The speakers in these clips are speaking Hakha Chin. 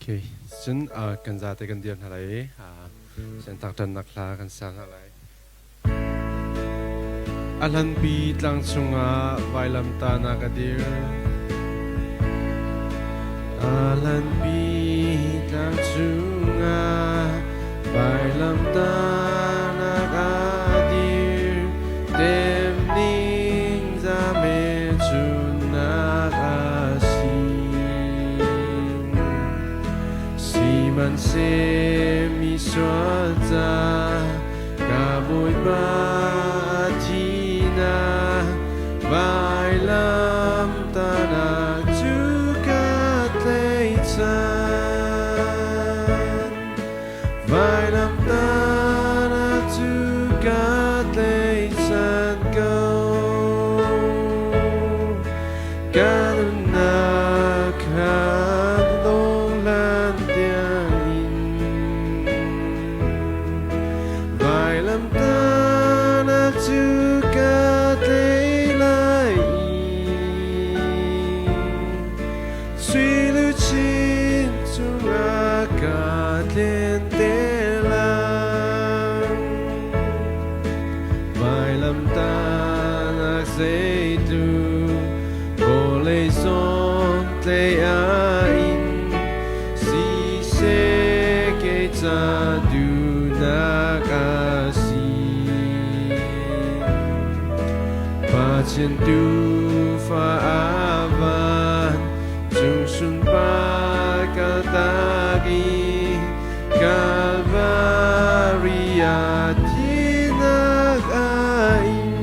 Okay, cun kan zate kan dir hna lai i siantak ṭannak hla kan sa hna lai. A hlanpi tlang chungah vailamtahnak a dir. A hlanpi tlang chungah vailamtahnak a dir. Temning zame chunnak a si. Sihmanhseh mi sual ca Ka Bawipa thihnak vailamtahnak cu ka tlaihchan. Vailamtahnak cu ka tlaihchan ko. Ka nunnak kha dong hlan tiangin. Vailamtahnak cu ka tlei lai i sui luchin cungah ka tlen te lai. Vailamtahnak zeitluk vawlei zawn tlei ah in Siseh kei ca duhnak a si. Pathian tuufa a van cung sunpar kaltak i Kalvari ah thihnak a ing.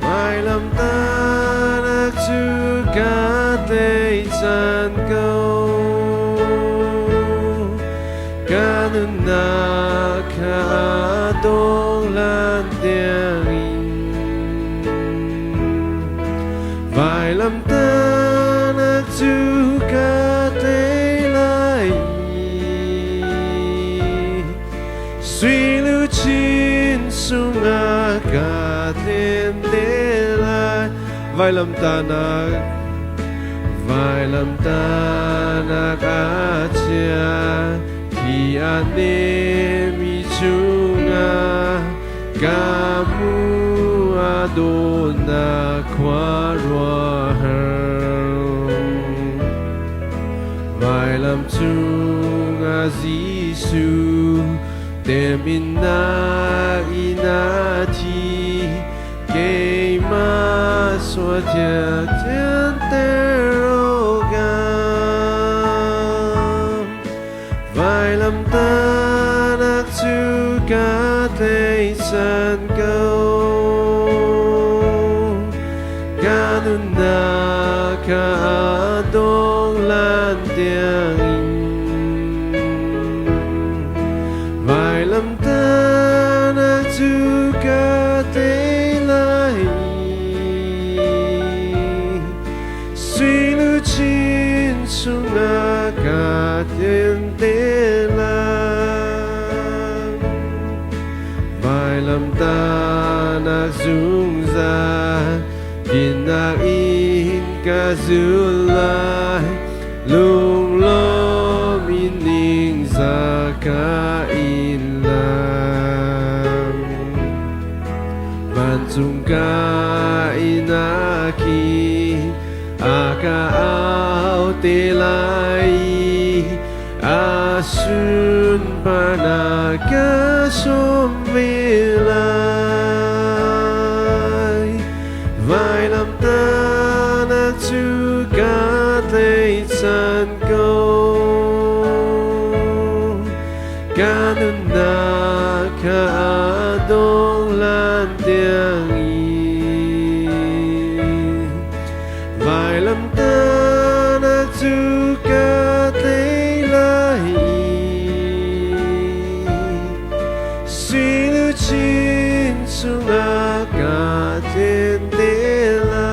Vailamtahnak cu ka tlaihchan ko. Ka nunnak kha a dong hlan tiangin. Vailamtahnak cu ka tei lai i Sui luchin sungah ka tlen te lai. Vailamtahnak vailamtahnak a chia thi a nemi chungah ka hmu a dawtnak khuaruahhar. Vailam cungah Jesuh teminnak in a thi keimah suatia thianter awkah vailamtahnak cu ka tlaihchan ko. Ka nunnak kha a dong lan tiangin vailamtahnak cu ka tei lai i sui luchin chungah ka tlen te lai. Vailamtahnak zungzal dinnak in ka zul lai lunglawm in ningzah ka in lam vancung ka inn ah khin a ka au te lai i a sunparnak ka sawm ve lai. Vailamtahnak cu ka tlaihchan ko. Ka nunnak kha a dong hlan tiang i Vailamtahnak cu ka tei lai i sui luchin chungah ka tlen te lai.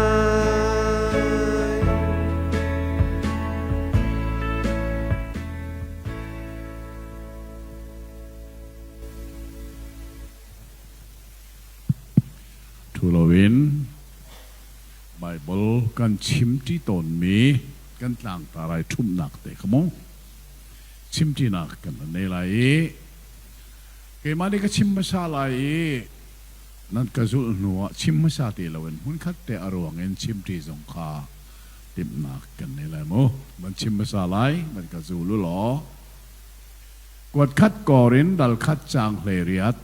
Ṭhu loin Baibal kan chimṭi tawnmi kan. Kan tlangtar ai ṭhumhnak te kha mu chimṭinak kan van nei lai i keimah nih ka chim hmasa lai i nan ka zulh hnu ah chim hmasa ti loin hmunkhat te a ruang in chimṭi zong kha timhnak kan nei lai mu. Van chim hmasa lai, van ka zul u law. Kuat khat kawr in dal khat caang 18.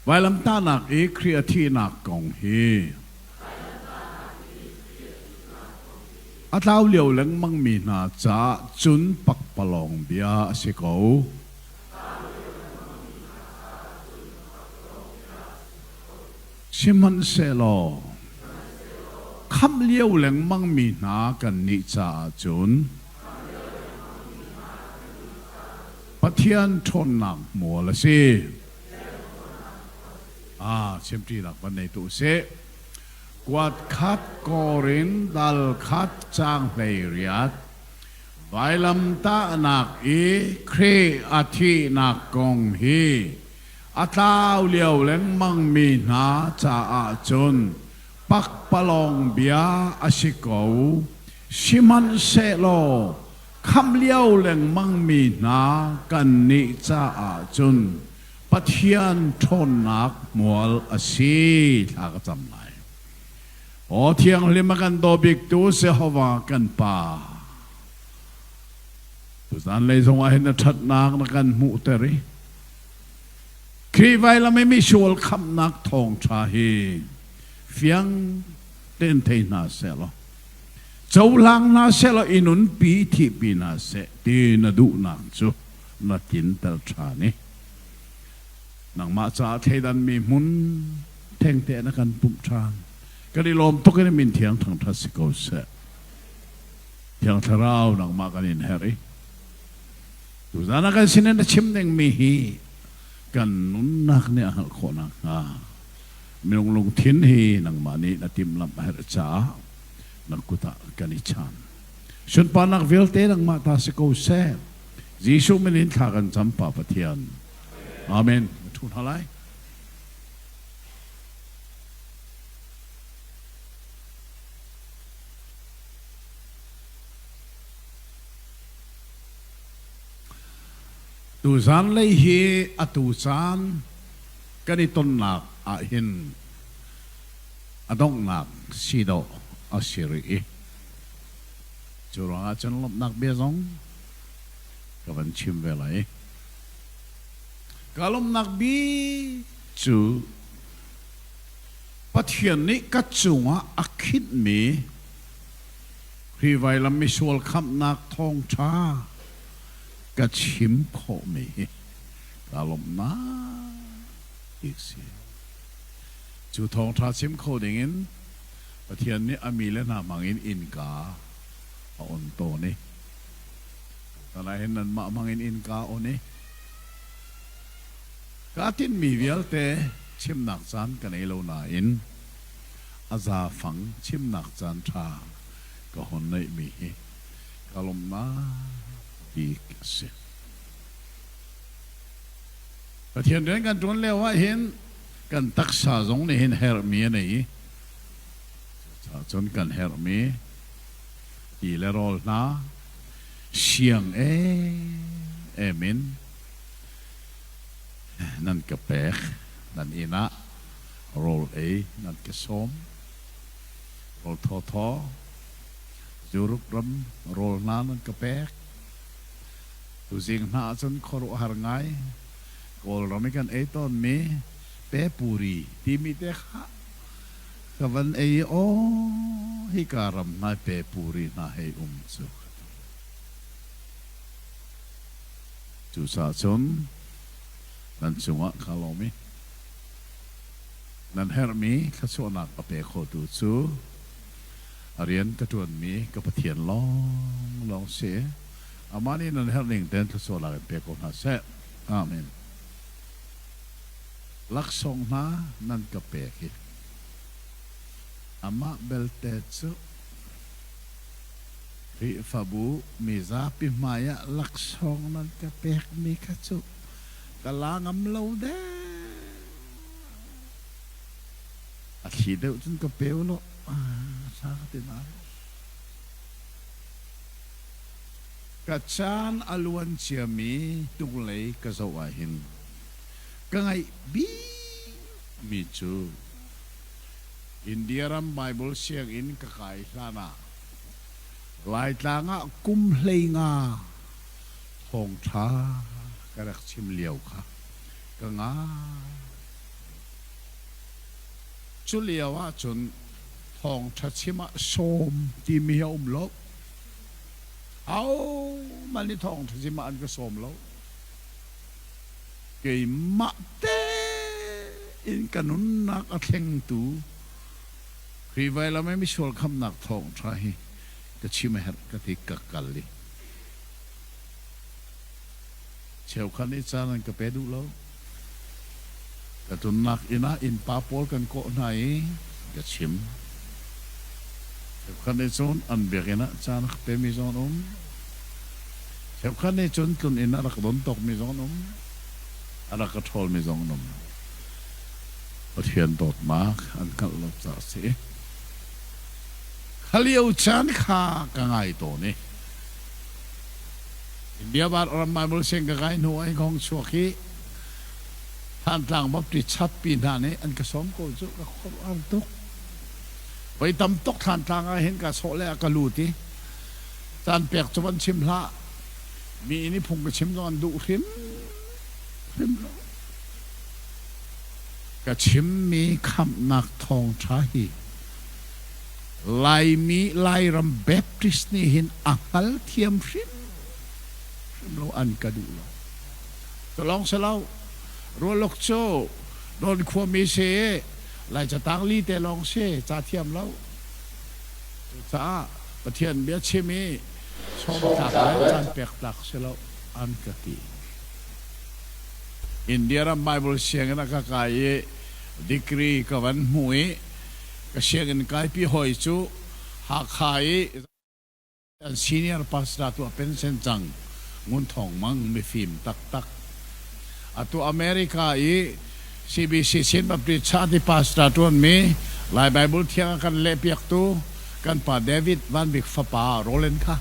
Vailamtahnak i Khrih a thihnak kong hi a tlau lio lengmangmi hna caah cun pakpalawng bia a si ko. Sihmanhsehlaw khamh lio lengmangmi hna kannih caah cun Pathian ṭhawnnak hmual a si. Ah, chimṭinak van nei tu usih. Kuat khat kawr in dal khat caang 18 vailamtahnak i Khrih a thihnak kong hi a tlau lio lengmangmi hna caah cun pakpalawng bia a si ko. Sihmanhsehlaw khamh lio lengmangmi hna kannih caah cun Pathian ṭhawnnak hmual a si. Thla ka cam lai. Aw thianghlim a kan daw biktu Jehovah kan Pa, tuzan lei zongah hin na ṭhatnak na kan hmuhter i Khrih vailam i misual khamhnak thawngṭha hi fiang tein thei hna sehlaw cohlang hna sehlaw i nunpi thihpi hna seh ti na duhnak cu na tlinter ṭhan i nangmah caah thleidanmi hmun thengte na kan pumh ṭhan. Kan i lawm tuk in min thiang thangṭhat si ko seh. Thiang Thlarau nangmah kan in herh i tuzan ah kan sinin na chim dingmi hi kan nunnak nih a hngalh khawh nakhnga minung lungthin hi nangmah nih na timhlamh a herh caah na kut ah kan i chan. Sunparnak vialte nangmah ta si ko seh. Jesuh min in thla kan cam Pa Pathian. Amen. Na ṭhu hna lai. Tuzan lei hi atu caan kan i tonnak ah hin a donghnak si dawh a si rih i cu ruangah cun lawmhnak bia zong ka van chim ve lai. Ka lawmhnak bik cu Pathian nih ka cungah a khinhmi Khrih vailam misual khamhnak thawngṭha ka chim khawhmi hi kaa lawmhnak bik si. Cu thawngṭha chim kho dingin Pathian nih a mi le hna hmangin innka a on tawn i tutan ah hin nanmah hmangin innka on i kaa tinhmi vialte chimnak caan ka nei lo nain a zaafang chimnak caan ṭha ka hon neihmi hi ka lawmhnak bik a si. Pathian rian kan ṭuan lio ah hin kan taksa zong nih hin herhmi a nei i cucaah cun kan herhmi ti le rawl hna siang em in nan ka pek, nan inn ah rawl ei nan ka sawm. Rawl thawthaw Europe ram rawl hna nan ka pek. Tuzing hna ahcun khuaruahhar ngai Kawlram i kan ei tawnmi pepuri timi te kha ka van ei i aw hika ram hna pepuri hna hei um cu ka ti. Cucaah cun nan cungah kaa lawm i nan herhmi thluachuahnak a pe khotu cu a rian ka ṭuanmi ka Pathian lawnglawng si. Amah nih nan herh ning tein thluachuahnak in pe ko hna seh. Amen. Laksawng hna nan ka pek i amah belte cu Khrihfabu mizapi hmaiah laksawng nan ka pekmi kha cu ka la ngam lo dek. A thli deuh cun ka pe u law. Ṭha ka ti na. Ka caan a luan ciami hnulei ka zoh ahhin ka ngaih bikmi cu India ram Baibal sianginn ka kai hlan ah Laitlang ah kum 15 thawngṭha ka rak chim lio kha ka ngai. Cu lio ahcun thawngṭha chim ah sawm timi a um lo. Ahohmanh nih thawngṭha chim ah an ka sawm lo. Keimah tein ka nunnak a thlengtu Khrih vailam i misual khamhnak thawngṭha hi ka chim a herh ka ti ka kal i cheukhat nih caan an ka pe duh lo. Ka tlunnak inn ah innpa pawl kan kawh hna i ka chim. Cheukhat nih cun an biakinn ah caan a ka pemi zong an um. Cheukhat nih cun tlun inn ah rak don tawkmi zong an um. A rak ka ṭhawlmi zong an um. Pathian dawtnak an hngalh lo caah a si. Kha lio caan kha ka ngai tawn i India ram Bible siang ka kai hnu ah hi kong chuak hi Thantlang Baptist chatpi hna nih an ka sawm ko cu ka khuaruahhar tuk. Voi tam tuk Thantlang ah hin ka sawh le ka lut i caan pek cu van chim hlah. Mi inn i phung ka chim zong an duh hrim hrim lo. Ka chimmi khamhnak thawngṭha hi Laimi Lairam Baptist nih hin a hngalthiam hrim hrim lo an ka duh lo. Cu lawng si lo, Rualuk cu Dawn khuami si i Lai catang li te lawng si, ca thiam lo. Cucaah Pathian bia chim i sawm tlak le caan pek tlak si lo an ka ti. India ram Bible sianginn ah ka kai i degree ka van hmu i ka sianginn kaipi hawi cu Hakha i an senior pastor tu a pension cang Ngun Thawng Mang mifim taktak. Atu America i CBC Chin Baptist Church i pastor ṭuanmi Lai Bible thiang a kan lehpiaktu kan pa David Van Bik fapa Roland kha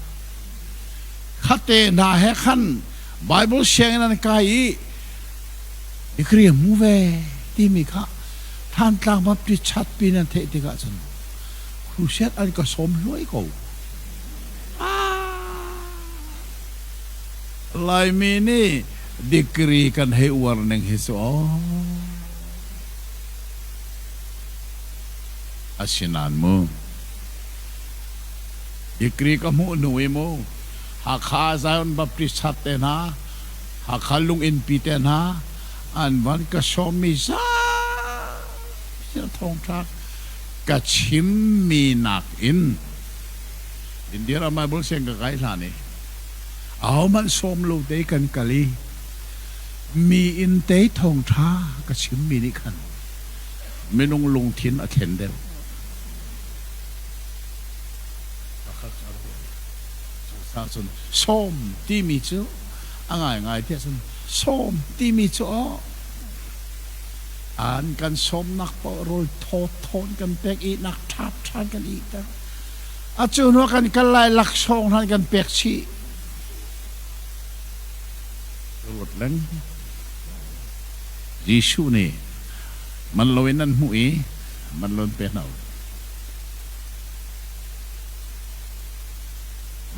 khate hna he khan Bible sianginn an kai i degree a hmu ve timi kha Thantlang Baptist Church pi nan theih tikah cun Crusade an ka sawm hluai ko. Laimi nih degree kan hei uar ning hi cu aw. Asinain mu degree ka hmuh hnu i mu Hakha Zion Baptist Church te hna, Hakha Lunginnpi te hna an van ka sawmmi zapi thawngṭha ka chimmi nakin India ram Bible siang ka kai hlan i ahohmanh sawm lo te kan kal i mi inn te thawngṭha ka chimmi nih khan minung lungthin a thlen deuh. Cucaah cun sawm timi cu a ngaingai tiah cun sawm timi cu aw An kan sawmnak paoh rawl thawthawn kan pek, ihnak ṭhaṭha kan ihter. A cu hnu ah kan kal lai laksawng hna kan pek chih. Ruat leng. Jesuh nih man loin an hmuh i man loin pe hna u.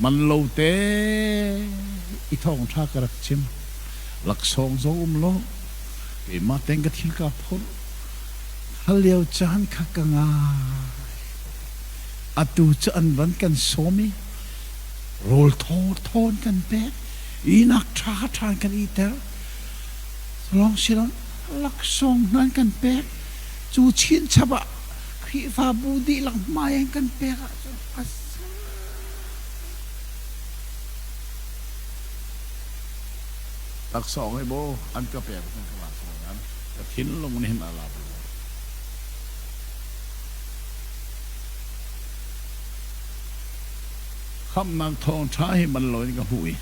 Man lo te i thawngṭha ka rak chim. Laksawng zong um lo. Keimah tein ka thil kaa phurh. Hal lio caan kha ka ngai. Atu cu an van kan sawm i rawl thawthawn kan pek. Ihnak ṭhaṭha in kan iter. Lawng silon laksawng hna an kan pek. Cu chinchap ah Khrihfabu dihlak hmai an kan pek ahcun a Laksawng hi maw an ka pek cun ka lak lai nain ka thinlung nih hin a la bal lo. Khamhnak thawngṭha hi man loin ka hmuh i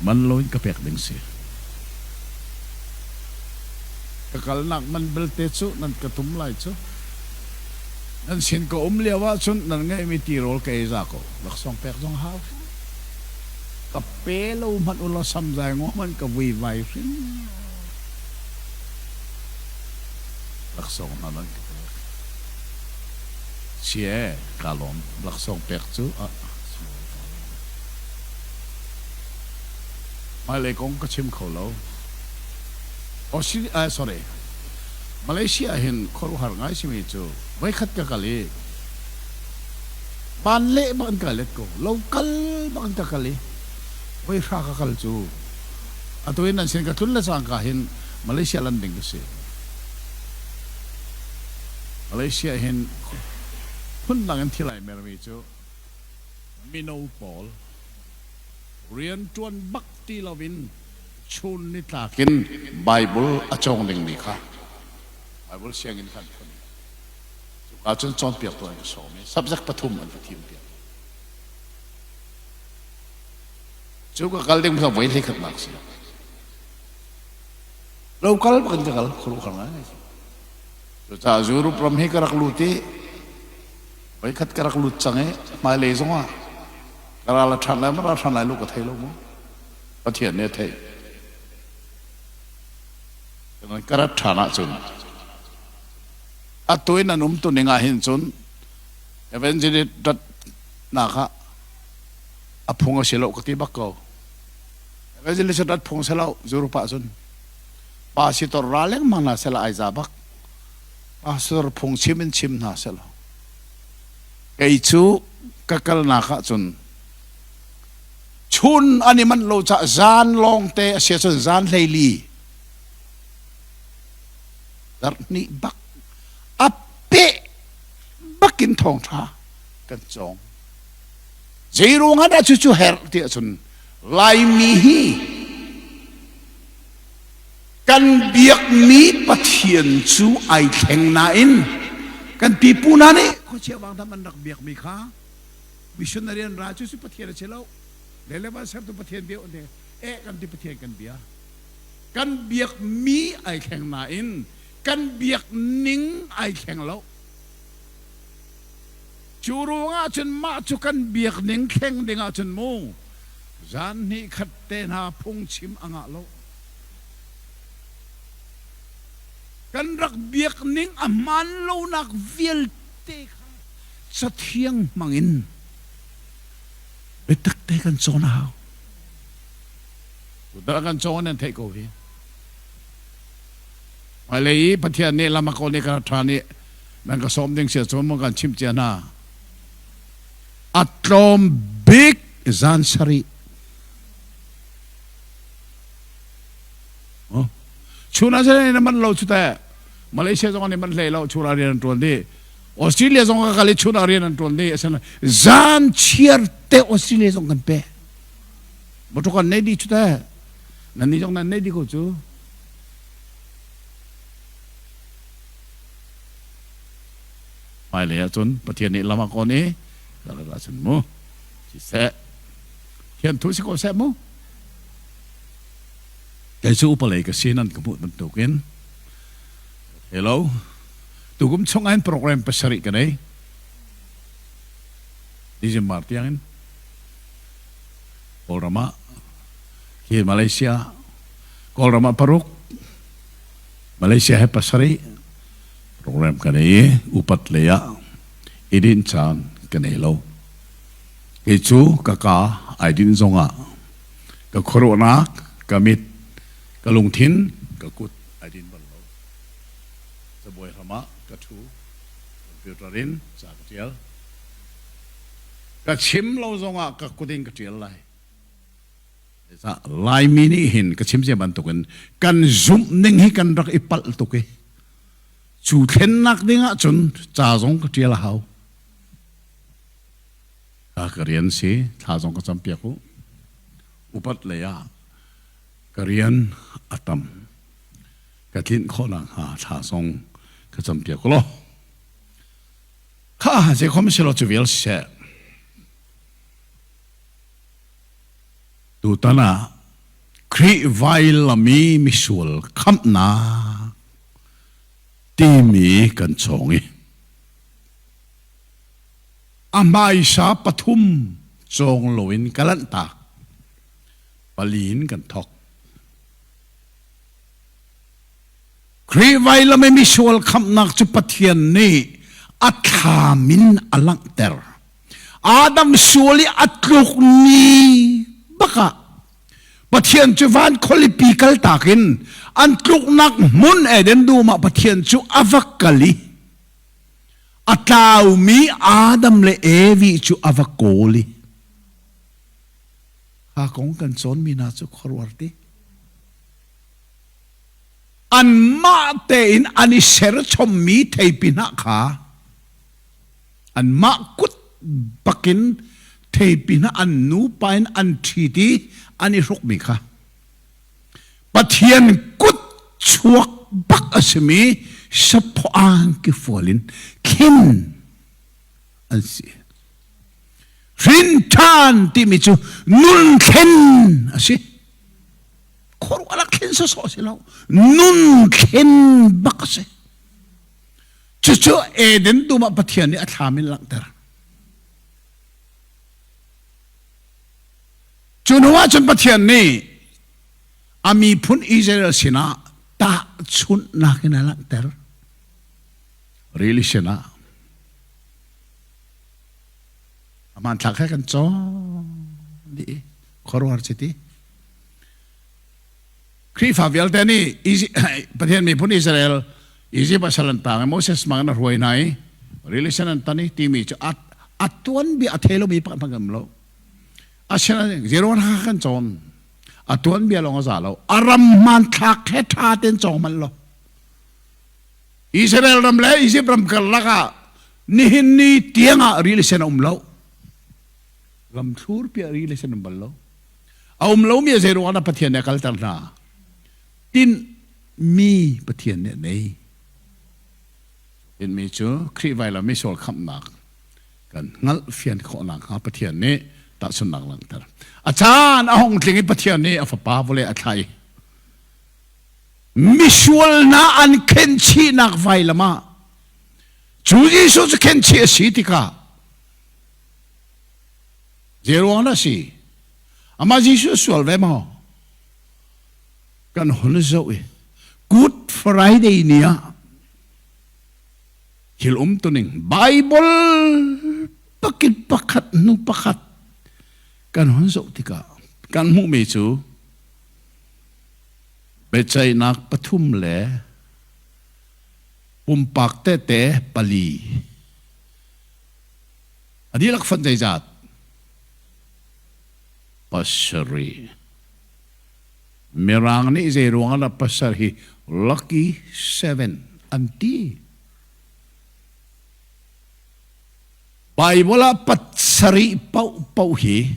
man loin ka pek ding si. Ka kalnak man belte cu nan ka tum lai cu. Nan sin ka um lio ahcun nan ngeihmi tirawl ka ei za ko. Laksawng pek zong hau. Ka pe lo hmanh ulaw samzai ngaw hmanh ka vuivai hrim. Laksawng hna nan ka pek. Sie, ka lawm. Laksawng pek cu a Hmailei kong ka chim kho lo. Australia, sorry, Malaysia hin khuaruahhar ngai simi cu voikhat ka kal i ban leh bak in ka let ko. Lo kal bak in ka kal i voi hra ka kal cu atu in nan sin ka tlun le cangka hin Malaysia lan ding ka si. Malaysia hin phundang in thil ai mermi cu mino pawl rianṭuan bak ti loin chun nitlak in Baibal a cawng dingmi kha Baibal sianginn kha an phun. Cuka cun cawnpiaktu an ka sawm i subject pathum an ka thimpiak. Cu ka kal ding kha voi hleikhatnak si. Lo kal bak in ka kal khuaruahhar ngai. Cucaah Europe ram hi ka rak lut i voikhat ka rak lut cang i hmailei zongah ka ral a ṭhan lai maw ral ṭhan lai lo ka thei lo mu. Pathian nih a theih. Ka rat ṭhan ahcun atu in an um tu ning ah hin cun evangelist ratnak ah a phung a si lo ka ti bak ko. Evangelist rat phung si lo Europe ah cun pastor ra lengmang hna sehla ai za bak. Pastor phung chim in chim hna sehla. Kei cu ka kalnak ah cun chun an i manh lo caah zan lawngte a si ahcun zan 14 zarhhnih bak a peh bakin thawngṭha kan cawng. Zeiruang ah dah cucu herh ti ahcun Laimi hi kan biakmi Pathian cu ai thleng nain kan pipu hna nih khuachia vangdam an rak biakmi kha missionary an ra cu cu Pathian a si lo. Le le van sertu Pathian bia ne eh kan ti Pathian kan bia. Kan biakmi ai thleng nain kan biak ning ai thleng lo. Cu ruangah cun mah cu kan biak ning thleng ding ahcun mu zan hnih khat te hna phungchim a ngah lo. Kan rak biak ning a hmaan lonak vialte kha Cathiang hmangin biatak te kan cawn a hau. Tutan kan cawn nan theih ko hi. Hmailei i Pathian nih lam a kawl i ka rat ṭhan i nan ka sawm ding sia cun kan chimh cia hna. A tlawm bik zan sarih. Chun ah na man lo cu teh. Malaysia zong an i man hlei lo chun ah rian an ṭuan dih. Australia zong ka kal i chun ah rian an ṭuan dih. Asinain zan chiar te Australia zong kan pe. Motor kan nei dih cu teh. Nan nih zong nan nei dih ko cu. Hmailei ahcun Pathian nih lam a kawn i ka ahcun mu siseh thian thu si ko seh mu kei cu upa lei ka si nan ka hmuh bantukin hello tukum chung ah hin program pasarih ka nei December tiangin Kawlram ah khi Malaysia Kawlram ah paruk Malaysia he pasarih program ka nei i upat lei ah i dinh caan ka nei lo. Kei cu ka ka ai dinh zongah ka khuaruahnak, ka mit, ka lungthin, ka kut ai din bal lo. Cabuai hram ah ka ṭhu, computer in ca ka ṭial. Ka chim lo zongah ka kut in ka ṭial lai. Laimi nih hin ka chim cia bantukin kan zumh ning hi kan rak i palh tuk i cu thlennak ding ahcun ca zong ka ṭial a hau. Ka ka rian si thla zong ka campiak u. Upat lei ah ka rian a tam. Ka tlinh khawh nakhnga thla zong ka campiak u law. Kha zeikhom si lo cu vial siseh. Tutan ah Khrih vailam i misual khamhnak timi kan cawng i. A hmaisa pathum cawng loin ka lanhtak. Pali in kan thawk. Khrih vailam i misual khamhnak cu Pathian nih a thlam in a langhter. Adam sual i a tluk ni bakah Pathian cu van khualipi kaltak in an tluknak hmun Eden dum ah Pathian cu a va kal i a tlaumi Adam le Evi cu a va kawl i kha kong kan cawnmi hna cu khuaruar ti anmah tein an i serchommi theipi hnah kha anmah kut bakin theipi hna an nupa in an ṭhit i an i hrukmi kha Pathian kut chuak bak a simi saphaw angki fual in khin an si. Hrin ṭhan timi cu nun thlen a si. Khuaruah rak thlen sawsawh a si lo. Nun thlen bak a si. Cucu Eden dum ah Pathian nih a thlam in langhter. Cu hnu ah cun Pathian nih a miphun Israel sinah tahchunhnak in a langhter. Rili sinah a hmanthlak he kan cawn dih khuaruahhar chiti. Khrihfa vialte nih Pathian miphun Israel Egypt ah sal an tang i Moses hmang in a hruai hna i rili sen an tan i timi cu a tuanbia a thei lomi pakhat hmanh kan um lo. Asinain zeruang kha kan cawn. A tuanbia lawng a za lo. A ram hmanthlak he ṭha tein cawng manh lo. Israel ram le Egypt ram karlak ah nihin ni tiang ah rili sen a um lo. Ram thlur piah rili sen um bal lo. A um lomi a zeiruang ah Pathian nih a kalter hna? Tinh mi Pathian nih a nei. Tinhmi cu Khrih vailam i sual khamhnak kan hngalh fian khawh nakhnga Pathian nih tahchunhnak langhter. A caan a hung tling i Pathian nih a fapa vawlei a thlah i misual hna an khenchihnak vailam ah cu Jesuh cu khenchih a si tikah Zeiruang dah si? Amah Jesuh sual ve maw? Kan hun zoh i Good Friday ni ah thil umtuning Bible pakin pakhat hnu pakhat kan hun zoh tikah kan hmuhmi cu biaceihnak pathum le pumpak tete pali A dihlak fonh zeizat? Pasarih. Mirang nih zeiruang ah dah pasarih hi lucky seven an ti? Bible ah pasarih paohpaoh hi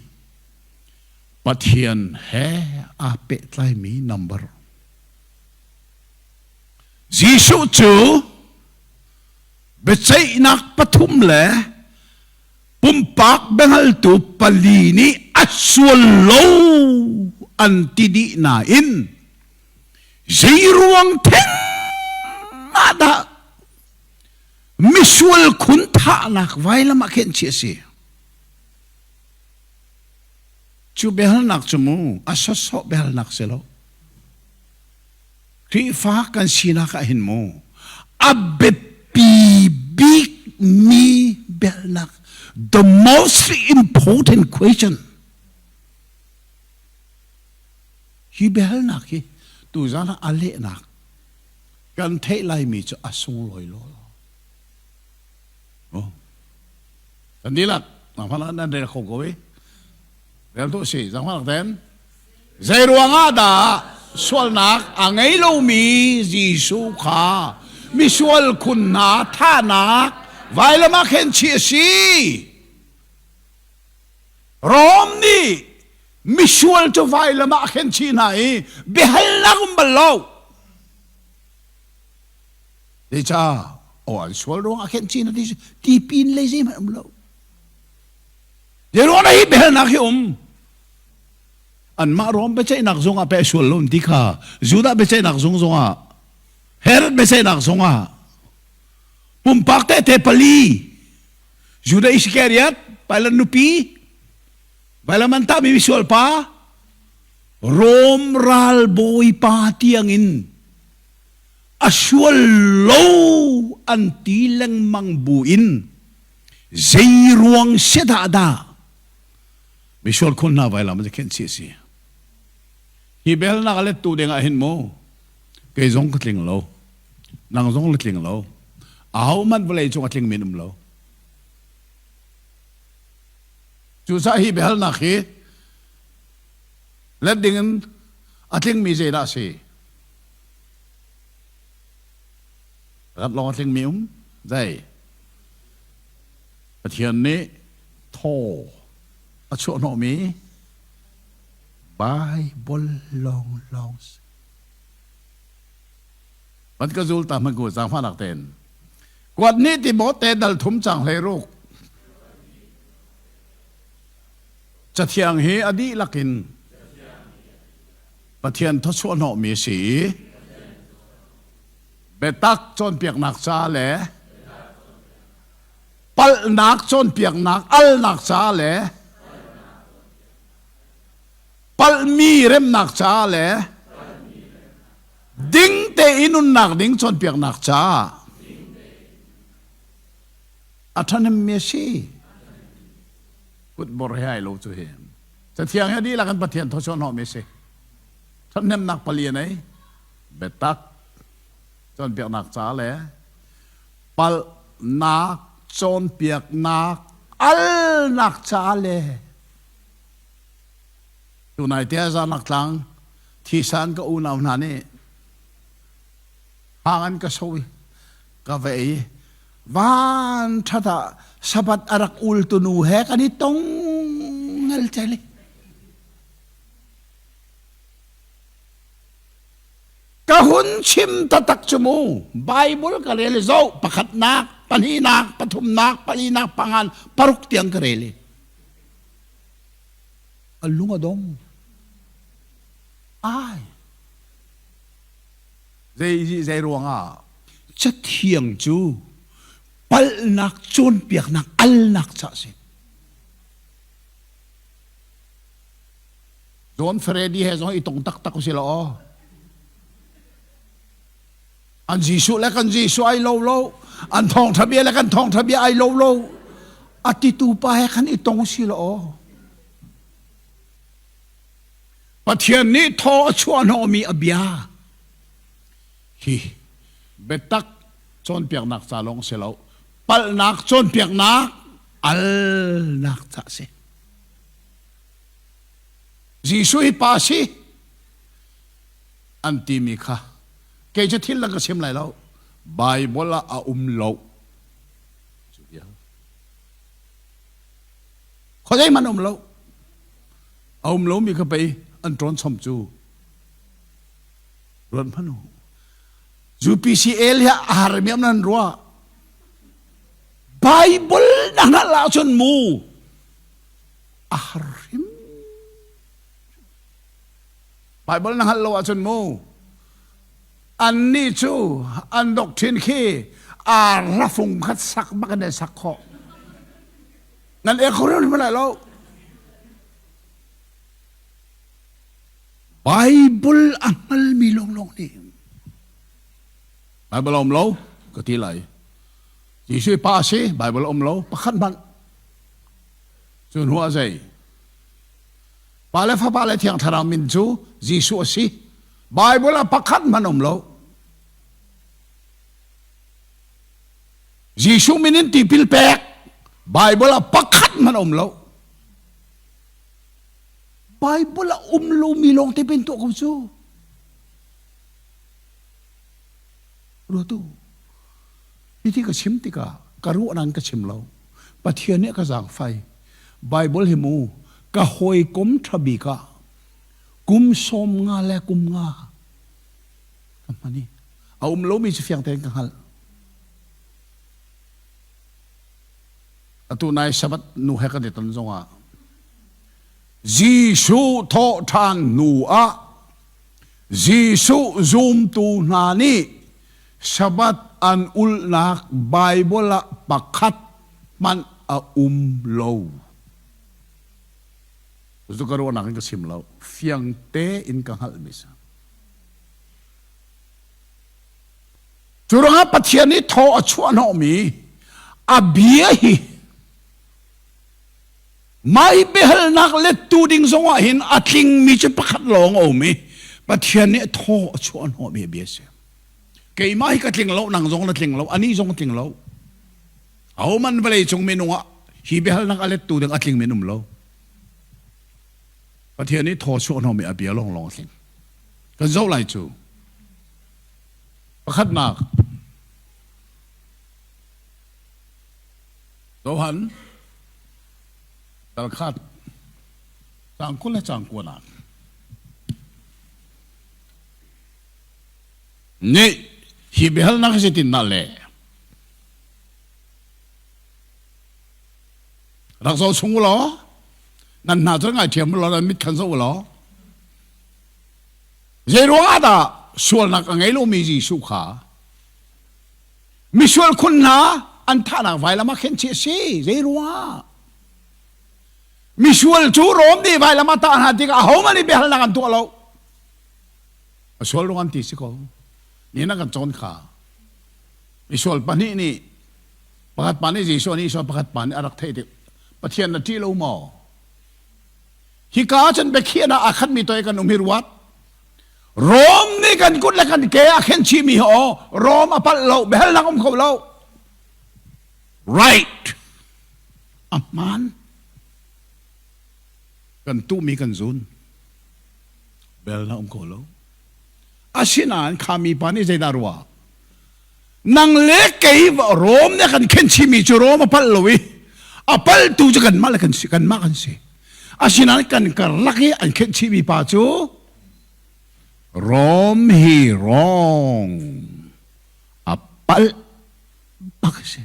Pathian he aa pehtlaimi number. Jesuh cu Biaceihnak pathum le pumpak biahngaltu pali nih a sual lo an ti dih nain zeiruang theng ah dah misual khun thahnak vailam ah khen chi a si? Cu biahalnak cu mu a sawsawh biahalnak si lo. Khrihfa kan sinak ah hin mu a biapi bik mi biahalnak the most important question hi biahalnak hi tuzan ah a lehnak kan theih laimi cu a sunglawi law law. Oh. Kan dihlak nangmah nan rel kho ko i rel tu si zangfah ten Zeiruang ah dah sualnak a ngei lomi Jesuh kha misual khun hna thahnak vailam ah khen chih a si? Rom nih misual cu vailam ah a khen chih hna i biahalnak um bal lo. Zeicah? Aw an sual ruang ah khen chih hna ti tipin lei zeihmanh um lo. Zeiruang dah hi biahalnak hi um? Anmah Rom biaceihnak zung ah peh sual lo ti kha Judah biaceihnak zung zongah Herod biaceihnak zungah pumpak tehte pali. Judah Iskariot, Pilate nupi, vailam an tahmi misual pa, Rom ralbawi pa tiangin a sual lo an ti lengmang bu in zei ruang sedah dah misual khun hna vailam an khenh chih a si. Hi biahalnak a lettu ding ah hin mu kei zong ka tling lo, nang zong na tling lo, ahohmanh vawlei cung a tlingmi an um lo. Cucaah hi biahalnak hi let ding in a tlingmi zeidah a si? Rat lawng a tlingmi um zei? Pathian nih thaw a chuahhnawhmi Bible lawnglawng si. Van ka zul ta hmanh ku zaangfahnak tein. Kuat nih Timote dal thum cang 16. Cathiang hi a dihlak in Pathian thawchuah hnawhmi a si i biatak cawnpiaknak ca le palhnak cawnpiaknak alnak ca le palhmi remnak ca le ding tein nunnak ding cawnpiaknak ca a ṭhahnemmi a si. Kutbor he ai lo cu hi. Cathiang hi a dihlak in Pathian thawchuah hnawhmi a si. Ṭhathnemnak pali a nei. Biatak cawnpiaknak ca le palhnak cawnpiaknak alnak ca le tunai te zanak tlang thisan ka unau hna nih hang an ka so i ka va ei van ṭhat ah Sabbath a rak ul tunu he kan i tong ngal celi. Ka hun chim taktak cu mu Bible ka rel i zoh pakhatnak, pahnihnak, pathumnak, palinak, pangan, paruk tiang ka rel i a lung a dong. Ai Zei zei ruangah Cathiang cu palhnak cawnpiaknak alnak ca a si. John Freddy he zong i tong taktak usih law aw. An Jesuh le kan Jesuh ai lo lo, an thawngṭha bia le kan thawngṭha bia ai lo lo. A titu pa he khan i tong usih law aw. Pathian nih thaw a chuahhnawhmi a bia hi biatak cawnpiaknak ca lawng si lo, palhnak cawnpiaknak alnak ca a si. Jesuh hi pa si an timi kha kei cu thil dang ka chim lai lo. Bible ah a um lo. Cu bia. Khuazei hmanh um lo. A um lomi kha pei an ṭawn chom cu. Ruat hmanh u. UPCL hi a harmi am nan ruah. Bible na hngalh ahcun mu a har hrim. Bible na hngalh lo ahcun mu annih cu an doctrine khi a fung khat sak bak in an sak khawh. Nan ek kho hrim lai lo. Bible a hngalmi lawnglawng nih Bible a um lo ka ti lai. Jesuh pa a si, Bible a um lo, pakhat hmanh. Cu hnu ah zei? Pa le Fapa le Thiang Thlarau min cu Jesuh a si. Bible ah pakhat hmanh um lo. Jesuh min in tipil pek Bible ah pakhat hmanh um lo. Bible ah um lomi lawng te pen tuah ko cu. Ruatu. Hiti ka chim tikah ka ruahnak ka chim lo. Pathian nih ka zaangfai. Bible hi mu ka hawikom ṭha bik ah kum 50 le kum nga ka hman i a um lomi cu fiang tein ka hngalh. Atu nai Sabbath nu he kan i ton zongah Jesuh thawhṭhan hnu ah Jesuh zumtu hna nih Sabbath an ulhnak Baibal ah pakhat hmanh a um lo. Cu ka ruahnak in ka chim lo. Fiang tein ka hngalhmi si. Cu ruangah Pathian nih thaw a chuah hnawhmi a bia hi mai biahalnak lettu ding zongah hin a tlingmi cu pakhat lawng a um i Pathian nih thaw a chuah hnawhmi a bia si. Keimah hi ka tling lo, nang zong na tling lo, anih zong a tling lo. Ahohmanh vawlei cung minung ah hi biahalnak a lettu ding a tling men um lo. Pathian nih thaw chuah hnawhmi a bia lawnglawng a tling. Kan zoh lai cu. Pakhatnak Johan dal khat cang 20 le cang kuanak nih hi biahalnak hi zeitindah le rak zoh chung u law nan hna cu ngaithiam u law nan mit khan zoh u law zei ruangah dah sualnak a ngei lomi Jesuh kha misual khun hna an thahnak vailam ah khen chih a si zei ruangah misual cu Rom nih vailam ah tah hna tikah ahohmanh nih biahalnak an tuah lo a sual ruang an ti si ko ni na kan cawn kha misual pahnih nih pakhat pa nih Jesuh nih Isua pakhat pa nih a rak theih tik Pathian na ṭih lo maw hika ah cun biakhiahnak aa khatmi toi kan um hi ruat Rom nih kan kut le kan ke a khen chihmi hi aw Rom a palh lo biahalnak um kho lo right a hmaan kan tuhmi kan zun bel na um kho lo asinain kha mi pa nih zeidah ruah nang le kei Rom nih kan khen chihmi cu Rom a palh lo i a palhtu cu kanmah le kan si kanmah kan si asinain kan karlak i an khenh chihmi pa cu Rom hi wrong a palh bak a si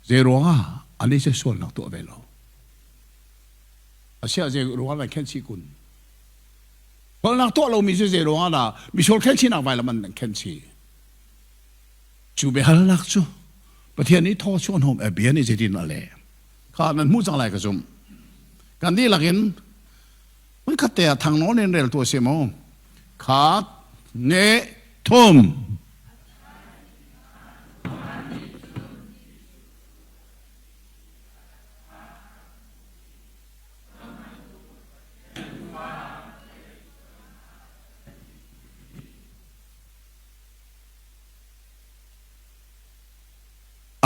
zei ruangah ani cu sualnak tuah ve lo asiah zei ruangah nan khenh chih kun sualnak tuah lomi cu zei ruangah dah misual khenh chihnak vailam an khenh chih Cu biahalnak cu Pathian nih thaw chuah hnawm a bia nih zeitin a leh kha nan hmuh cang lai ka zumh. Kan dihlak in hmunkhat te ah thang nawn in rel tu a si maw? Khat, ne, thum.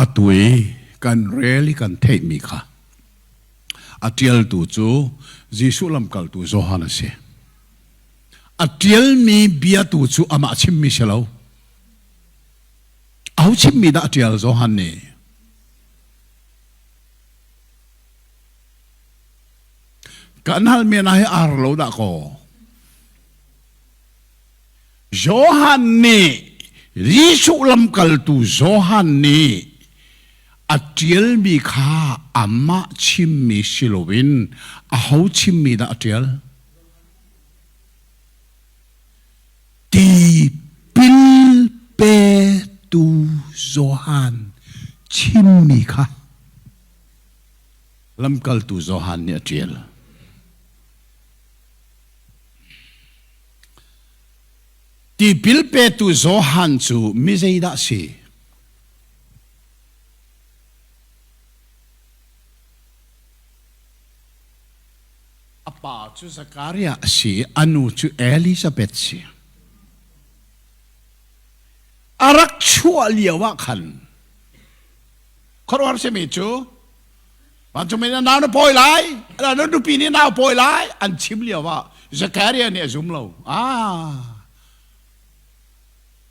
Atu i kan rel i kan theihmi kha a ṭialtu cu Jesuh lamkaltu Johan a si. A ṭialmi bia tu cu amah chimmi si lo. Aho chimmi dah a ṭial Johan nih? Kan halmi hna hi ar lo dah kaw. Johan nih Jesuh lamkaltu Johan nih a ṭialmi kha amah chimmi si loin aho chimmi dah a ṭial? Tipil petu Johan chimmi kha lamkaltu Johan nih a ṭial. Tipil petu Johan cu mi zeidah a si? A pa cu Zakariah a si i a nu cu Elizabeth si. A rak chuah lio ah khan khuaruahhar simi cu Vancung mi nih nau na pawi lai, na nupi nih nau pawi lai an chim lio ah Zechariah nih a zum lo. Ah,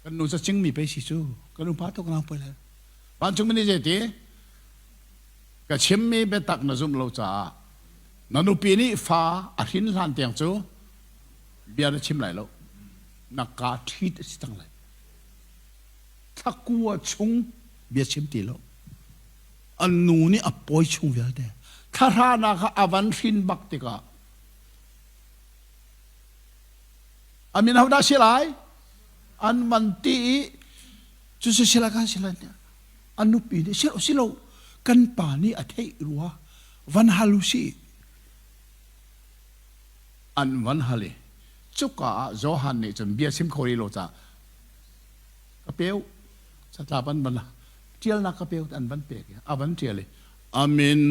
kan nu ca cingmi pei si cu, kan nu pa tuk nau pawi lai. Vancung mi nih zeiti? Ka chimmi biatak na zumh lo caah na nupi nih fa a hrin hlan tiang cu bia na chim lai lo. Na kaa ṭhit a si cang lai. Thlakua chung bia chim ti lo. An nu nih a pawi chung vialte thlahranak kha a van hrin bak tikah a min hodah si lai an van ti i cu si sila kan si lai an nupi nih si lo si lo. Kan pa nih a theih rua. Van hal u sih. An van hal i cuka ah Johan nih cun bia chim kho rih lo caah ka peu catlap an van ṭialnak ka peu an van pek i a van ṭial i a min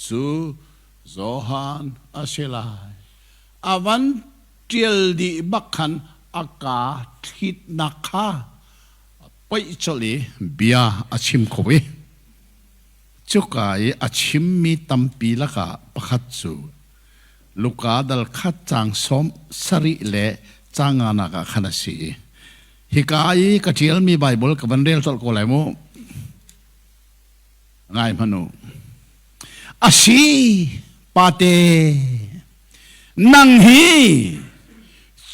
cu Johan a si lai. A van ṭial dih bak khan a kaa ṭhitnak kha a poih colh i bia a chim kho i cuka i a chimmi tampi lakah pakhat cu Luka dal khat caang sawm sarih le caang nganak ah khan a si i hika i ka ṭialmi Baibal ka van rel colh ko lai mu. Ngai hmanh u. A si, pate, nang hi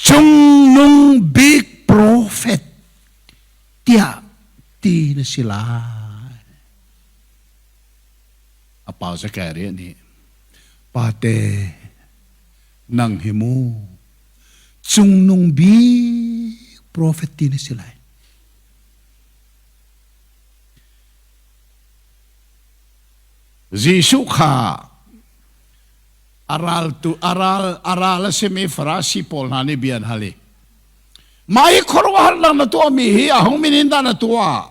cungnung bik profet tiah ti na si lai. A pa Zakaria nih, Pate, nang hi mu cungnung bik profet ti na si lai. Jesuh kha a raltu a ral a ral a simi Farasi pawl hna nih bia an hal i mah hi khuaruahharnak na tuahmi hi a hung min in dah na tuah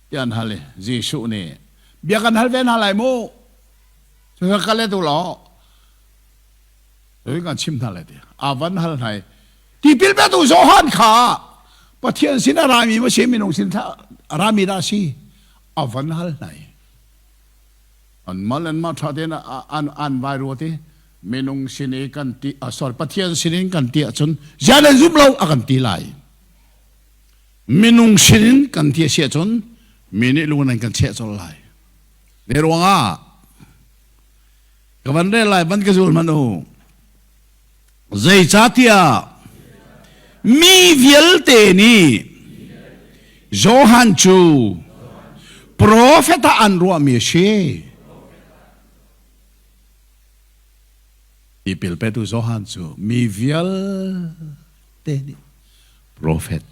tiah an hal i Jesuh nih bia kan hal ve hna lai mu cucu ka let u law kan chim hna lai tiah a van hal hna i tipil petu Johan kha Pathian sin a rami maw si minung sin a rami dah si a van hal hna i an mal an mah ṭha tein an an vai ruat i minung sin i kan ti sorry Pathian sin in kan ti ahcun ziah nan zum lo a kan ti lai minung sin in kan ti a si ahcun mi nih lung nan kan cheh colh lai ne ruangah ka van rel lai van ka zul hmanh u Zeicahtiah mi vialte nih Johan cu profet ah an ruahmi a si. Tipil petu Johan cu mi vialte nih profet,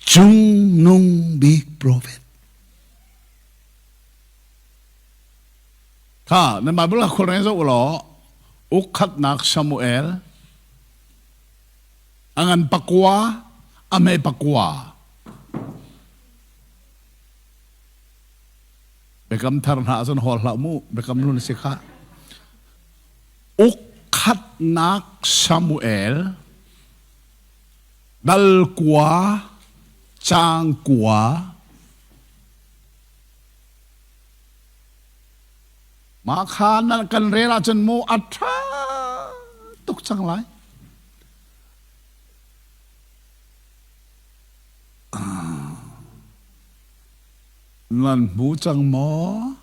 cungnung bik profet. Kha nan Bible ah khul reng zoh law ukkhatnak Samuel a ngan pakua a hme pakua Biakam thar hna ahcun hawl hlah mu biakam hlun si kha ukkhatnak Samuel dal kua caang kua Mah kha na kan rel ahcun mu a ṭha tuk cang lai. Nan hmu cang maw?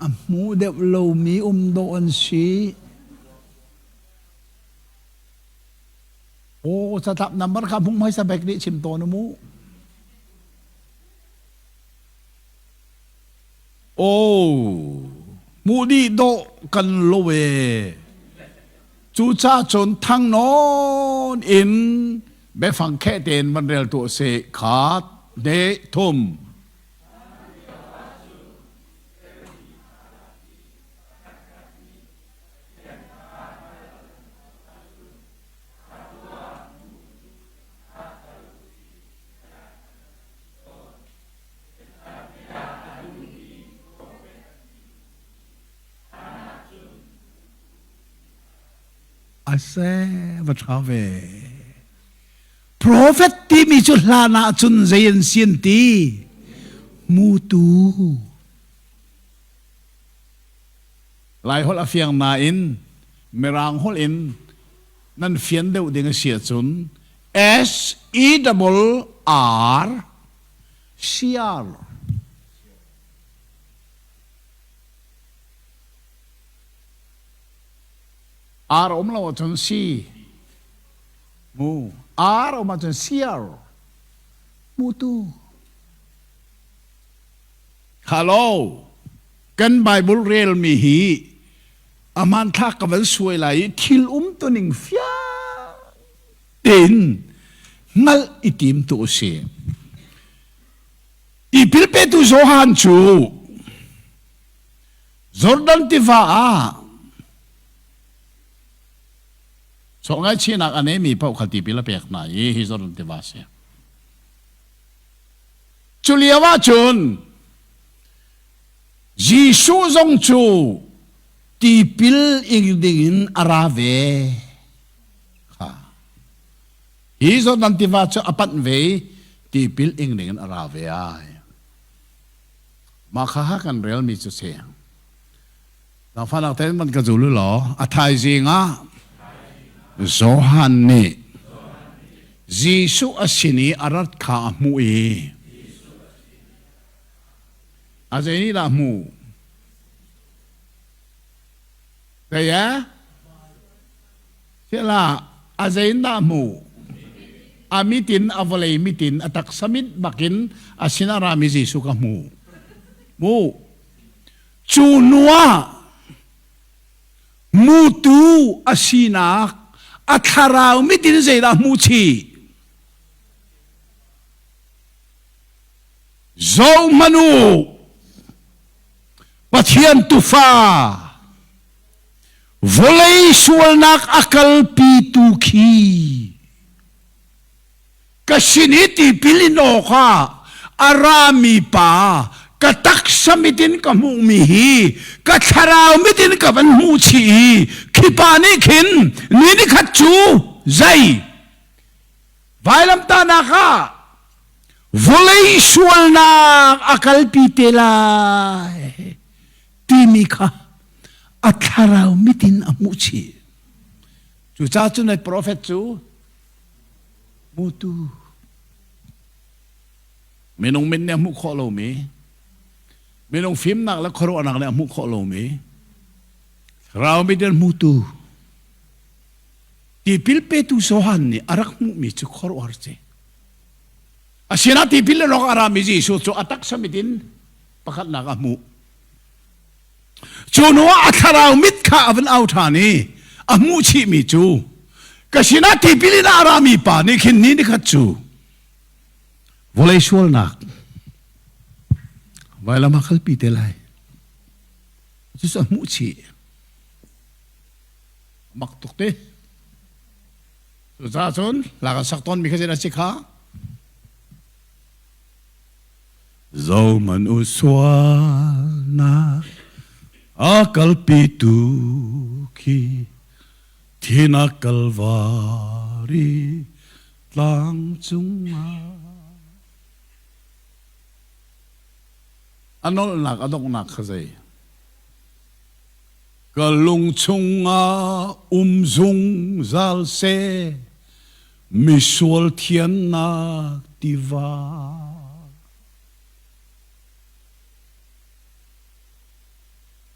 A hmu deuh lomi um dawh an si. Aw, catlap number kha hmung hmaisa bek nih chim tawn mu. Aw, hmuh dih dawh kan lo ee. Cucaah cun thang nawn in biafang kheh tein van rel tuah sih. Khat, hnih, thum. A seh va ṭha ve. Profet timi cu hlan ah cun zei an si an ti? Mutu. Laiholh a fiang nain Mirang holh in nan fian deuh ding a si ahcun S E double R siar R um lo ahcun C mu R um ahcun siar Mutu. Hello kan Bible relmi hi a hmanthlak ka van suai lai i thil umtuning fiang tein hngalh i tim tu a si. Tipil petu Johan cu Jordan tiva ah so ngaihchihnak a neimi paoh kha tipil a pek hna i hi Jordan tiva a si. Cu lio ah cun Jesuh zong cu tipil ing dingin a ra ve. Kha. Hi Jordan tiva cu a panh ve i tipil ing dingin a ra ve ai. Mah kha ha kan relmi cu si. Zaangfahnak tein van ka zul u law a thaizing ah Johan nih Jesuh a sin i a rat kha a hmuh i a zei nih dah hmuh? Zei eh? Silah a zei in dah hmuh? A mit in a vawlei mit in a taksa mit bakin a sin a rami Jesuh ka hmuh. Mu. Cu hnuah mutu a sinak a thlarau mit in zeidah hmuh chih? Zohhmanh u, Pathian tufa vawlei sualnak a kalpitu khi Ka sin i tipil in awkah a rami pa ka taksa mit in ka hmuhmi hi ka thlarau mit in ka van hmuh chih i khi pa nih khin ni nikhat cu zei vailamtahnak ah vawlei sualnak a kalpi te lai timi kha a thlarau mit in a hmuh chih. Cucaah cun profet cu Hmutu minung min nih a hmuh khawh lomi minung fimnak le khuaruahnak nih a hmuh khawh lomi thlarau mit in hmutu tipil petu Johan nih a rak hmuhmi cu khuaruahhar si. A sinah tipil le rawk a rami Jesuh cu a taksa mit in pakhatnak a hmuh. Cu hnu ah a thlarau mit kha a van au ṭhan i a hmuh chihmi cu ka sinah tipil in a rami pa nih khin ni nikhat cu vawlei sualnak vailam a kalpi te lai. Cucu a hmuh chih. Mak tuk te. Cucaah cun hla kan sak tawnmi kha zeidah a si kha? Zohmanh u sualnak a kalpitu khi thinak Kalvari tlang cungah a nolhnak a donghnak kha zei ka lung chungah um zungzal seh misual thiannak tiva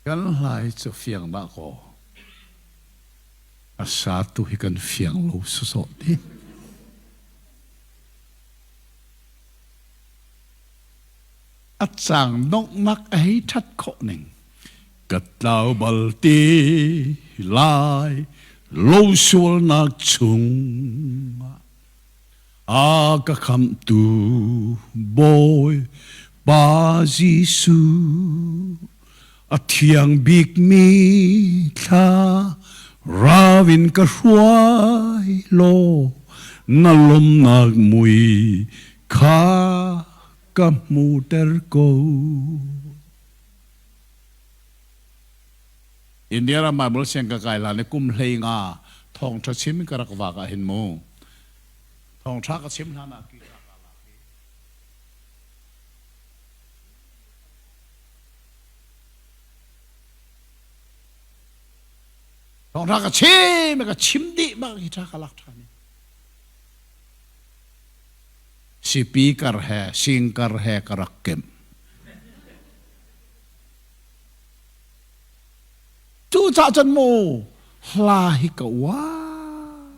kan hlai cu fiang dah kaw a satu hi kan fiang lo sawsawh ti a cang donghnak a hei ṭhat khawh ning ka tlau bal ti lai lo sualnak chungah a ka khamhtu Bawi Pa Jesuh a thiang bikmi thla rau in ka hruai law na lawmnak mui kha ka hmuhter ko. India ram Bible siang ka kai hlan i kum hlei nga thawngṭha chim ka rak vak ah hin mu thawngṭha ka chim hlan ah ki ka lak i thawngṭha ka chim ka chim dih bak hi ṭha ka lak ṭhan i Sipikar he singkar he ka rak kemh. Cucaah cun mu hla hi ka uar.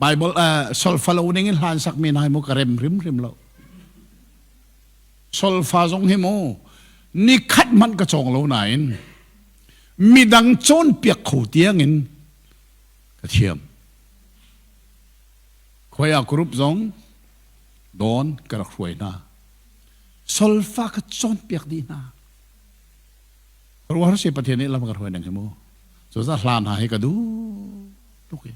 Bible solfa lo ning in hlan sakmi hna hi mu ka rem hrimhrim lo. Solfa zong hi mu nikhat hmanh ka cawng lo nain midang cawnpiak kho tiangin ka thiam. Khoia group zong. Dawn ka rak hruai hna. Solfa ka cawnpiak dih hna. Ruah si Pathian nih lam ka hruai nang hi mu. Cu za hla hna hi ka duh tuk i.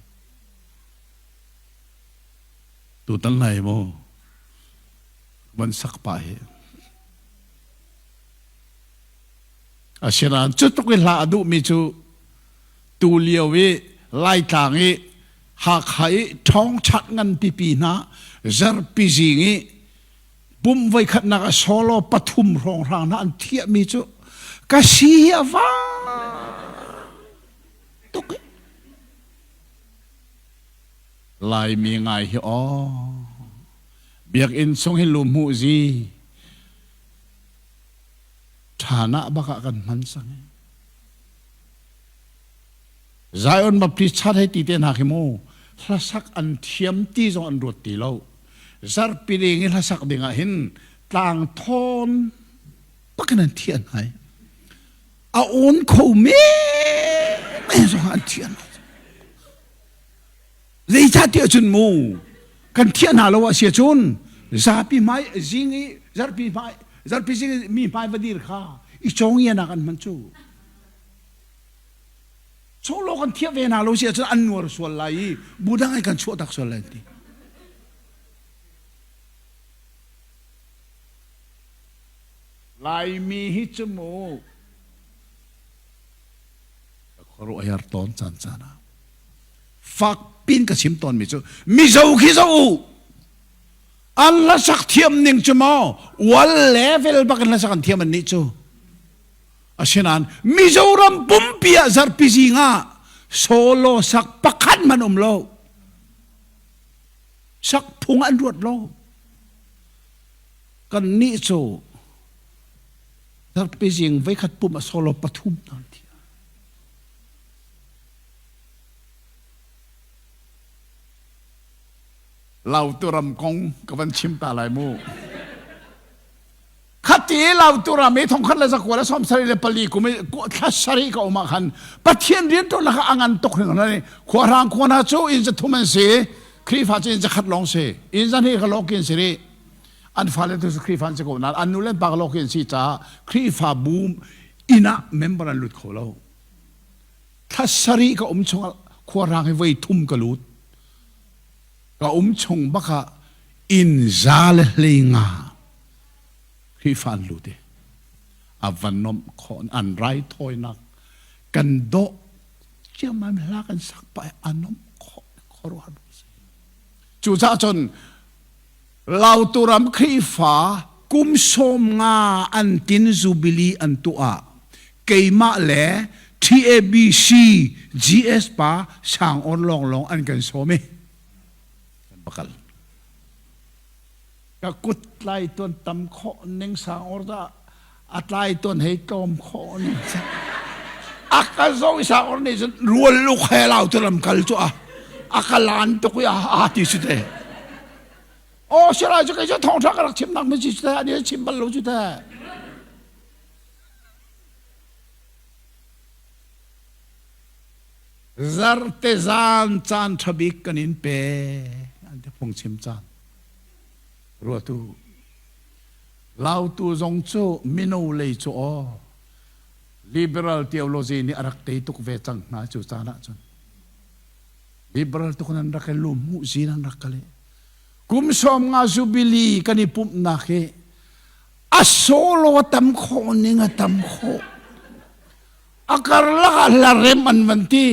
Tutan lai mu van sak pah hi. Asinain cu tluk i hla a duhmi cu tu lio i Laitlang i Hakha i ṭhawngchat ngan pipi hna zarpi zing i pum voikhatnak a solo pathum hrawnghrang hna an thiahmi cu ka si hi a va tuk i Laimi ngai hi aw biakinn chung hi lu hmuh zi ṭhanah bak ah kan hman cang i Zion Baptist Church hei ti te hna khi mu hlasak an thiam ti zong an ruat ti lo. Zarhpi ding i hlasak ding ah hin tlang thawn pakin an thian hai. A awn kho me me zong an thian. Zeicahtiah cun mu kan thiah hna lo ah sia cun zapi hmai zing i zarpi hmai zarpi zing i mi hmai va dir kha i cawngianak an hman cu. Solo kan thiah ve hna lo si ahcun an nuar sual lai i bu dang ai kan chuah tak sual lai an ti. Laimi hi cu mu ka khuaruah har tawn caan caan ah fak pin ka chim tawn mi cu Mizo khi zo u an hlasak thiam ning cu maw wal level bak in hlasak an thiam an nih cu Asinain Mizoram pumpi ah zarhpi zing ah solo sak pakhat hmanh um lo. Sak phung an ruat lo. Kan nih cu zarhpi zing voikhat pum a solo pathum nan thi. Lautu ram kong ka van chim ta lai mu. Khati lautu ram i thongkhat le zakua le 74 kum i thla sarih ka um ah khan Pathian rianṭuannak ah a ngan tuk hringhran i khuahrang khua hna cu inn zathum an si Khrihfa cu inn zakhat lawng si inn zahnih kha lawki an si rih an fale tu cu Khrihfa an si ko nain an nu le an pa kha lawki an si caah Khrihfa bu inn ah member an lut kho lo thla sarih ka um chungah khuahrang hi voi thum ka lut ka um chung bak ah inn za le hlei nga Khrihfa an lut i a van nomh khawh an raithawinak kan dawh ciammam hla kan sak pah a nomh khawh khuaruahhar si. Cucaah cun Lautu ram Khrihfa kum 50 an tin jubilee an tuah keimah le TABC GS pa sang on lawnglawng an kan sawm i kan va kal. Ka kut tlai tuan tam khawh ning sang or dah a tlai tuan hei tlawm khawh ning a ka zo i sang or nih cun rual luk he lau tu lam kal cu a a ka lan tuk i a ti si te aw sirai cu kei cu thawngtha ka rak chim nak mi si te ani chim bal lo cu te Zarte zan caan ṭha bik kan in pe an ti phungchim caan. Ruatu Lautu zong cu mino lei cu aw liberal theology nih a rak tei tuk ve cang hna cu caan ahcun. Liberal tuk nan rak i lum mu zin an rak kal i kum 50 jubilee kan i pumhnak hi a solo a tam khawh ning a tam khawh. A karlak ah hlarem an van ti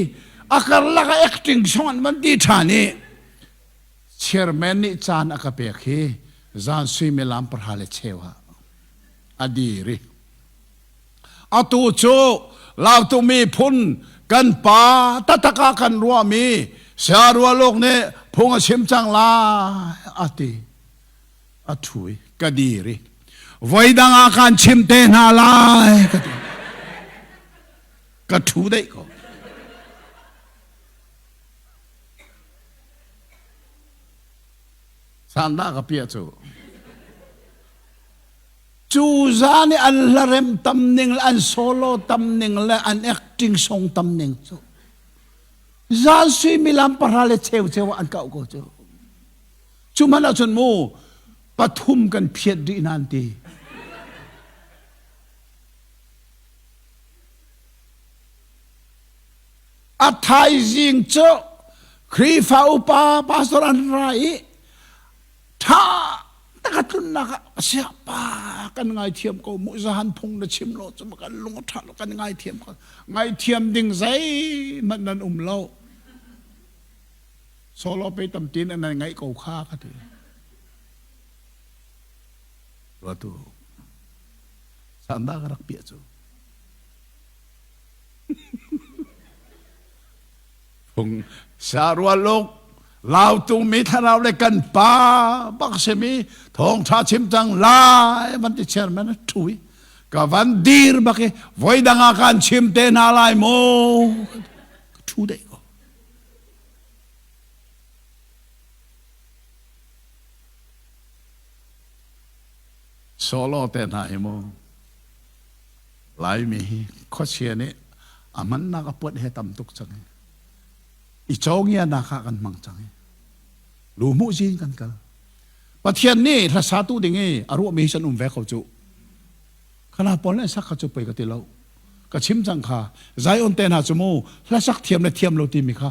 a karlak ah acting song an van ti ṭhan i chairman nih caan a ka pek hi zan suimilam pahra le cheu ah a dir i atu cu Lautu miphun kan pa taktak ah kan ruahmi Saya Rualuk nih phung a chim cang lai a ti. A ṭhu i ka dir i voidang ah kaan chim te hna lai ka ti. Ka ṭhu deih ko. Sandah ka piah cu. Cu zan i an hlarem tam ning le an solo tam ning le an acting song tam ning cu zan suimilam pahra le cheu cheu ah an kauh ko cu. Cu hmanh ahcun mu. Pathum kan phiat rih hna an ti. A thaizing cu Khrihfa upa pastor an ra i ṭha taka tlunnak ah siah pa kan ngaithiam ko mu zahan phung na chim lo cu kan lung a ṭha lo kan ngaithiam ko ngaithiam ding zeihmanh nan um lo solo pe tam tin an ngaih ko kha ka ti ruatu sanda ka rak piah cu Phung sarualuk lautung mi thlarau le kan pa bak simi thawngtha chim cang lai van ti chairman a thu i ka van dir bak i voi dang ah kan chim te hna lai mu ka thu deh ko solo te hna hi mu Laimi hi khuachia nih a hmannak a puat he tam tuk cang i i cawngianak ah kan hmang cang i lu hmuh zin kan kal. Pathian nih hlasatu ding i a ruahmi hi san um ve ko cu. Khana pawl nih sak kha cu pei ka ti lo. Ka chim cang kha Zion te hna cu mu hlasak thiam le thiam lo timi kha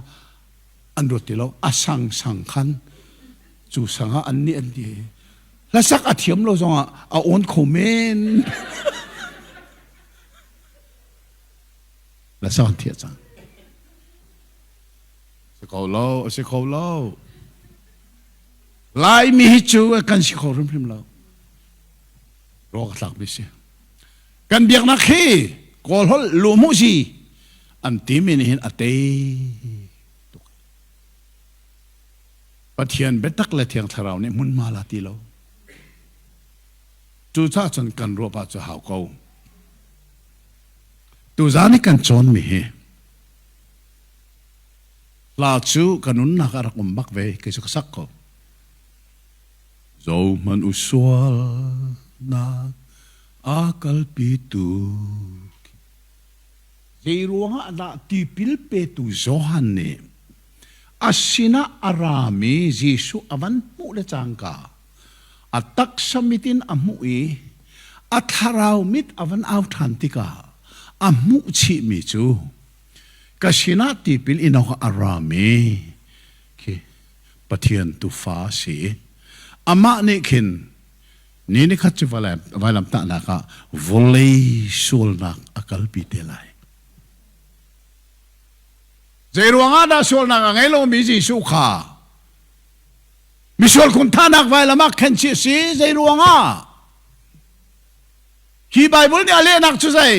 an ruat ti lo. A sang sang khan cu sang ah an nih an ti. Hlasak a thiam lo zongah a awn kho men. Hlasak an thiah cang. Si kho lo, a si kho lo. Laimi hi cu kan si kho hrimhrim lo. Rawk a tlakmi si. Kan biaknak hi Kawl holh luhmuh si an timi nih hin a tei tuk. Pathian biatak le Thiang Thlarau nih hmunhma la ti lo. Cucaah cun kan ruah pah cu hau ko. Tuzaan i kan cawnmi hi hla cu ka nunnak ah rak um bak ve kei cu ka sak ko. Zohmanh u sualnak a kalpitu Zei ruangah dah tipil petu Johan nih a sinah a rami Jesuh a van hmuh le cangka a taksa mit in a hmuh i a thlarau mit a van au ṭhan tikah a hmuh chihmi cu ka sinah tipil in awkah a rami khi Pathian tufa a si i amah nih khin ni nikhat cu vailamtahnak ah vawlei sualnak a kalpi te lai. Zei ruangah dah sualnak a ngei lomi Jesuh kha misual khun thahnak vailam ah khenchih a si? Zei ruangah? Hi Bible nih a lehnak cu zei?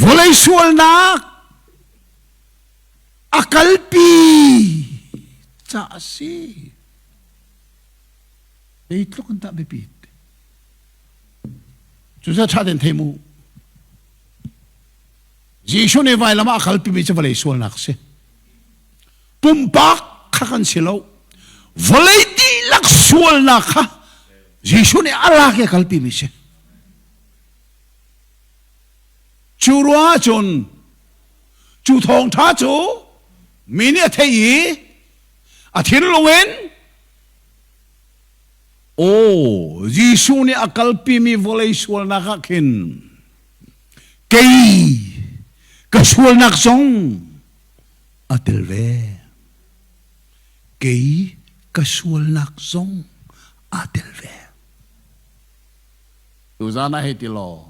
Vawlei sualnak a kalpi ca a si. Zeitluk in dah biapit? Cucu ṭha tein thei mu. Jesuh nih vailam ah a kalpimi cu vawlei sualnak a si. Pumpak kha kan si lo. Vawlei dihlak sualnak kha Jesuh nih a lak i a kalpimi si. Cu ruangah cun cu thawngṭha cu mi nih a theih i a thinlung in Aw, Jesuh nih a kalpimi vawlei sualnak ah khin kei ka sualnak zong a tel ve. Kei ka sualnak zong aa tel ve. Tuzaan ah hei ti law,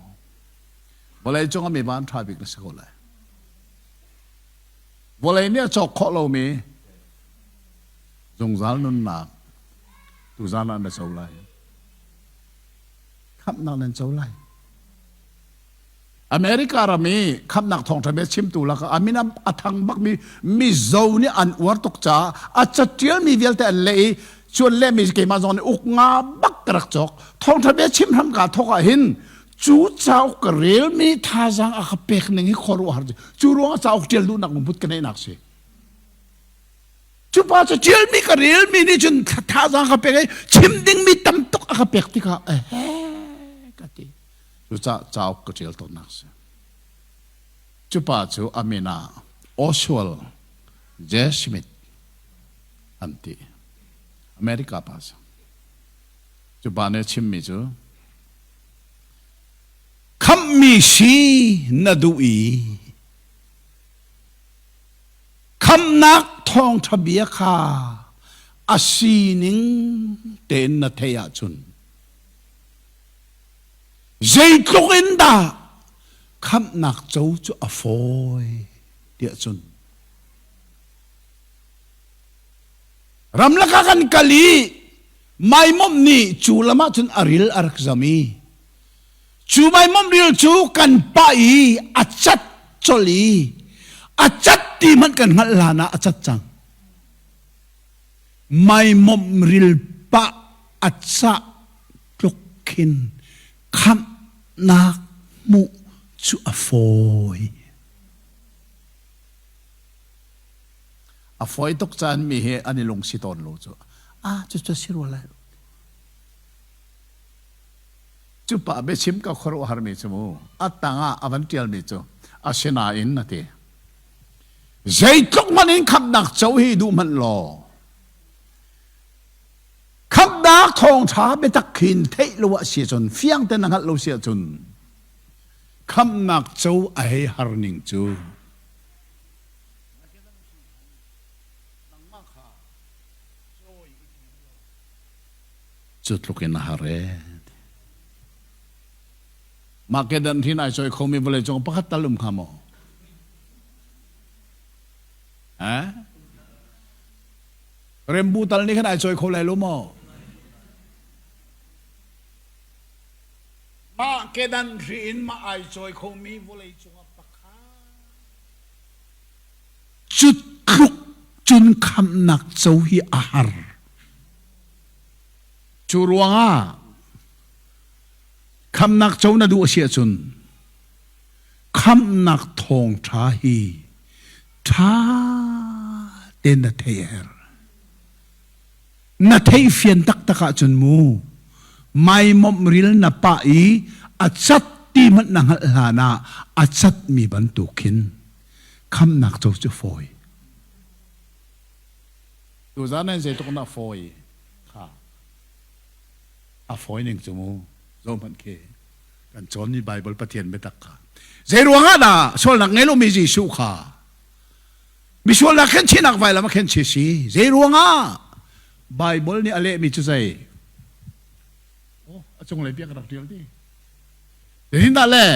vawlei cung ah mi van ṭha bik na si ko lai. Vawlei nih a cawk khawh lomi zungzal nunnak tuzaan ah na co lai. Khamhnak nan co lai. America ram i khamhnak thawngṭha bia chimtu lakah a min a thang bakmi Mizo nih an uar tuk caah a caṭialmi vialte an leh i cu an lehmi keimah zong nih uk nga bak ka rak cawk. Thawngṭha bia chim hram kaa thawk ah hin cu cauk ka relmi thazaang a ka pek ning hi khuaruahhar cu ruangah cauk ṭial duhnak lungput ka neihnak si. Cu pa cu ṭialmi ka relmi nih cun thazaang ka pek i chim dingmi tam tuk a ka pek tikah ehe ka ti. Cucaah cauk ka ṭial tawnnak a si. Cu pa cu a min ah Oswald J. Smith an ti. America pa si. Cu pa nih a chimmi cu khamhmi si na duh i khamhnak thawngṭha bia kha a sining tein na theih ahcun zeitluk in dah khamhnak co cu a fawi tiah cun ramlak ah kan kal i maimawmh nih cu lam ah cun a ril a rak zam i cu maimawmh ril cu kan pah i a cat colh i a cat ti hmanh kan hngalh hlan ah a cat cang. Maimawmh ril pah a cah tluk khin khamhnak hmuh cu a fawi. A fawi tuk caan mi hi an i lungsi tawn lo cu. Ah, cucu si rua lai lo. Cu pa biachim ka khuaruahhar mi cu mu a tangah a van ṭialmi cu asinain a ti. Zeitluk hmanh in khamhnak co hi duh hmanh law khamhnak thawngṭha biatak khin theih lo ah si cun fiang tein na hngalh lo si ahcun khamhnak co a hei har ning cu cu tluk in a har ee. Mah kedan hrin ai cawi khomi vawleicung pakhat tal um hnga maw? Eh? Rembu tal nih khan ai cawi kho lai lo maw? Mah kedan hri in mah ai cawi khomi vawleicung ah pakhat Cu tluk cun khamhnak co hi a har. Cu ruangah khamhnak co na duh a si ahcun khamhnak thawngṭha hi ṭha tein na theih a herh. Na theih fian taktak ahcun mu maimawmh ril na pah i a cat ti hmanh na hngalh hlan ah a catmi bantuk khin khamhnak co cu fawi. Tuzan nan zeitluk na fawi kha a fawi ning cu mu zohhmanh khi kan cawnmi Bible Pathian biatak kha Zei ruangah dah sualnak ngei lomi Jesuh kha misualnak khenchihnak vailam a khenchih si zei ruangah Bible nih a lehmi cu zei oh a cunglei bia ka rak ṭial ti Zeitindah le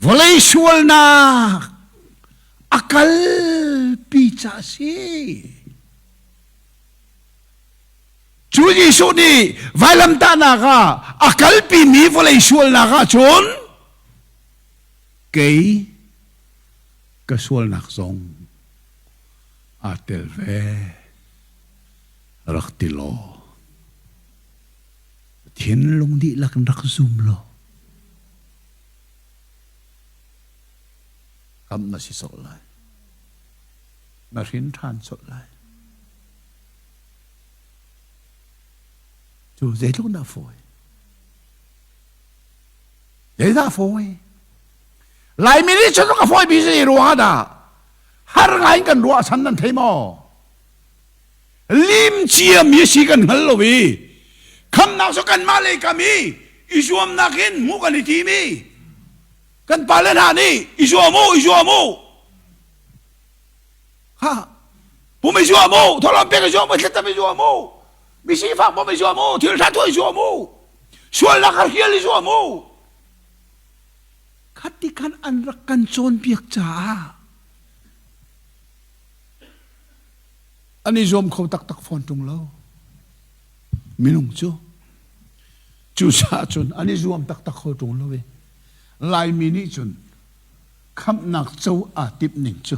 Vawlei sualnak a kalpi ca a si. Cu Jesuh nih vailamtahnak ah a kalpimi vawlei sualnak ah cun kei ka sualnak zong aa tel ve rak ti law thinlung dihlak in rak zum law Kam na si colh lai. Na hrin ṭhan colh lai. Cu zeitluk dah fawi? Zeidah fawi? Laimi nih cun ka fawi bi si ruangah dah har ngai in kan ruah chan nan thei maw? Lim ciami si kan hngal lo i khamnak cu kanmah lei kam i i zuamnak in hmuh kan i tim i kan pale hna nih i zuam u i zuam u ha pum i zuam u thawlawm pek i zuam u thlacam i zuam u mi sifak bawmh i zuam u thil ṭha tuah i zuam u sualnak kha hrial i zuam u Khati khan an rak kan cawnpiak caah an i zuam kho taktak fawn ṭung lo minung cu cucaah cun an i zuam taktak kho ṭung lo i Laimi nih cun khamhnak co aa timh ning cu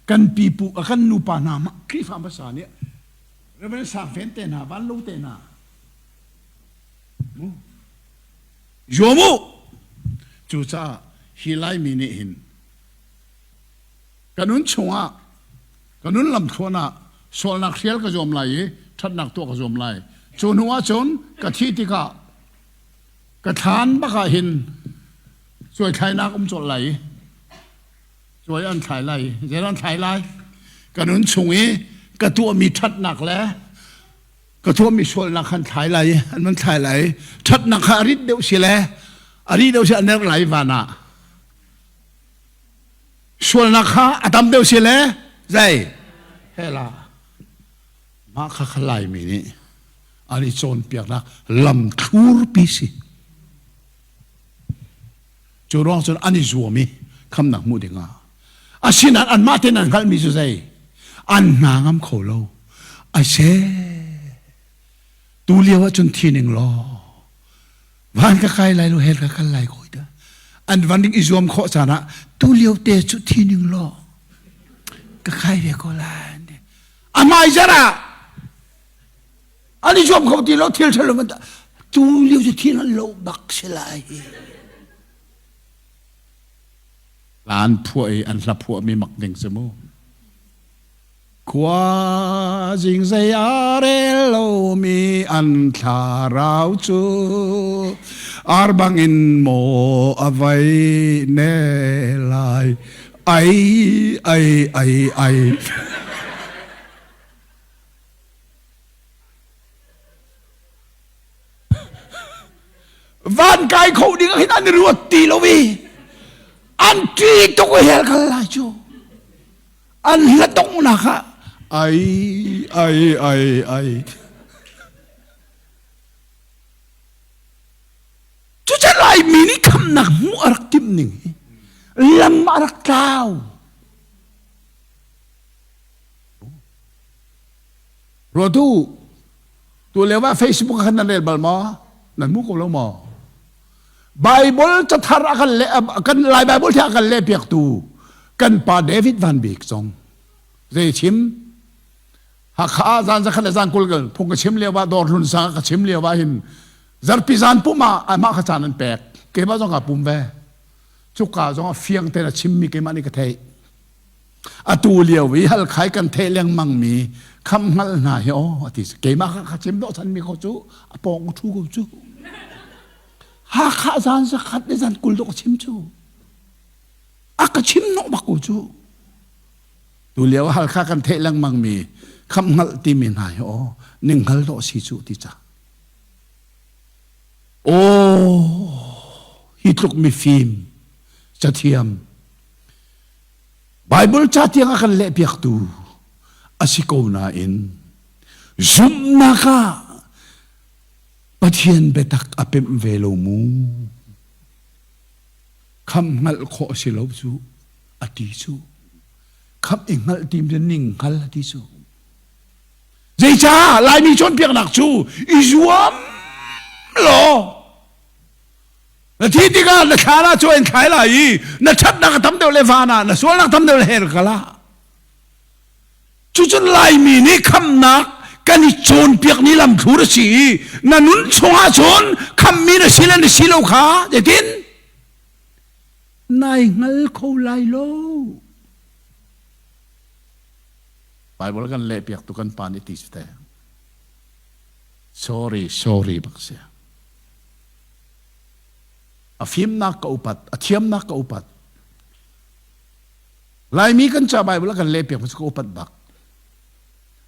kan pipu a kan nupa hna Khrihfa hmasa nih Reverend Sang Fen te hna Van Lo te hna zuam u cucaah hi Laimi nih hin Ka nun chungah ka nun lamthluan ah sualnak hrial ka zuam lai i ṭhatnak tuah ka zuam lai. Cu hnu ah cun ka thih tikah ka thlaan bak ah hin cuaithlainak um colh lai i cuai an thlai lai i zeidah an thlai lai? Ka nun chung i ka tuahmi ṭhatnak le ka tuahmi sualnak khan thlai lai an van thlai lai. Ṭhatnak kha a rit deuh si le a ri deuh si a ner lai van ah. Sualnak kha a tam deuh si le zei hela mah kha kha Laimi nih an i cawnpiaknak lam thlurpi si. Cu ruang cun an i zuam i khamnak hmuh dingah. Asinain anmah tein an hngalhmi cu zei? An hna ngam kho lo. Ai seh. Tu lio ah cun thi ning law van ka kai lai lo hell ka kal lai ko dah. An van ding i zuam khawh caan ah tu lio te cu thi ning law ka kai ve ko lai. A hmai zar ah an i zuam kho ti lo thil ṭhalo man tu lio cu thil an lo bak si lai hla an phuah i an hla phuah mi mak ding si mu khua zing zei a rel lomi an thlarau cu ar bangin maw a vai ne lai ai ai ai ai Van kai kho ding ah hin an i ruat ti lo i an ṭi tuk i hell kal lai cu an hla donghnak ah ai ai ai ai Cucu Laimi nih khamnak hmuh a rak timh ning hi lam a rak tlau. Ruat u, tu lio ah Facebook khan nan rel bal maw? Nan hmu ko lo maw? Bible cathar a kan le kan Lai Bible the a kan leh piaktu kan pa David Van Bik zong zei chim Hakha zan zakhat le zan kul phung ka chim lio ah dawr hlun sang ka chim lio ah hin zarpi zan pum ah amah kha caan an pek keimah zong ka pum ve cuka zong ah fiang tein a chimmi keimah nih ka theih Atu lio i halkhai kan theih lengmang mi kham hngal hna hi aw ati keimah kha kha chim dawh chan mi ko cu a pawng thu ko cu Hakha zan zakhat le zan 20 dawh ka chim cu a ka chim hnawh bak ko cu tu lio halkha kan theih lengmang mi kham hngal timi hna hi aw ning hngal dawh si cu ti ca aw hi tluk mi fim cathiam Bible ca tiang a kan lehpiaktu a si ko nain zumhnak ah Pathian biatak a pemh ve lo mu. Kham hngalh khawh a si lo cu a ti cu. Kham i hngalh tim cu ning hngal a ti cu. Zeicah Laimi cawnpiaknak cu i zuam law Na thi tikah na thla ah cu in thlai lai i na ṭhatnak a tam deuh le van ah na sualnak tam deuh le hell kal ah. Cucun Laimi nih khamnak kan i cawnpiak ni lamthlur a si i na nun chungah cun khammi na si le na si lo kha zeitin nai hngal kho lai lo. Bible kan lehpiak tu kan pa nih ti si te. Sorry, sorry bak si. A fimnak ka upat, a thiamnak ka upat. Laimi kan ca Bible a kan lehpiak cu ka upat bak.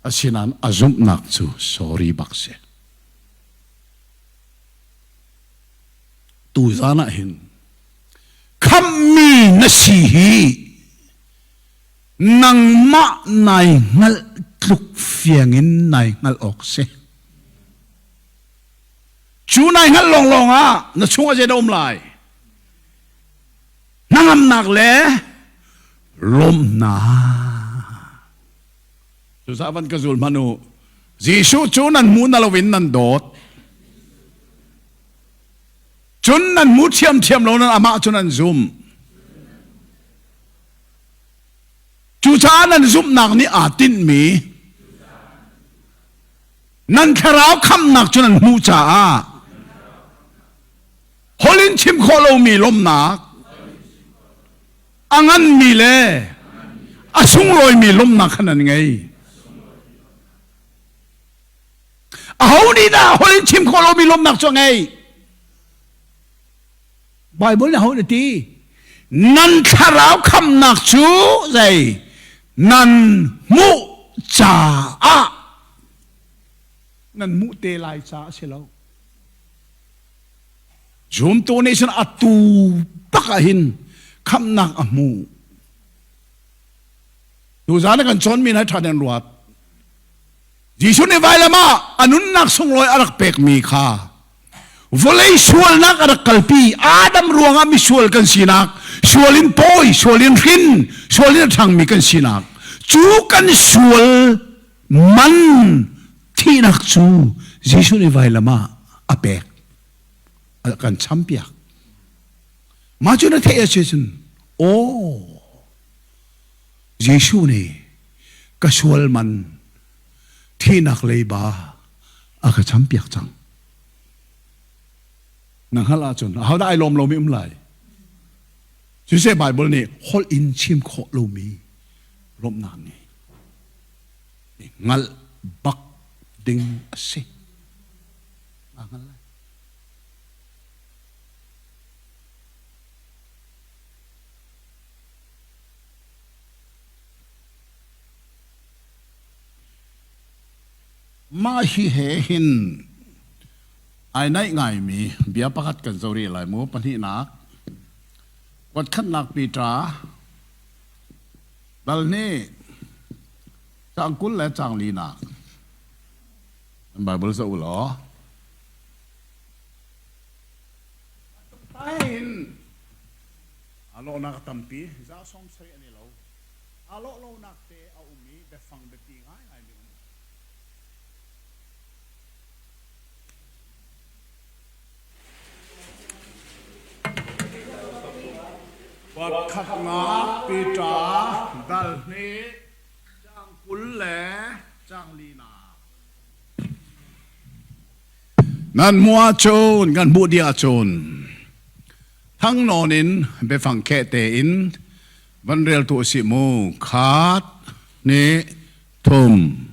Asinain a zumhnak cu sorry bak si. Tu zan ah hin khammi na si hi nangmah nai hngalh tluk fiang in nai hngalh awk si. Cu nai hngalh lawnglawng ah na chungah zeidah um lai? Hnangamnak le lawmhnak. Cucaah van ka zul hmanh u. Jesuh cu nan hmu na loin nan dawt. Cun nan hmu ṭhiamṭhiam lo nan amah cu nan zum. Cucaah nan zumhnak nih aa tinhmi Nan thlarau khamnak cu nan hmuh caah holh in chim khawh lomi lawmhnak a nganmi le a sunglawimi lawmhnak kha nan ngei. Aho nih dah holh in chim khawh lomi lawmhnak cu a ngei? Bible nih aho nih ti? Nan thlarau khamnak cu zei? Nan hmuh caah nan hmuh te lai caah a si lo. Zumtu nih cun atu bak ah hin khamhnak a hmu. Tuzaan kan cawnmi hna ṭha den ruat. Jesuh nih vailam ah a nunnak sunglawi a rak pekmi kha vawlei sualnak a rak kalpi. Adam ruangah misual kan sinak, sual in pawi, sual in hrin, sual in a ṭhangmi kan sinak, cu kan sual man thihnak cu Jesuh nih vailam ah a pek, a kan champiak. Mah cu na theih a si cun, aw, Jesuh nih ka sual man thihnak leiba a ka champiak cang. Na hngalh ahcun ahodah ai lawm lomi um lai? Siseh Bible nih holh in chim khawh lomi lawmhnak ngei. Hngalh bak ding a si. Aa hngal lai. Mah hi he hin ai naih ngaimi bia pakhat kan zoh rih lai mu. Pahnihnak, kuatkhatnak Peter dal hnih caang 20 le caang linak. Nan Bible zoh u law. Tain aa lawhnak a tampi, za sawm sarih an i lo. Aa lawh lonak te a um i biafang biapi ngaingai mi um. Pakhatnak Peter dal hnih caang 20 le caang linak. Nan hmuh ahcun, kan hmuh dih ahcun, thang nawn in biafang kheh tein van rel tu usih mu. Khat, hnih, thum.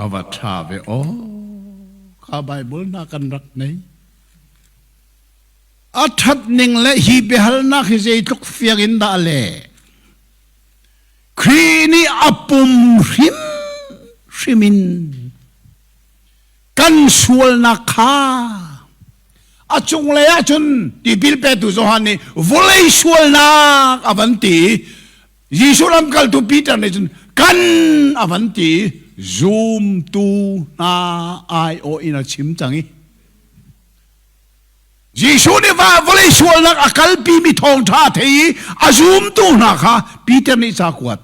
A va ṭha ve aw. Kha Bible hna kan rak nei. A ṭhat ning le hi biahalnak hi zeitluk fiang in dah le Khrih nih a pum hrimhrim in kan sualnak kha a cunglei ah cun tipil petu Johan nih vawlei sualnak a van ti. Jesuh lamkaltu Peter nih cun kan a van ti, zumtu hna aiawh in a chim cang i Jesuh nih va vawlei sualnak a kalpimi thawngṭha a thei i a zumtu hna kha Peter nih ca kuat.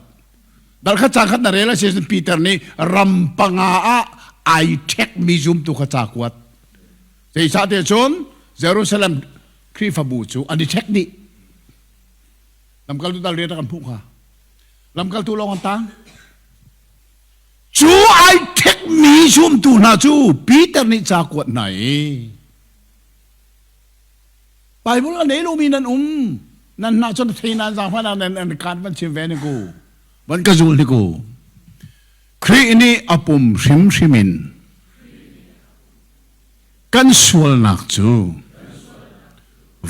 Dal khat ca khat na rel a si cun Peter nih ram panga ah ai ṭhekmi zumtu kha ca kuat. Zeicahtiah cun Jerusalem Khrihfabu cu an i ṭhek dih. Lamkaltu dal rian kan hmuh kha. Lamkaltu lawng an tang. Cu ai ṭhekmi zumtu hna cu Peter nih ca kuat hna i Bible a nei lomi nan um nan hna cun thei nan zaangfah nan nan kan van chim ve ni ku van ka zul ni ku Khrih nih a pum hrimhrim in kan sualnak cu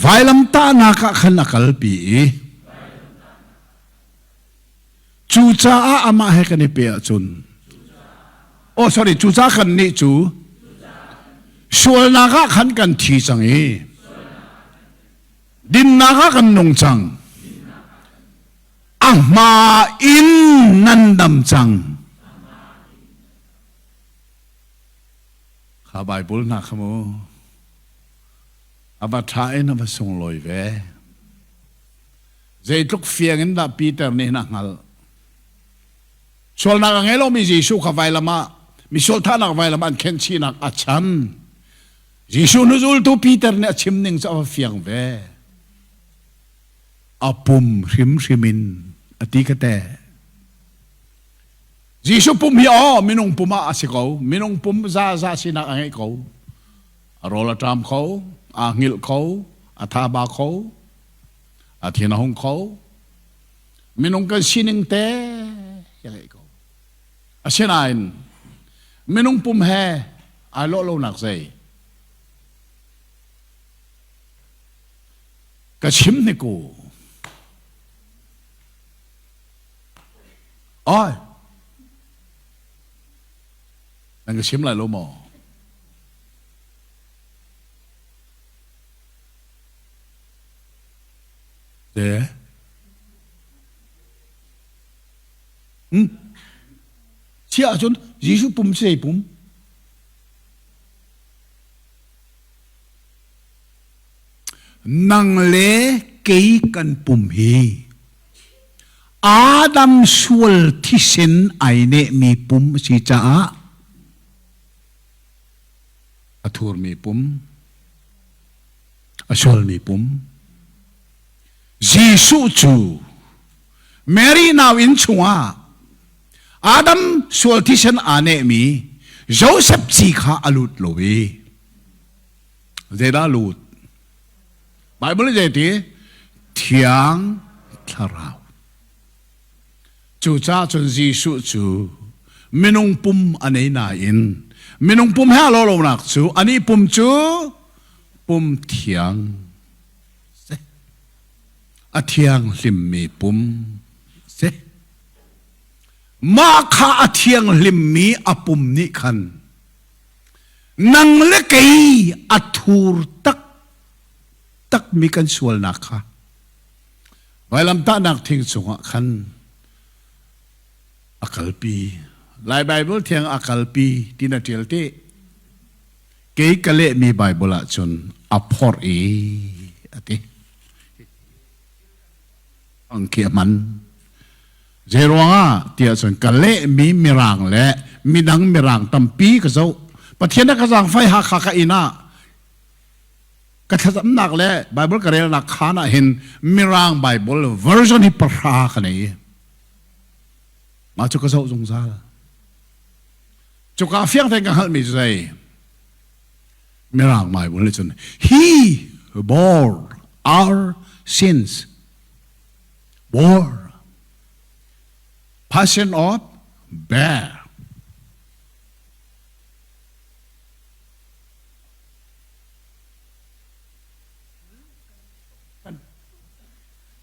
vailamtahnak ah khan a kalpi i Cucaah amah he kan i pe ahcun, oh sorry, cucaah kannih cu sualnak ah khan kan thi cang i dinnak ah kan nung cang. A hma in nan dam cang. Kha Bible hna kha mu a va ṭha in a va sunglawi ve. Zeitluk fiang in dah Peter nih hin a hngalh. Sualnak a ngei lomi Jesuh kha vailam ah misual thahnak vailam an khenhchihnak a chan. Jesuh hnuzultu Peter nih a chim ning cu a va fiang ve. A pum hrimhrim in a ti ka te. Jesuh pum hi aw minung pum ah a si ko. Minung pum za za sinak a ngei ko. A rawl a ṭam kho, aa hngilh kho, a thaba kho. A thin a hung kho. Minung kan sining te hi ngei ko. Asinain minung pum he ai lawh lonak zei? Ka chim ni ku. Oi. Nan ka chim lai lo maw? De. Hmm. Chia ahcun Jesuh pum si zei pum? Nang le kei kan pum hi Adam sual thisen ai nehmi pum a si caah a thurmi pum, a sualmi pum. Jesuh cu Mary nau inn chungah Adam sual thisen aa nehmi Joseph ci kha a lut lo i zeidah lut? Bible zei ti? Thiang Thlarau. Cucaah cun Jesuh cu minung pum a nei nain minung pum he a lawh lonak cu anih pum cu pum thiang si. A thianghlimmi pum si. Mah kha a thianghlimmi a pum nih khan nang le kei a thur tak takmi kan sualnak kha Vailamtahnak thing cungah khan a kalpi. Lai Baibal thiang a kalpi ti na ṭial ti. Kei ka lehmi Baibal ahcun a phorh i a ti. Ang khi a hman. Zeiruangah tiah cun ka lehmi mirang le midang mirang tampi ka zoh. Pathian a ka zaangfai Hakha ka inn ah ka thlacamnak le Bible ka relnak khaan ah hin Mirang Bible version hi pahra ka nei. Mah cu ka zoh zungzal. Cuka fiang tein ka hngalhmi cu zei? Mirang Bible nih cun he bore our sins bore passion of bear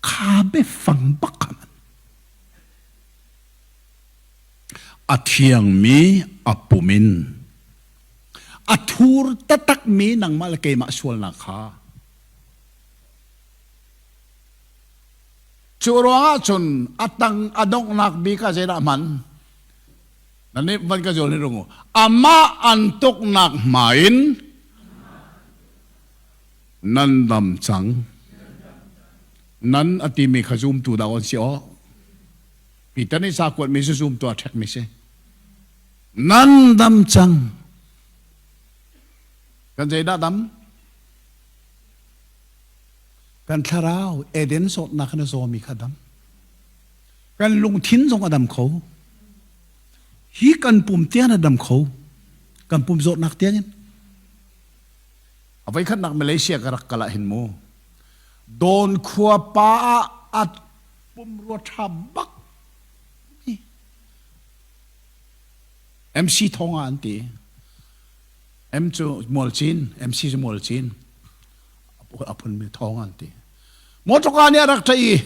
Kha biafang bak kha man. A thiangmi a pum in a thur taktakmi nangmah le keimah sualnak kha Cu ruangah cun a tang a donghnak bik ah zeidah hman? Nan nih van ka zawl ni rung u. Amah an tuknak hma in nan dam cang. Nan a timi kha zumtu dah on si aw. Peter nih sa kuatmi cu zumtu a ṭhekmi si. Nan dam cang. Kan zeidah dam? Kan thlarau Eden zawtnak in a zawmi kha dam. Kan lungthin zong a dam kho. Hi kan pum tiang a dam kho. Kan pum zawtnak tiang in. A voikhatnak Malaysia ka rak kal ah hin mu. Dawn khua pa ah a pumrua ṭha bak mi MC Thonga an ti. M cu Mualcin, MC cu Mualcin. A phun mi Thonga an ti. Motorka nih a rak ṭaih i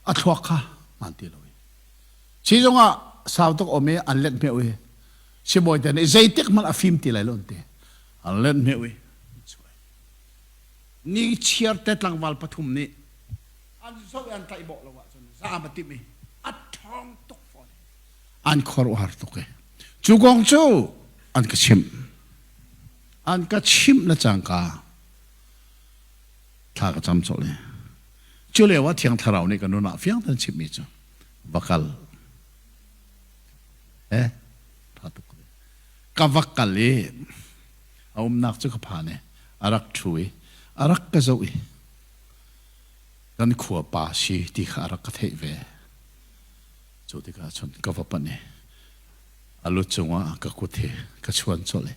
a thluak kha hmaan ti lo i sizung ah sau tuk om i an let hmeu i sibawi te nih zeitik hmanh a fim ti lai lo an ti an let hmeu i ni chiar te tlangval pathum nih an zoh i an tlaih bawh lo ahcun zaam a timh i a ṭhawng tuk fawn an khuaruahhar tuk i cu kong cu an ka chimh an ka chimh le cangka thla ka cam colh i cu lio ah Thiang Thlarau nih ka nun ah fiang tein chimhmi cu va kal eh tha tuk ka va kal i a umnak cu ka phan i a rak ṭhu i a rak ka zoh i kan khua pa si ti kha a rak ka theih ve cu tikah cun ka va panh i a lu cungah ka kut hi ka chuan colh i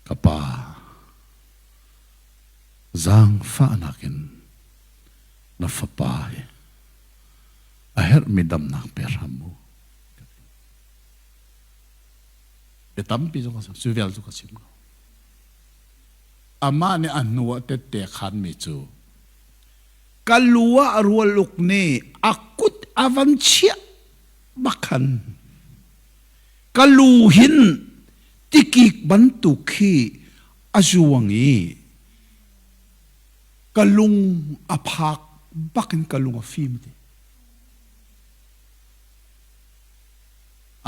ka pa. Zaangfahnak in na fapa hi a herhmi damnak pe hram mu. Bia tampi zong a cu vial cu ka chim ko. Amah nih a hnu ah tette khanmi cu ka lu ah rualuk nih a kut a van chiah bak khan ka lu hin tikik bantuk khi a zuang i ka lung a phak bak in ka lung a fim ti.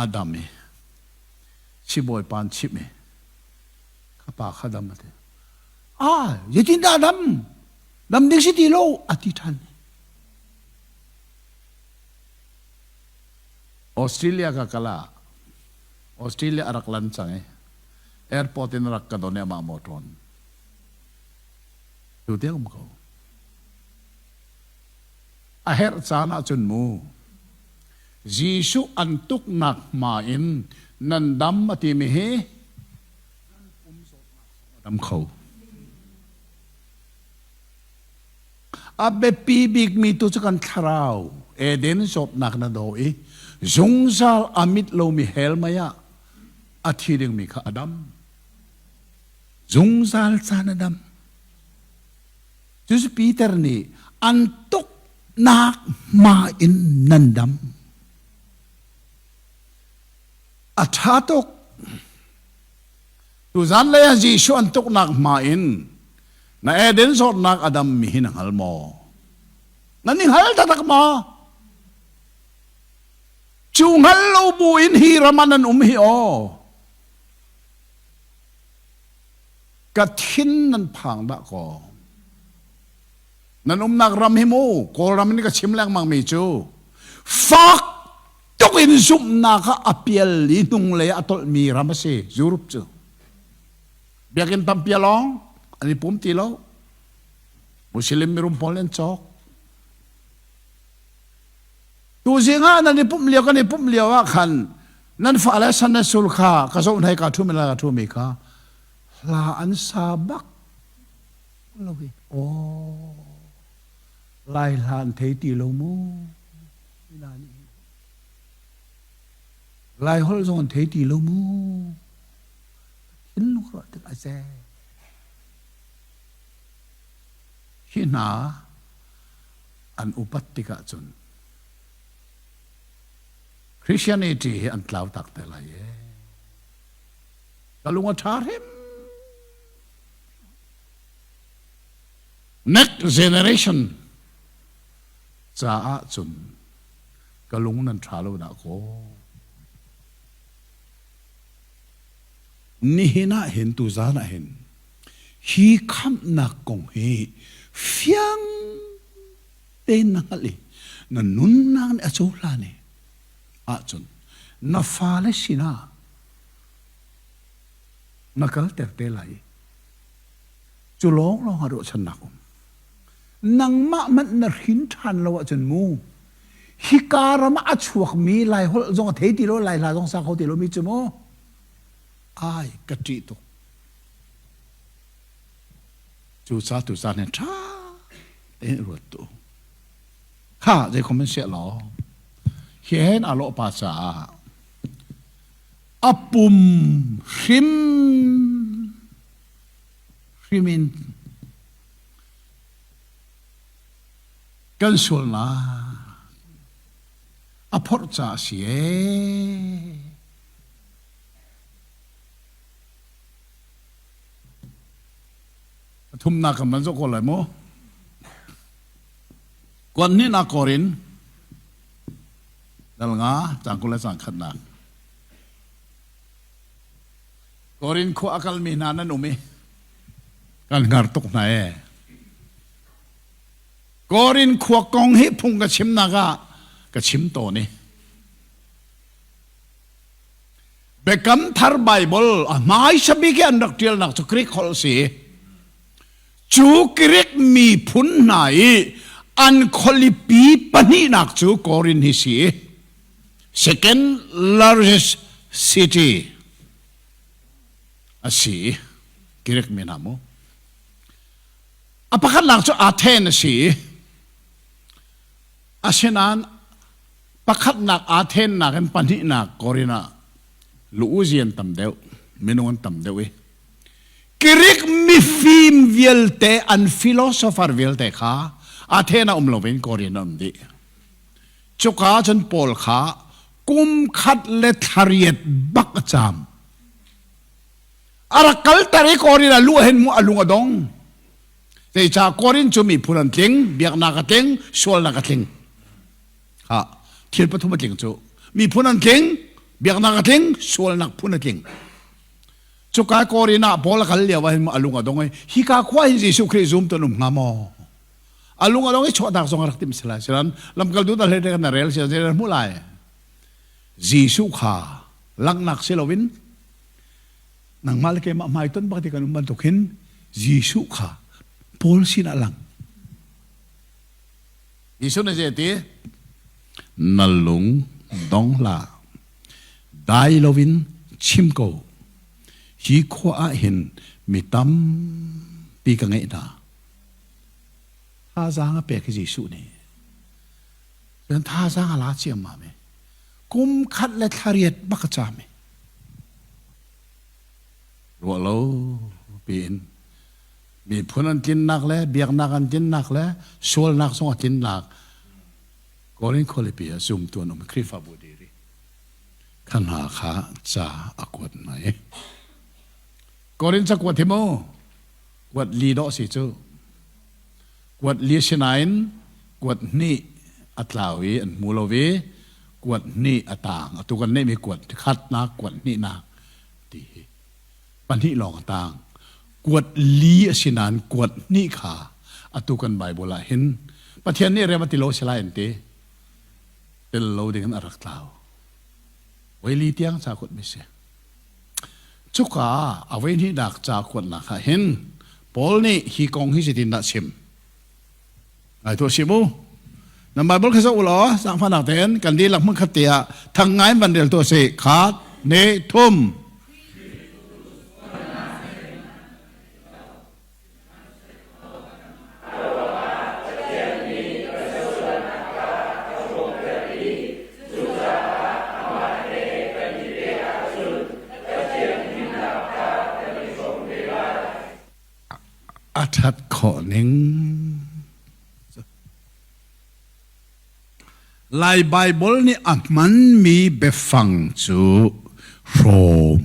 A dam i sibawipa an chimh i ka pa kha dam a ti. Ah, zeitindah a dam? Dam ding si ti lo a ti ṭhan. Australia ka kal ah Australia a rak lan cang i airport in rak ka don i amah motor in. Tu tiang um ko. A herh caan ahcun mu Jesuh an tuknak hma in nan dam a timi hi nan pum zawtnak zong a dam kho. A biapi bikmi tu cu kan thlarau Eden zawtnak na daw i zungzal a mit lomi hell mei ah a thi dingmi kha a dam. Zungzal caan a dam. Cucu Peter nih an tuknak hma in nan dam. A ṭha tuk. Tuzan lei ah Jesuh an tuknak hma in na Eden zawtnak a dammi hi na hngal maw? Nan i hngal taktak maw? Cu hngal lo bu in hi ram ah nan um hi aw. Ka thin nan phang dah kaw. Nan umnak ram hi mu Kawlram in ka chim lengmang mi cu fak tuk in zumhnak ah a pial i hnunglei ah a tolhmi ram a si Europe cu. Biakinn tampi a lawng an i pum ti lo. Muslim mirum pawl an cawk. Tuzing ah nan i pumh lio kan i pumh lio ah khan nan fale san le sul kha ka zoh hna i ka ṭhumi la ka ṭhumi kha hla an sa bak lo hi. Aw, Lai hla an thei ti lo mu. Lai holh zong an thei ti lo mu. Thinlung ruah tik a ze. Hi hna an upat tikah cun Christianity hi an tlau tak te lai ee. Ka lung a ṭha hrim. Next generation caah cun ka lung nan ṭha lo dah kaw. Nihin ah hin tuzaan ah hin hi khamhnak kong hi fiang tein na hngalh i na nunnak nih a cohlan i ahcun na fale sinah na kalter te lai i cu lawnglawng ah ruahchannak um. Nangmah hmanh na hrin ṭhan lo ahcun mu hika ram ah a chuakmi Laiholh zong a thei ti lo, Lai hla zong sa kho ti lomi cu mu ai ka ṭih tuk. Cuca tucaan hin ṭha tein ruat tu. Kha zeikhom in siah law hi hen aa lawh pa caah a pum hrim hrim in kan sualnak a phorh caah a si ee. Pathumnak kan van zoh ko lai mu. Kuan hnihnak Korin dal nga cang 20 le cang khatnak. Korin khua a kalmi hna nan um i kan hngar tuk hna ee. Korin khua kong hi phung ka chimnak ah ka chim tawn i Biakam Thar Baibal a hmaisa bik i an rak ṭialnak cu Greek holh a si. Cu Greek miphun hna i an khualipi pahnihnak cu Korin hi si. Second largest city a si. Greek mi hna mu. A pakhatnak cu Athen a si i asinain pakhatnak Athen nakin pahnihnak Korin ah lu-uzi an tam deuh, minung an tam deuh i Greek mifim vialte an philosopher vialte kha Athen ah um loin Korin ah um dih. Cuka cun Paul kha kum khat le thlariat bak a caam. A rak kalter i Korin ah luh hin mu a lung a dong. Zeicah Korin cu miphun an tling, biaknak a tling, sualnak a tling. Ha, thil pathum a tling cu. Miphun an tling, biaknak a tling, sualnak phun a tling. Cuka Korin ah Paul a kal lio ah hin a lung a dong i hika khua hin Jesuh Khrih zum tu an um hnga maw? A lung a dong i chuahtak zong a rak timh si lai. Silan lamkaltu ta hlei kan rel si zei hmuh lai. Jesuh kha langhnak si loin nangmah le keimah hmaiton bak ti kan um bantuk hin Jesuh kha Paul sinah lang. Jesuh na zei ti? Na lung dong hlah. Dai loin chim ko. Hi khua ah hin mi tampi ka ngeih hna. Thazaang a pek hi Jesuh nih. Cun thazaang a la ciammam i kum khat le thla riat bak a caam i ruah lo piin miphun an tlinnak le biaknak an tlinnak le sualnak zong a tlinnak Korin khualipi ah zumtu an um Khrihfabu diri kha hna kha ca a kuat hna i Korin cakuat hi mu kuat li dawh si cu kuat li sinain kuat hnih a tlau i an hmu lo i kuat hnih a tang atu kan neihmi kuat khatnak kuat hnihnak ti hi pahnih lawng a tang kuat li a si nain kuat hnih kha atu kan Bible ah hin Pathian nih rem a ti lo si lai an ti tel lo ding in a rak tlau voi li tiang ca kuat mi si Cuka a voihnihnak ca kuatnak ah hin Paul nih hi kong hi zeitindah chim? Ngai tuah si mu. Nan Bible kha zoh u law zaangfahnak tein kan dihlak hmunkhat te ah thang ngai in van rel tuah sih. Khat, ne, thum. A ṭhat khawh ning. Lai Baibal nih a hmanmi biafang cu hrawm.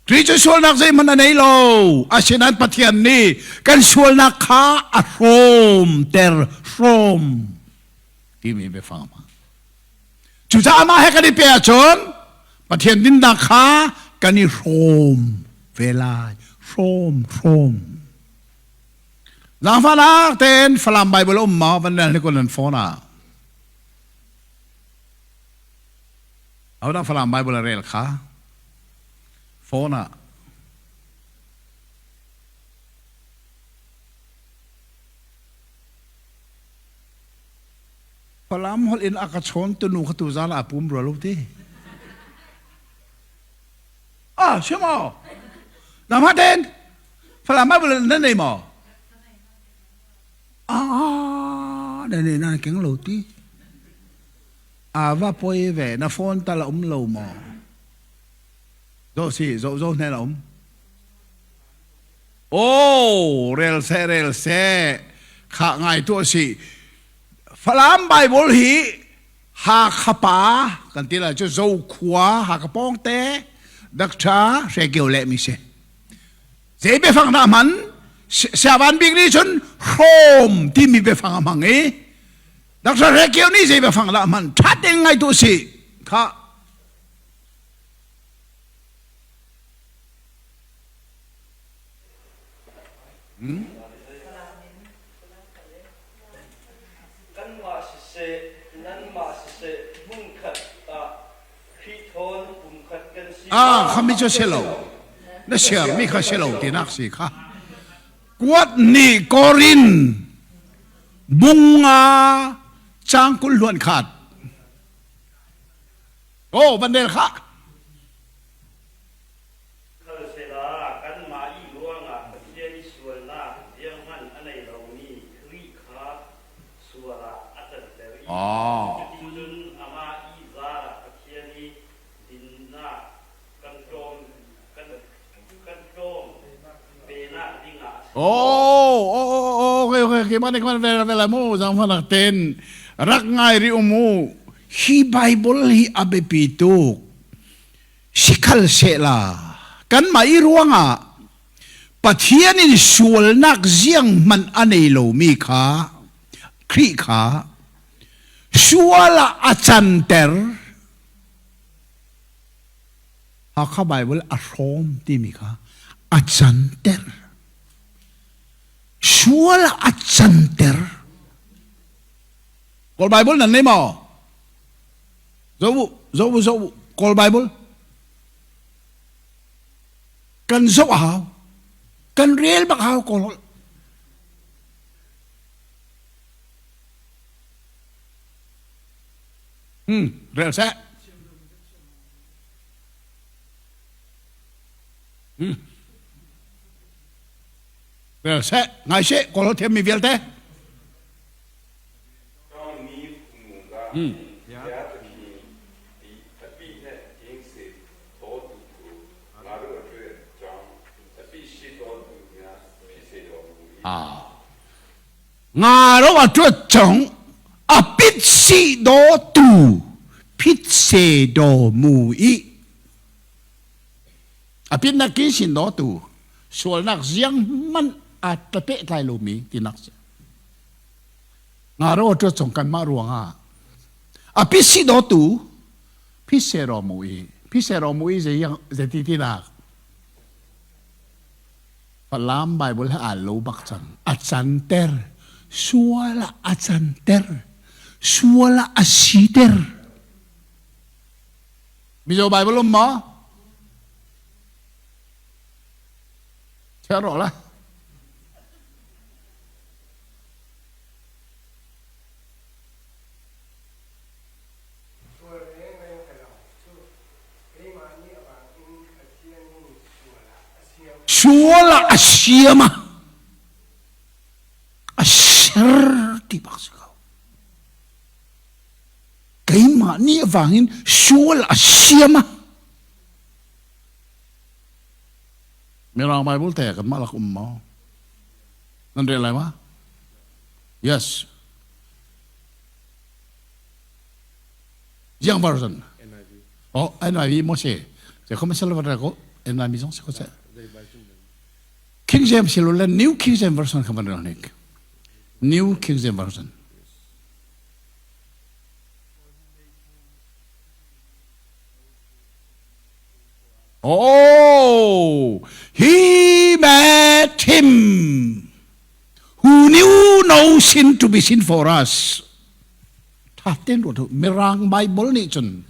Khrih cu sualnak zeihmanh a nei lo. Asinain Pathian nih kan sualnak kha a hrawmter, hrawm timi biafang a hmang. Cucaah amah he kan i pe ahcun Pathian dinnak kha kan i hrawm ve lai. Hrawm, hrawm. Zaangfahnak tein Falam Bible um ma van rel hnik nan phone ah. Ahodah Falam Bible a rel kha? Phone ah. Falam holh in a ka chawn tunu kha tu zan ah pum rua lo ti. Ah, si maw? Na ma ten? Falam Bible na nei maw? Ah, na nei na keng lo ti. A va poi ve na phone tal a um lo maw? Zo si, zo zo hnen a um. Oh, rel seh rel seh. Kha ngai tu si. Falam Bible hi Hakha pa kan ti lai cu zo khua Hakha pawng te Dr. Hre Kio le mi si. Zei biafang dah hman? Siavan bik nih cun hrawm timi biafang a hmang i Dr. Hre Kio nih zei biafang dah hman? Ṭha tein ngai tu si. Kha Hmm? Kanmah siseh, nanmah siseh, hmunkhat ah Khrih thawn pumkhat kan si. Ah, khami cu si lo. Na siarmi kha si lo tinak si kha. Kuat nih Korin bunga cang kul hluan khat. Oh, van rel kha. Khal sela kanmah i ruangah Pathian i sualnak zianghmanh. Oh, oh, oh, okay, okay, okay, mane kman vela vela mu, zang fanak ten rak ngai ri umu. Hi Bible hi a biapi tuk. Sikhal sehla kan mah i ruangah Pathian in sualnak ziang hmanh a nei lomi kha Khrih kha sual ah a canter. Hakha Bible a hrawm timi kha a canter. Sual ah a canter. Kawl Bible nan nei maw? Zoh u, zoh u, zoh u. Kawl Bible. Kan zoh a hau. Kan rel bak hau kawl holh. Hmm, rel seh. Hmm. Rel seh, ngai seh, kawl holh thiammi vialte. Hmm. Nga ro a ṭuat cong a pit si do tu phit se do mu i a pit nak ki sin do tu sualnak ziang hmanh a pehtlai lomi tinak si. Nga ro a ṭuat cong kanmah ruangah a pit si do tu phit se ro mu i phit se ro mu i zei zeiti tinak Falam Bible he aa lo bak cang. A canter. Sual ah a canter. Sual ah a siter. Mizo Bible um maw? Chia rawh la. Sual rengreng ka lo cu keimah nih a vang in Pathian in sual ah a siam. Sual ah a siam a a ser ti bak si ko. Keimah nih a vang in sual a siam a. Mirang Bible te kan mah lak um maw? Nan rel lai ma? Yes. Yang version. Oh, NIV mo si. Se ko masal var ko NIV zong se ko se. King James si lo le New King James version kha van nik. New King James version. Oh, he met him who knew no sin to be sin for us. Tha ten ruat Mirang Bible nih cun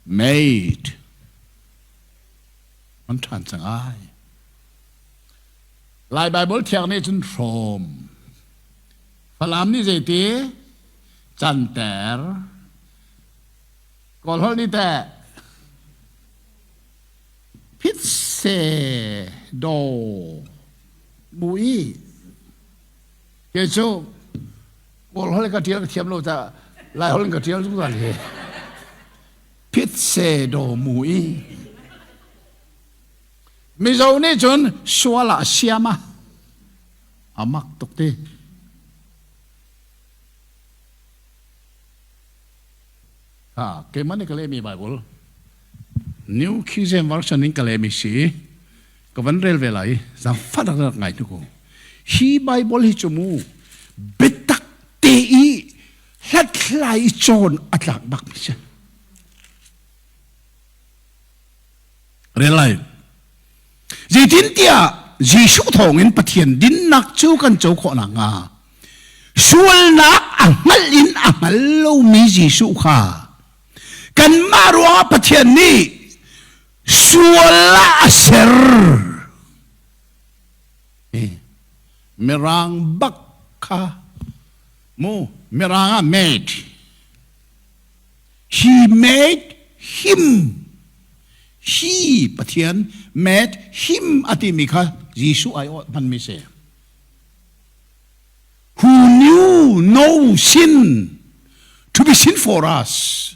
made an ṭhan cang ai. Lai Bible thiang nih cun hrawm. Falam nih zeiti? Canter. Kawl holh nih teh phit se do mui. Kei cu Kawl holh ka ṭial ka thiam lo caah Lai holh in ka ṭial zungzal hi. Phit se do mui. Mizo nih cun sual ah siam a a mak tuk ti. Ha, keimah nih ka lehmi Bible New King James Version in ka lehmi si ka van rel ve lai zaangfah rak rak ngai hnu hi Bible hi cu mu biatak te i hlathlai i cawn a tlak bak mi si rel lai Zeitintiah Jesuh thawngin Pathian dinnak cu kan co khawh nakhnga sualnak a hngalh in a hngal lomi Jesuh kha kanmah ruangah Pathian nih sual ah a ser. Mirang bak kha mu mirang ah made He made him. He Pathian made him a timi kha Jesuh ai hmanmi si. Who knew no sin to be sin for us.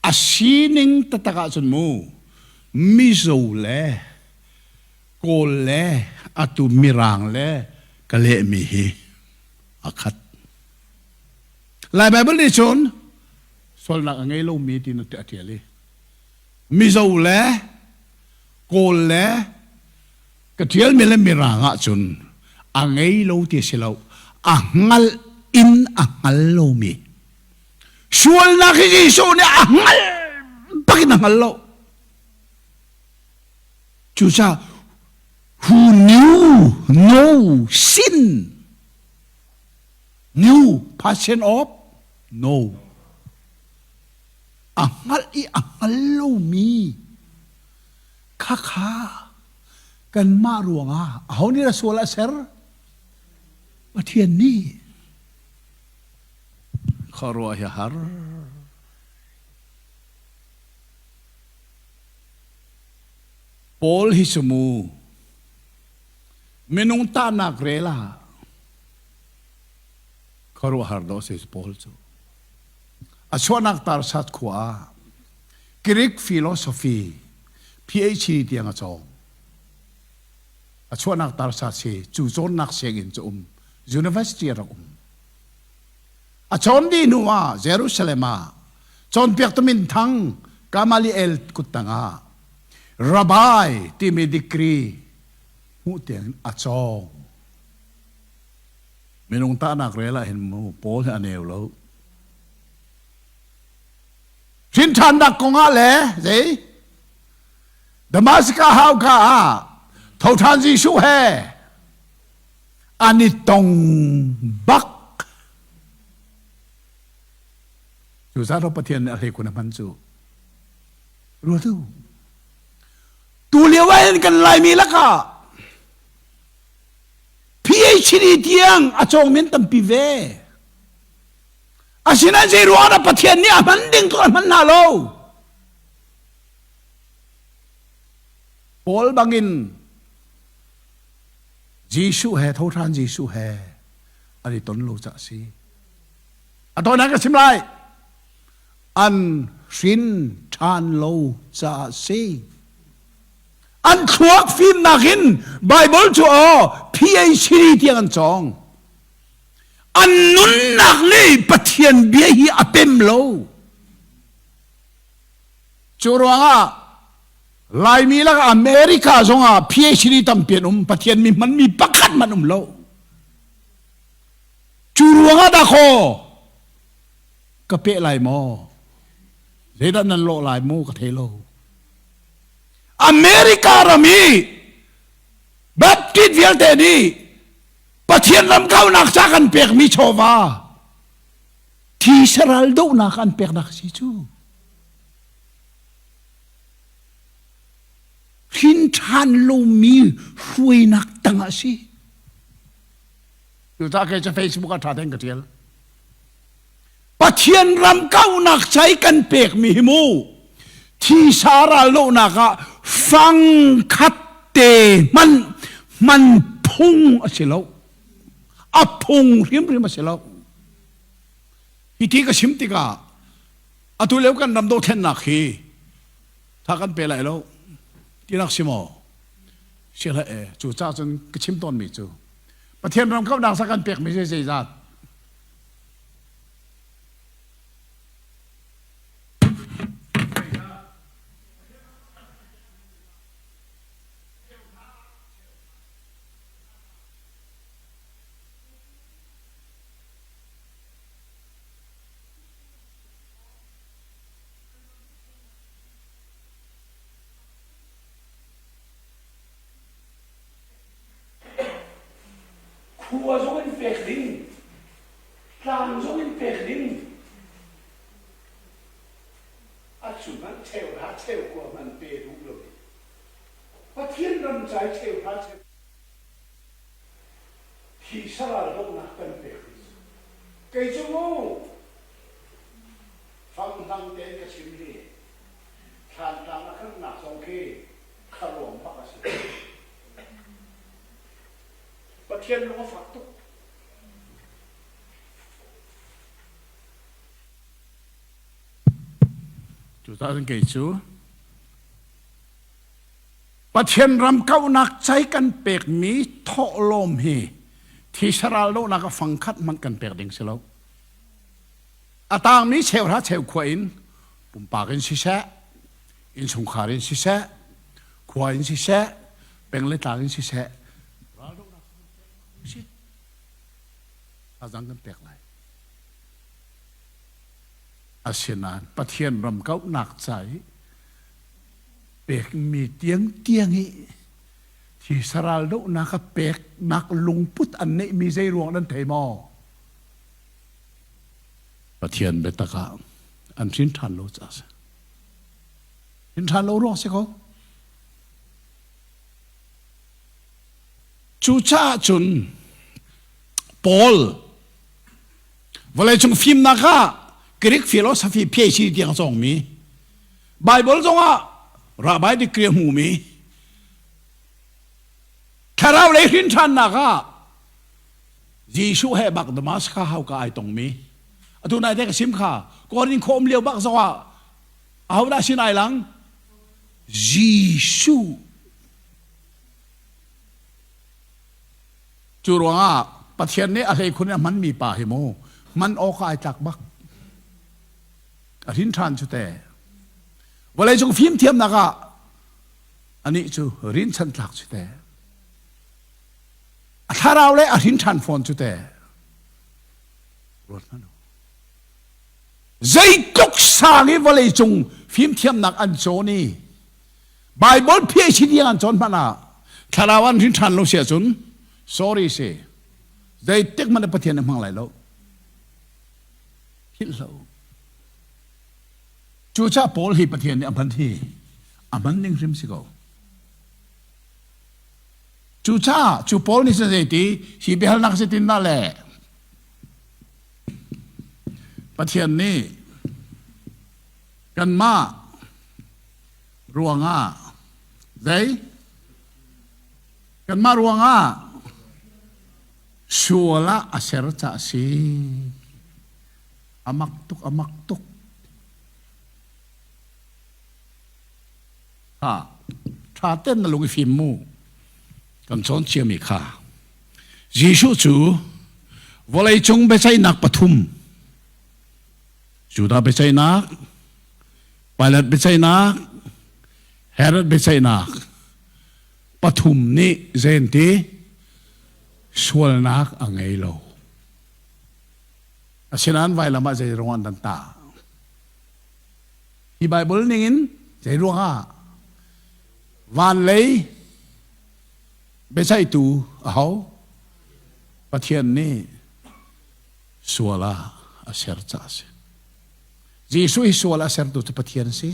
A sining taktak ahcun mu Mizo le Kawl le atu Mirang le ka lehmi hi a khat. Lai Baibal nih cun sualnak a ngei lomi ti a ṭial i Mizo le Kawl le ka ṭialmi le Mirang ahcun a ngei lo ti a si lo, a hngalh in a hngal lomi. Sualnak hi Jesuh nih a hngalh bak in a hngal lo. Cucaah who knew no sin knew passion of no a hngalh i a hngal lomi khakha kanmah ruangah aho nih dah sual a ser Pathian nih khuaruah hi har Paul hi cu mu minung tahnak rel ah khuaruahhar dawh si Paul cu. A chuahnak Tarsat khua ah Greek philosophy PhD tiang a cawng. A chuahnak Tarsat si cu cawnnak sianginn cu um university a rak um. A cawn dih hnu ah Jerusalem ah cawnpiaktu minthang Gamaliel kuttang ah Rabbi timi degree hmuh tiang a cawng. Minung tahnak rel ah hin mu Paul hi a neu lo. Hrinṭhannak kong ah le zei Damascus hauka ah thoṭhan Jesuh he an i tong bak. Cu zat Pathian nih a hleikun a hman cu. Ruatu. Tu lio ah hin kan Laimi lakah PhD tiang a cawngmi an tampi ve. Asinain zei ruang dah Pathian nih a hman ding tu a hman hna lo? Paul bangin Jesuh he thoṭhan Jesuh he an i ton lo ca a si. A tawinak ka chim lai. An hrin ṭhan lo caah si. An thluak fimnak in Bible cu aw PhD tiang an cawng. An nunnak nih Pathian bia hi a pem lo. Cu ruangah Laimi lakah America zongah PhD tampi an um, Pathian mi hmanmi pakhat hmanh um lo. Cu ruangah dah kaw ka peh lai maw? Zeidah nan lawh lai mu ka thei lo. America ram i Baptist vialte nih Pathian ram kaunak ca kan pekmi chawva thi saral dohnak an peknak si cu. Hrin ṭhan lomi hruainak tang ah si. Cucaah kei cu Facebook ah ṭha tein ka ṭial. Pathian ram kauhnak cai kan pekmi hi mu thisa raldohnak ah fang khat te hmanh hman phung a si lo. A phung hrimhrim a si lo. Hi ti ka chim tikah atu lio kan ram dothlennak hi tha kan pe lai lo tinak si maw si hlah e cu ca cun ka chim tawnmi cu Pathian ram kauhnak sa kan pekmi zei zeizat Khua zong in pek ding, tlang zong in pek ding, a cu hmanh cheuhra cheukua hmanh pe duh lo in Pathian ram ca i cheuhra cheu Hi saral donghnak kan pek mi cu kei cu mu fanghlang tein ka chim hi thlantlang a khannak zong khi kharuang bak a si. Pathian lung a fak tuk. Cucaah cun kei cu. Pathian ram kauhnak cai kan pekmi thawhlawm hi thisaral dawhnak a fangkhat hmanh kan pek ding si lo. A tangmi cheuhra cheukhua in pumpak in siseh, innchungkhar in siseh, khua in siseh, peng le tlang in siseh, raldohnak si. Thazaang kan pek lai. Asinain Pathian ram kauhnak ca i pekmi tiangtiang i thi saral dohnak a peknak lungput an neihmi zei ruang nan thei maw? Pathian biatak ah an hrin ṭhan lo caah a si. Hrin ṭhan lo ruang si ko. Cucaah cun Paul vawleicung fimnak ah Greek philosophy PhD tiang a cawngmi Bible zongah rabbi degree a hmumi thlarau lei hrin ṭhannak ah Jesuh he bak Damascus hauka ai tongmi atu nai te ka sim kha Korin khawm lio bak zongah ahodah sin ai lang Jesuh Cu ruangah Pathian nih a hleikhun in a hmanmi pa hi mu hman awk ai tlak bak. A hrin ṭhan cu te. Vawleicung fimthiamnak ah anih cu rinchan tlak cu te. A thlarau le a hrin ṭhan fawn cu te. Ruat hmanh u. Zeitluk sang i vawleicung fimthiamnak an cawn i Bible PhD an cawn hmanh ah thlarau an hrin ṭhan lo si ahcun sorry si zeitik hmanh Pathian nih hmang lai lo philh lo cucaah Paul hi Pathian nih a hman hi a hman ning hrim si ko cucaah cu Paul nih cun zeiti hi biahalnak si tin dah le Pathian nih kanmah ruangah zei kanmah ruangah sual ah a ser ca a si amak tuk amak tuk ha tha ten na lung i fim mu kan cawn ciami kha Jesuh cu vawleicung biaceihnak pathum Judah biaceihnak Pilate biaceihnak, Herod biaceihnak pathum nih zein ti sualnak a ngei lo. Asinain vailam ah zei ruang an dan ta? Hi Bible ningin zei ruangah van lei biaceihtu aho Pathian nih sual ah a ser caah a si. Jesuh hi sual a sertu cu Pathian a si.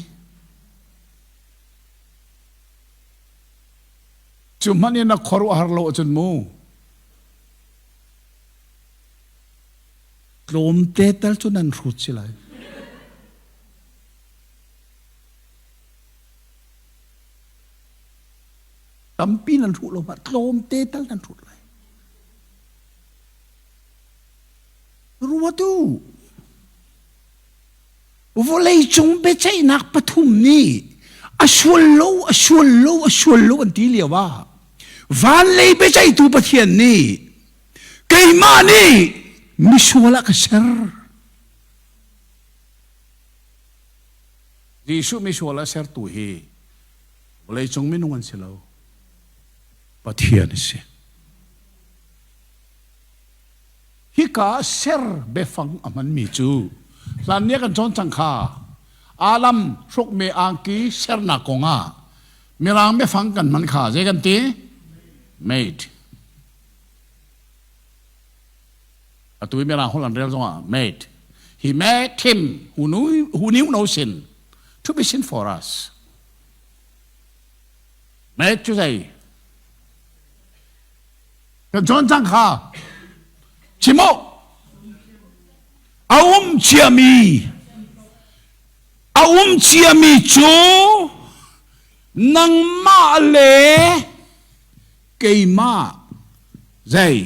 Cu hmanh in a khuaruahhar lo ahcun mu tlawmte tal cu nan hrut si lai. Tampi nan hruh lo hmanh tlawmte tal nan hrut lai. Ruatu Vawleicung biaceihnak pathum nih a sual lo, a sual lo, a sual lo an ti lio ah van lei biaceihtu Pathian nih keimah nih misual ah ka ser. Jesuh misual a sertu hi vawleicung minung an si lo. Pathian a si. Hika ser biafang a hmanmi cu hlan ni kan cawn cang kha Alam hrukmi angki sernak kongah Mirang biafang kan hman kha zei kan ti? Made. Atu i Mirang holh an rel zongah made. He made him who knew, who knew no sin to be sin for us. Made cu zei? Kan cawn cang kha. Chim u. A um ciami a um ciami cu nangmah le keimah zei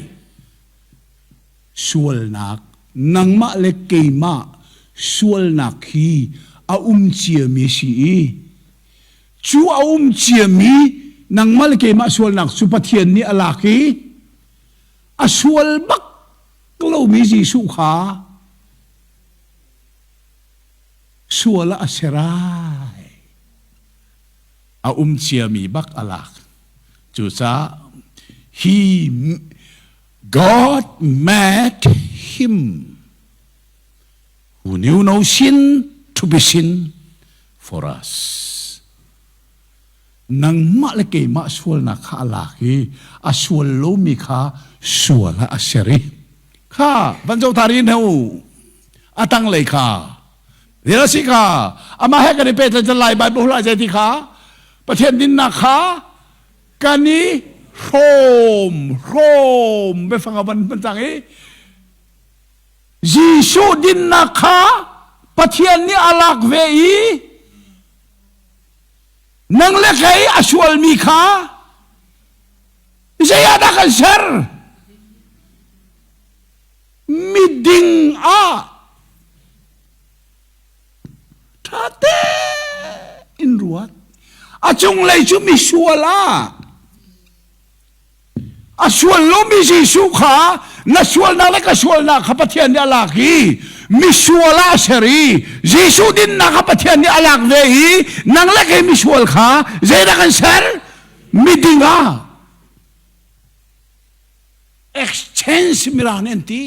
sualnak nangmah le keimah sualnak hi a um ciami si i cu a um ciami Nangmah le keimah sualnak cu Pathian nih a lak i a sual bak lomi Jesuh kha sual ah a ser ai. A um ciami bak a lak. Cucaah he God made him who knew no sin to be sin for us. Nangmah le keimah sualnak kha a lak i a sual lomi kha sual ah a ser i kha van zo thar in heu a tanglei kha Dil a si kha amah he kan i pehtlaih cun Lai Bible lai zei ti kha Pathian dinnak kha kan i hrawm hrawm biafang a van hman cang i Jesuh dinnak kha Pathian nih a lak ve i nang le kei a sualmi kha zei ah dah kan ser miding ah ṭha tein ruat. A cunglei cu misual ah a sual lomi Jesuh kha na sualnak le ka sualnak kha Pathian nih a lak i misual ah a ser i Jesuh dinnak kha Pathian nih a lak ve i nang le kei misual kha zeidah kan ser? Miding ah exchange mirang nih an ti.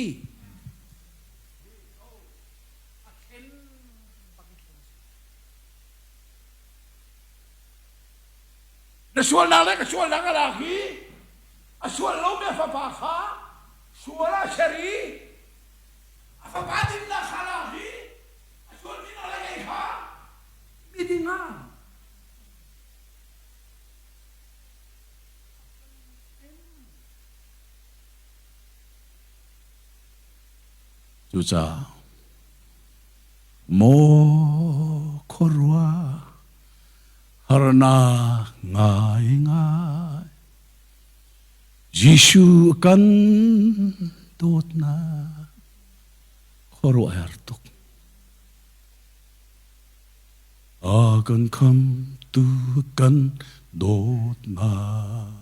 Na sualnak le ka sualnak a lak i a sual lomi a fapa kha sual ah ser i a fapa dinnak kha lak i a sualmi na le kei kha miding ah Cucaah maw khuaruah harnak ngaingai Jesuh kan dawtnak khuaruahhar tuk. A kan khamtu kan dawtnak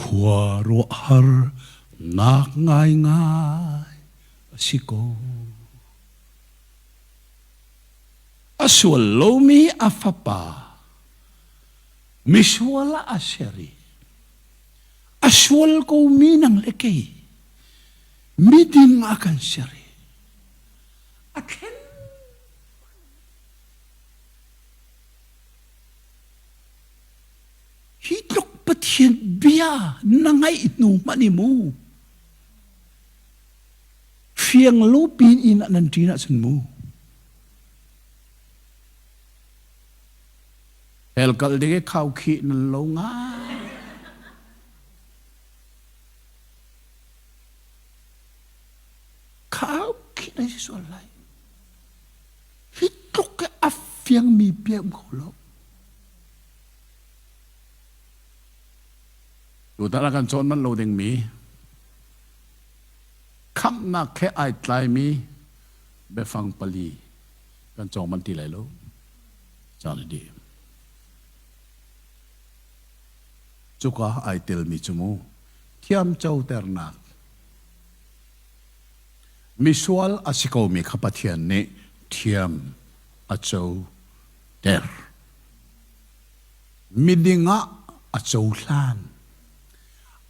khuaruahhar nak ngaingai a si ko. A sual lomi a fapa misual ah a ser i a sual komi nang le kei miding a kan ser i a thlen Hi tluk Pathian bia na ngaih hnu hmanh i mu fiang lo pin in ah nan ṭin ahcun mu hell kal ding i khaukhih nan lo ngai khaukhih nan si sual lai hi tluk a fiangmi bia um kho lo Tutan ah kan cawn manh lo dingmi khamhnak he ai tlaimi biafang pali kan cawng manh ti lai lo. Caan a dih. Cuka ai telmi cu mu thiamcoternak misual a si komi kha Pathian nih thiam a coter. Miding ah a cohlan.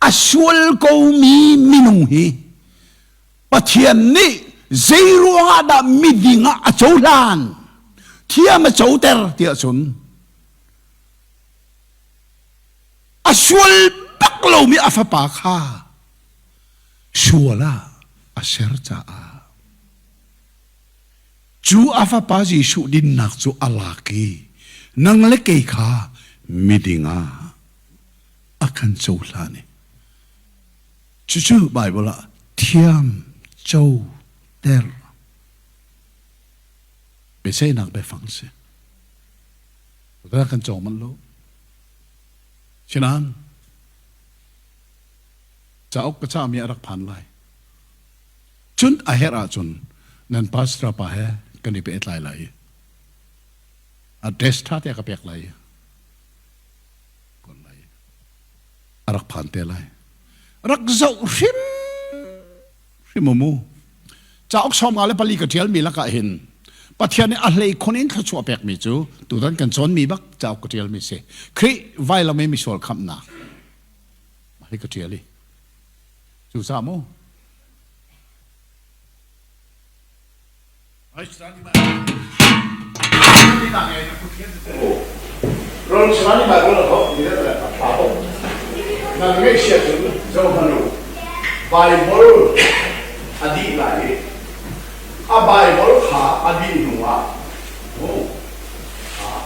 A sual komi minung hi Pathian nih zei ruangah dah miding ah a cohlan? Thiam a coter tiah cun a sual bak lomi a fapa kha sual ah a ser caah Cu a fapa Jesuh dinnak cu a lak i nang le kei kha miding ah a kan cohlan i cucu Baibal ah thiam coter biaceihnak biafang si. Kan cawng manh lo. Sinain cauk ka cahmi a rak phan lai. Cun a herh ahcun nan pastor pa he kan i pehtlai lai i address ṭha te ka pek lai i kon lai. A rak phan te lai. Rak zoh hrim hrim mu. Cauk 54 ka ṭialmi lakah hin Pathian nih a hlei khun in thluachuah pekmi cu tutan kan cawnmi bak cauk ka ṭialmi si. Khrih vailam i misual khamhnak. Mah hi ka ṭial i. Cucaah mu. Nan ngaihchia cun zohhmanh u, Baibal a dih lai i a Baibal kha a dih hnuah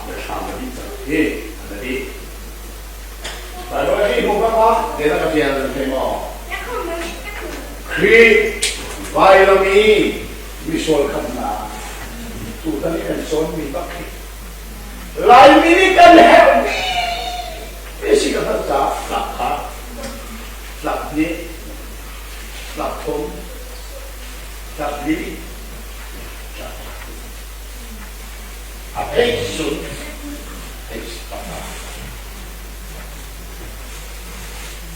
biathlam a dih cang hi an a dih. Baibal a dih hnu bak ah zeidah ka ṭial nan thei maw? Khrih vailam i misual khamnak tutan i kan cawnmi bak hi Laimi nih kan herhmi si ka hngalh caah tlak kha tlak hnih, tlak thum, tlak li, tlak a page cun page panga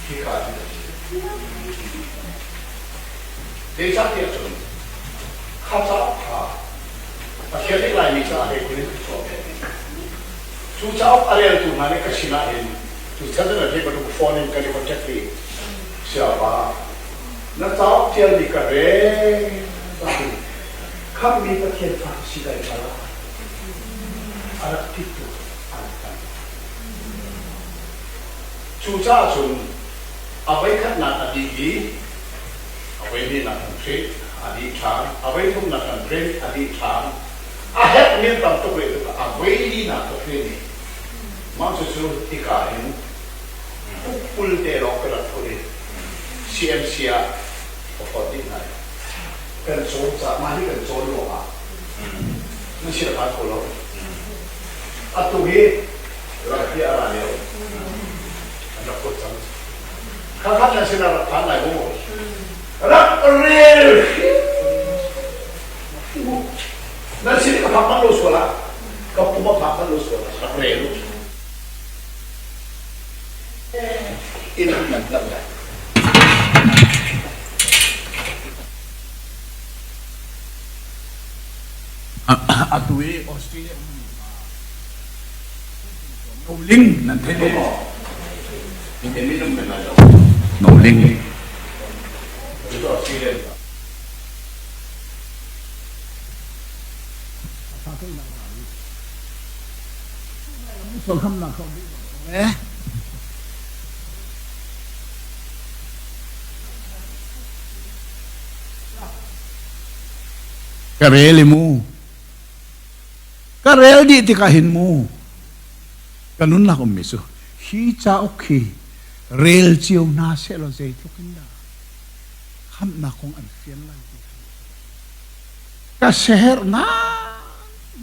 hika hin a si. Zeicahtiah cun kha cauk kha Pathian nih Laimi caah hei kun in a chuah ve. Cu cauk a reltu hna nih ka sinah hin cu chan in a bantuk phone in kan i contact i siapa na cauk ṭialmi ka rel bak in khamhmi Pathian fa si dai hlah a rak titu an tam. Cucaah cun a voikhatnak a dih i a voihnihnak an print a dih ṭhan, a voithumnak an print a dih ṭhan. A herhmi an tam tuk rih tikah a voilinak ka print i mah cucu hika hin pukpul te lawng ka rak phun i CMC ah ka phawt dih hna i kan cawn caah mah hi kan cawn ruangah nan sin a phan kho lo. Atu hi rak hi a ra lio an rak kuat cang. Khakhat nan sinah rak phan lai mu. Rak rel hrim. Nan sin ka phak manh lo sual ah, ka pum a phak manh lo sual ah rak rel u. In nan hngalh lai. Atu i Australia ummi hna Noling nan thei maw? Noling. Ka rel i mu. Ka rel dih tikah hin mu ka nunnak ummi cu hi cauk hi rel cio hna sehlaw zeitluk in dah khamhnak kong an fian lai ti ka seherh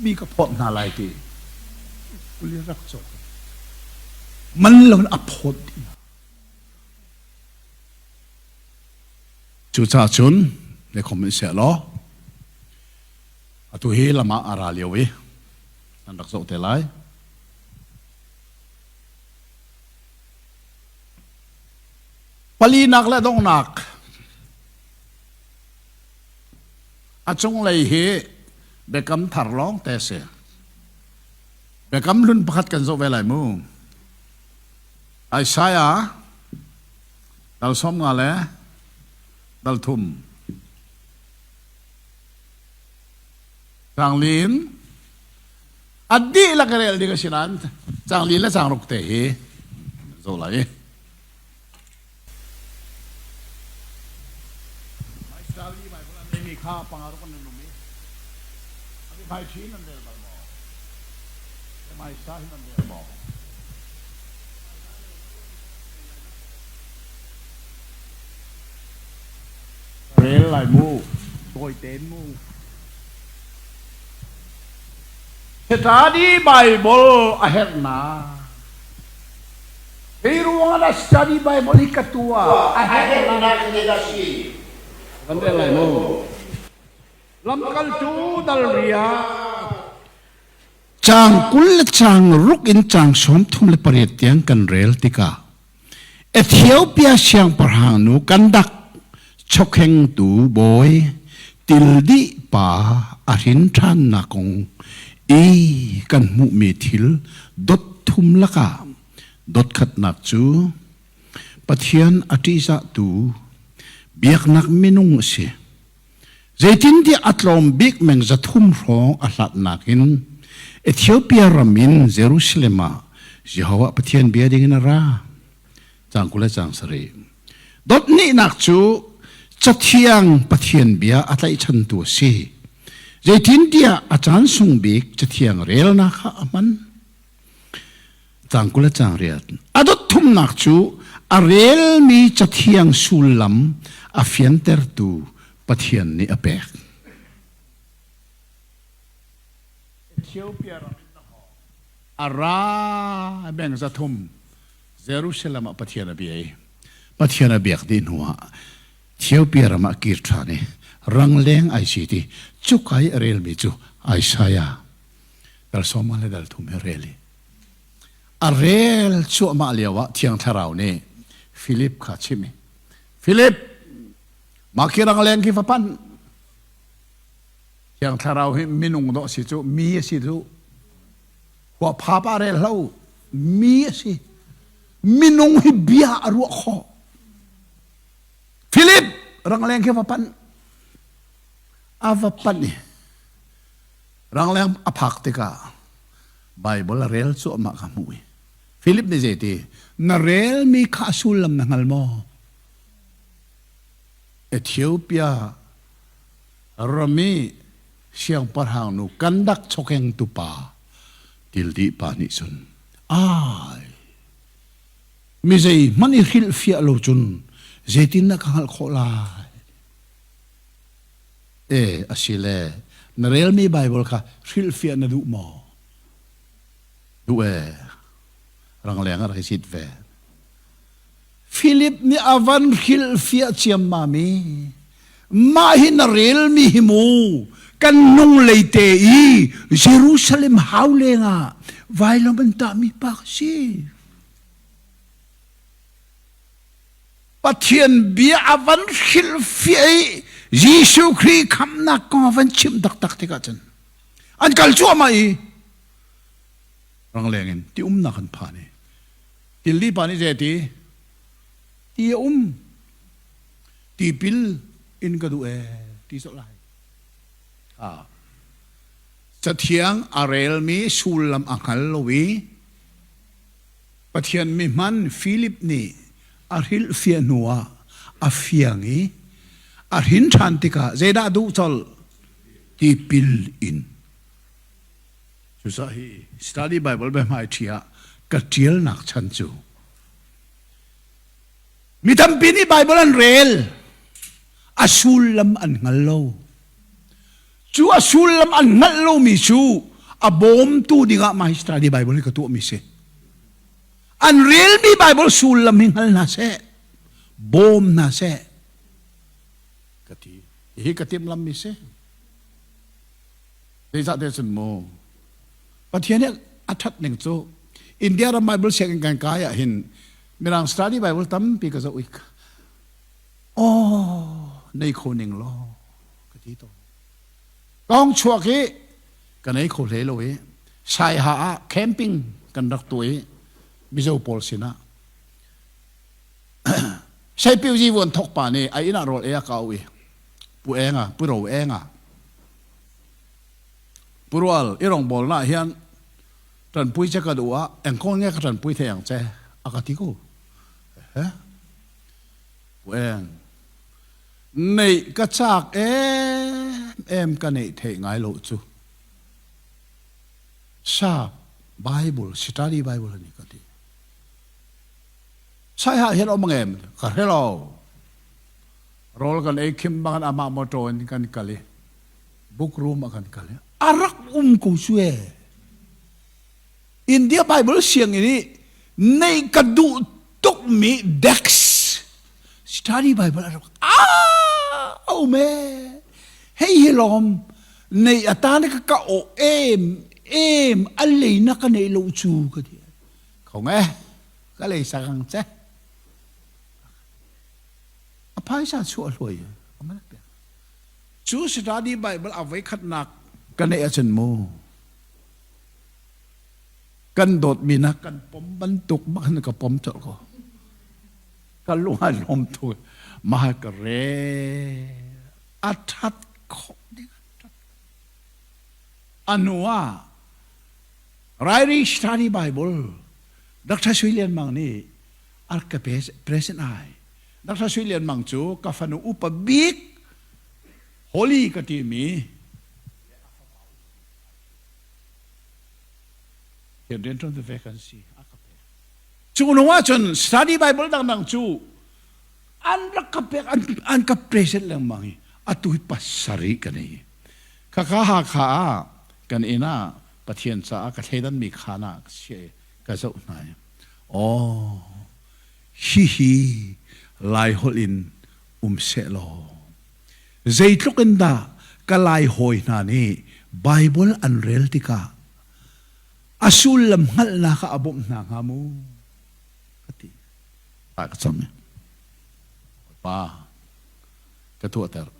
mi ka phawt hna lai ti kuli rak cawk man lo in a phawt dih hna. Cucaah cun lekhom in seh law atu hi lam ah a ra lio i nan rak zoh te lai. Palinak le donghnak a cunglei hi biakam thar lawng te si. Biakam hlun pakhat kan zoh ve lai mu. Isaiah dal 50 le dal thum. Caang lin a dihlak rel ding a si nain caang lin le caang ruk te hi zoh lai. Mi kha pangaruk an um i abi hmai ṭhi nan rel bal maw? Hmai sa hi nan rel maw? Rel lai mu, tawi tein mu. Study Bible a herhnak. Hi ruang ah study Bible hi ka tuah a herhnak ni da si. Kan rel lai mu. Lamkaltu dal riat. Caang 20 le caang ruk in caang 38 tiang kan rel tikah. Ethiopia siangpahrang nu Kandak chokhengtu bawi tildih pa a hrin ṭhannak kong i kan hmuhmi thil dot thum lakah dot khatnak cu Pathian a ṭihzahtu biaknak minung a si. Zeitintiah a tlawm bik meng 300 hrawng a hlatnak in Ethiopia ram in Jerusalem ah Jehovah Pathian bia dingin a ra. Caang 20 le caang 7. Dothnihnak cu Cathiang Pathian bia a tlaihchantu a si. Zeitintiah a caan sung bik Cathiang relnak kha a hman. Caang 20 le caang riat. A dot thumnak cu a relmi Cathiang sullam a fiantertu Pathian nih a pek. Ethiopia ram in a ra meng 300 Jerusalem ah Pathian a bia i Pathian a biak dih hnuah Ethiopia ram ah kir ṭhan i rangleng ai si ti cuka i a relmi cu Isaiah dal sawma le dal thum he rel i a rel cuahmah lio ah Thiang Thlarau nih Philip kha chim i Philip mah khi rangleng khi va panh Thiang Thlarau hi minung dawh si cu mi a si cu khua pha pa rel hlo mi a si minung hi bia a ruah khawh Philip rangleng khi va panh a va panh i rangleng a phak tikah Bible a rel cuahmah ka hmuh i Philip nih zeiti na relmi kha a sullam na hngal maw Ethiopia ram i siangpahrang nu Kandak chokeng tupa tildih pa nih cun ai mi zei hmanh i hrilhfiah lo cun zeitin dah ka hngalh khawh lai E, asile na relmi Bible kha hrilhfiah na duh maw? Duh e. Rangleng a rak i sit ve. Philip nih a van hrilhfiah ciammam i mah hi na relmi hi mu kan nung lei te i Jerusalem hau lengah vailam an tahmi pa ka si. Pathian bia a van hrilhfiah i Jesuh Khrih khamhnak kong a van chimh taktak tikah cun an kal cuahmah i rangleng in ti umnak an phan i tilli pa nih zei ti ti a um tipil in ka duh ee ti colh lai ah cathiang a relmi sullam a hngal lo i Pathian mihman Philip nih a hrilhfiah hnuah a fiang i a hrin ṭhan tikah zeidah a duh colh? Tipil in. Cucaah hi study Bible biahmaiṭhi ah ka ṭialnak chan cu mi tampi nih Bible an rel, a sullam an hngal lo. Cu a sullam an hngalh lomi cu a bawmtu dingah mah hi study Bible hi ka tuahmi si. An relmi Bible sullam hi hngal hna seh, bawm hna seh, ka ti. Hi ka timhlammi si. Zeicah te cun mu Pathian nih a ṭhat ning cu India ram Bible sianginn kan kai ah hin Mirang study Bible tampi ka zoh i oh nei kho ning law ka ti tawn. Tawng chuak i ka nei kho hlei lo i Saiha ah camping kan rak tuah i Mizo pawl sinah Saipiuzi vuan thok pa nih a inn ah rawl ei a ka auh i pu enga pu ro enga pu rual i rawngbawl na hian ṭanpui che ka duh ah engkong nge ka ṭanpui thei ang che a ka ti ko he pu eng neih ka chak em em ka neih theih ngai lo cu sap Bible study Bible ani ka ti sai ha hian om ngem ka hre lo rawl kan ei khim bang amah motor in kan kal i book room ah kan kal i a rak um ko su e India Bible sianginn i neih ka duh tukmi dex study Bible a rak ah um e hei hi lawm nei atan ka ka o em em a lei na ka nei lo chu ka ti khong e ka lei sakang che. A phaisa chuah hluai a man pek. Cu study Bible a voi khatnak ka neih ahcun mu kan dawtmi na kan pom bantuk bak hin ka pom colh ko. Ka lung a lawm tuk. Mah ka re a that khawh ding a that. A hnu ah Rairi Study Bible Dr. Sui Lian Mang nih a ka present ai. Dr. Sui Lian Mang cu ka fanu upa bik Holy ka timi Thian rian ṭuan ve kan si a ka pek. Cu nung ahcun study Bible dangdang cu an rak ka pek an, an ka present lengmang i atu hi pasarih ka nei. Khakha Hakha ah kan inn ah Pathian caah ka thleidanmi khaan ah ka chiah i ka zoh hna i aw hihi Laiholh in um seh law zeitluk in dah ka Lai hawi hna nih Bible an rel tikah a sullam hngalhnak ah a bawmh hna hnga mu ka ti. Ta ka cam i Pa ka tuahter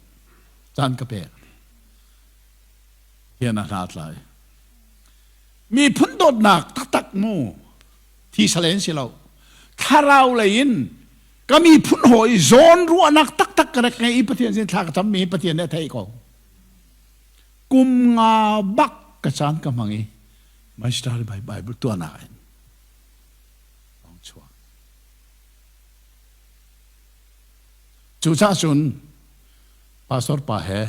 caan ka pek hian a hna tlai miphun dawtnak taktak mu thi salen si lo thlarau lei in ka miphun hawi zawn ruahnak taktak ka rak ngei i Pathian sin thla ka cam mi Pathian nih a theih ko kum nga bak ka caan ka hmang i my study by Bible tuahnak in chuak Cucaah cun pastor pa he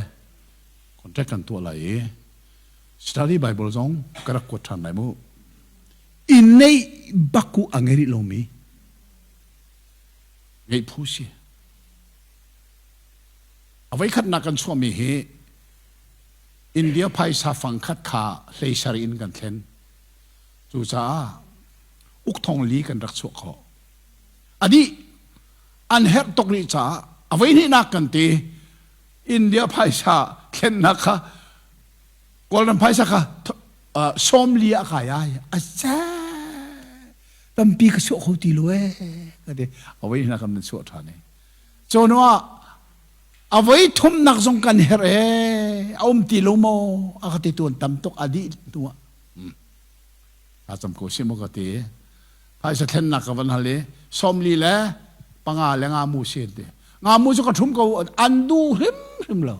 contract kan tuah lai i study Bible zong ka rak kuat ṭhan lai mu. I neih bak u a ngei rih lomi ngeih phu si. A voikhatnak kan chuahmi hi India phaisa fangkhat kha hleisar in kan thlen. Cucaah uk thong li kan rak chuah khawh. A dih an herh tuk rih caah a voihnihnak kan ti India phaisa thlennak kha Kawlram phaisa kha sawmli ah kai ai a tampi ka chuah kho ti lo ee ka ti a voihnihnak kan chuah ṭhan i cu ah a voi thumnak zong kan herh ee a um ti lo maw a ka ti tuan tam tuk a dih hnu ah a cam ko si maw ka ti Phaisa thlennak ka van hal i 40 le panga le ngamu si an ti. Ngamu cu ka ṭhum ko an duh hrimhrim lo.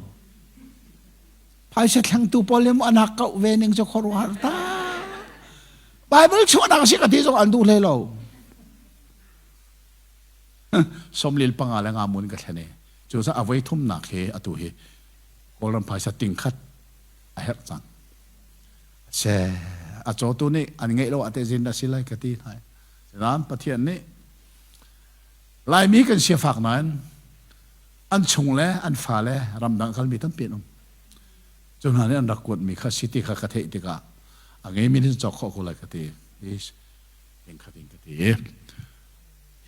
Phaisa thlengtu pawl le mu an hak kauh ve ning cu khuaruahhar ta. Bible chuahnak si ka ti zong an duh hlei lo. Sawmli le panga le ngamu in ka thlen i cu a voi thumnak hi atu hi Kawlram phaisa tingkhat a herh cang. Se a cawtu nih an ngeih lo ah te zin a si lai ka ti hna. Nain Pathian nih Laimi kan siafak nain an chung le an fa le ramdang kalmi tampi an um. Cu hna nih an rak kuatmi kha si ti kha ka theih tikah a ngeimi nih cawk khawh ko lai ka ti. Hi khat in ka ti.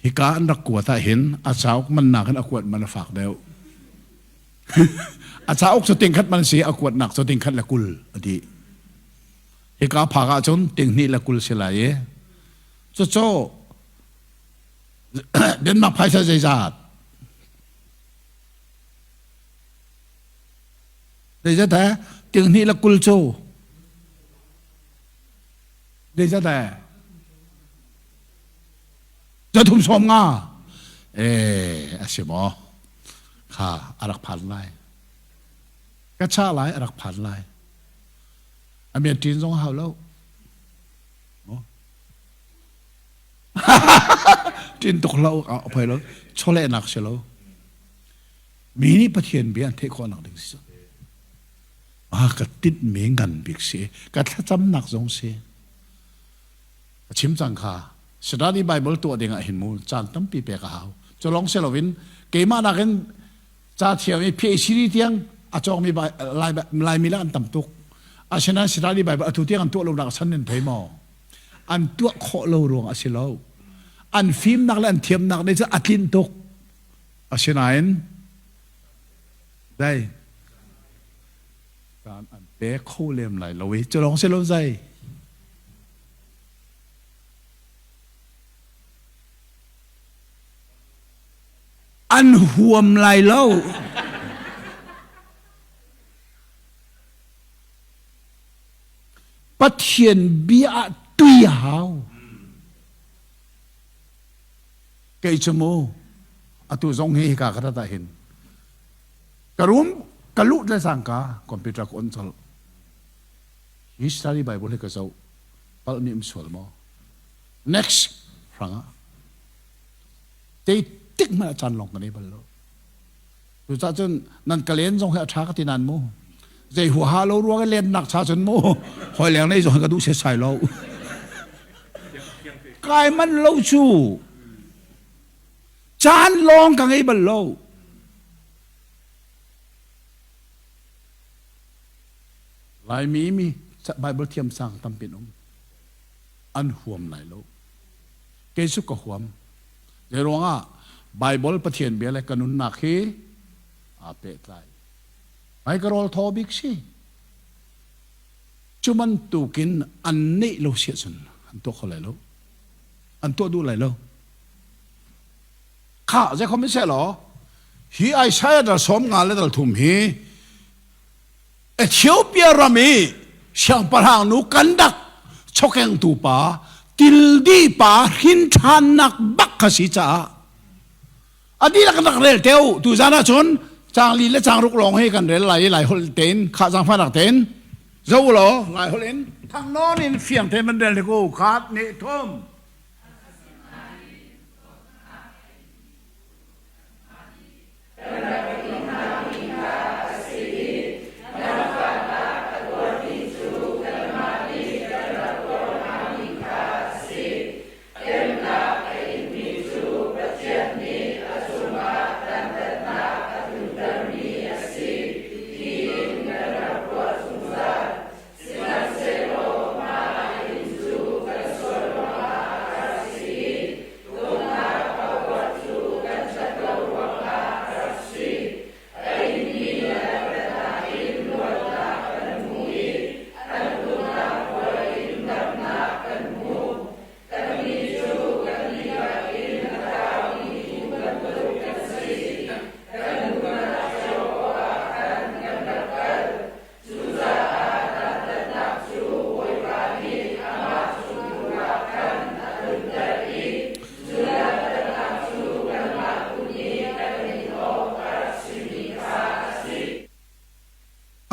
Hika an rak kuat ah hin a cauk man nakin a kuat man a fak deuh. A cauk cu tingkhat man si a kuatnak cu tingkhat le 20 a ti. Hika phak ahcun tinghnih le 20 si lai i cucu Denmark phaisa zeizat? Zeizat he? Tinghnih le 20 cu zeizat he? Zathum sawm nga eh a si maw kha a rak phan lai ka cha lai a rak phan lai a mian ṭin zong hau lo ṭin tuk lo a phoi lo chawlehnak si lo mi nih Pathian bia an theih khawhnak ding si a ka tinh mi ngan bik si ka thlacamnak zong si Ka chim cang kha. Satan i Bible tuah ding ah hin mu caan tampi pek a hau. Cu lawng si loin keimah nakin ca thiam i PhD tiang a cawngmi Laimi le an tam tuk. Asinain Satan i Bible atu tiang an tuah lonak san nan thei maw? An tuah khawh lo ruang a si lo. An fimnak le an thiamnak nih cun a tlinh tuk. Asinain dai caan an pe kho lem lai lo i cu lawng si lo zai. An huam lai lo. Pathian bia ah tui a hau. Kei cu mu atu zong hi hika ka rat ah hin ka room ka luh le cangka computer ka on colh. Hi study Bible hi ka zoh palhmi um sual maw? Next hrangah tei tik hmanh ah caan lawng ka nei bal lo. Cucaah cun nan ka len zong hi a ṭha ka ti nain mu zei huaha lo ruang i lennak cha cun mu hawi leng nei zong hi ka duh setsai lo. Kai man lo cu caan lawng ka ngei bal lo. Laimi mi Bible thiam sang tampi an um. An huam lai lo. Kei cu ka huam. Zei ruangah Bible Pathian bia le ka nunnak hi aa pehtlai. Ai ka rawl thaw bik si. Cu bantukin an neih lo si ahcun an tuah kho lai lo. An tuah duh lai lo. Kha zei khom seh law hi Isaiah dal sawm nga le dal thum hi Ethiopia ram i siangpahrang nu Kandak chokengtu pa tildi pa hrin ṭhannak bak kha si caah a dihlak rak rel te u tu zan ah cun caang li le caang ruk lawng hi kan rel lai i lai holh tein khah zaangfahnak tein zo law lai holh in thang nawn in fiang tein van rel hnik u khat nih thum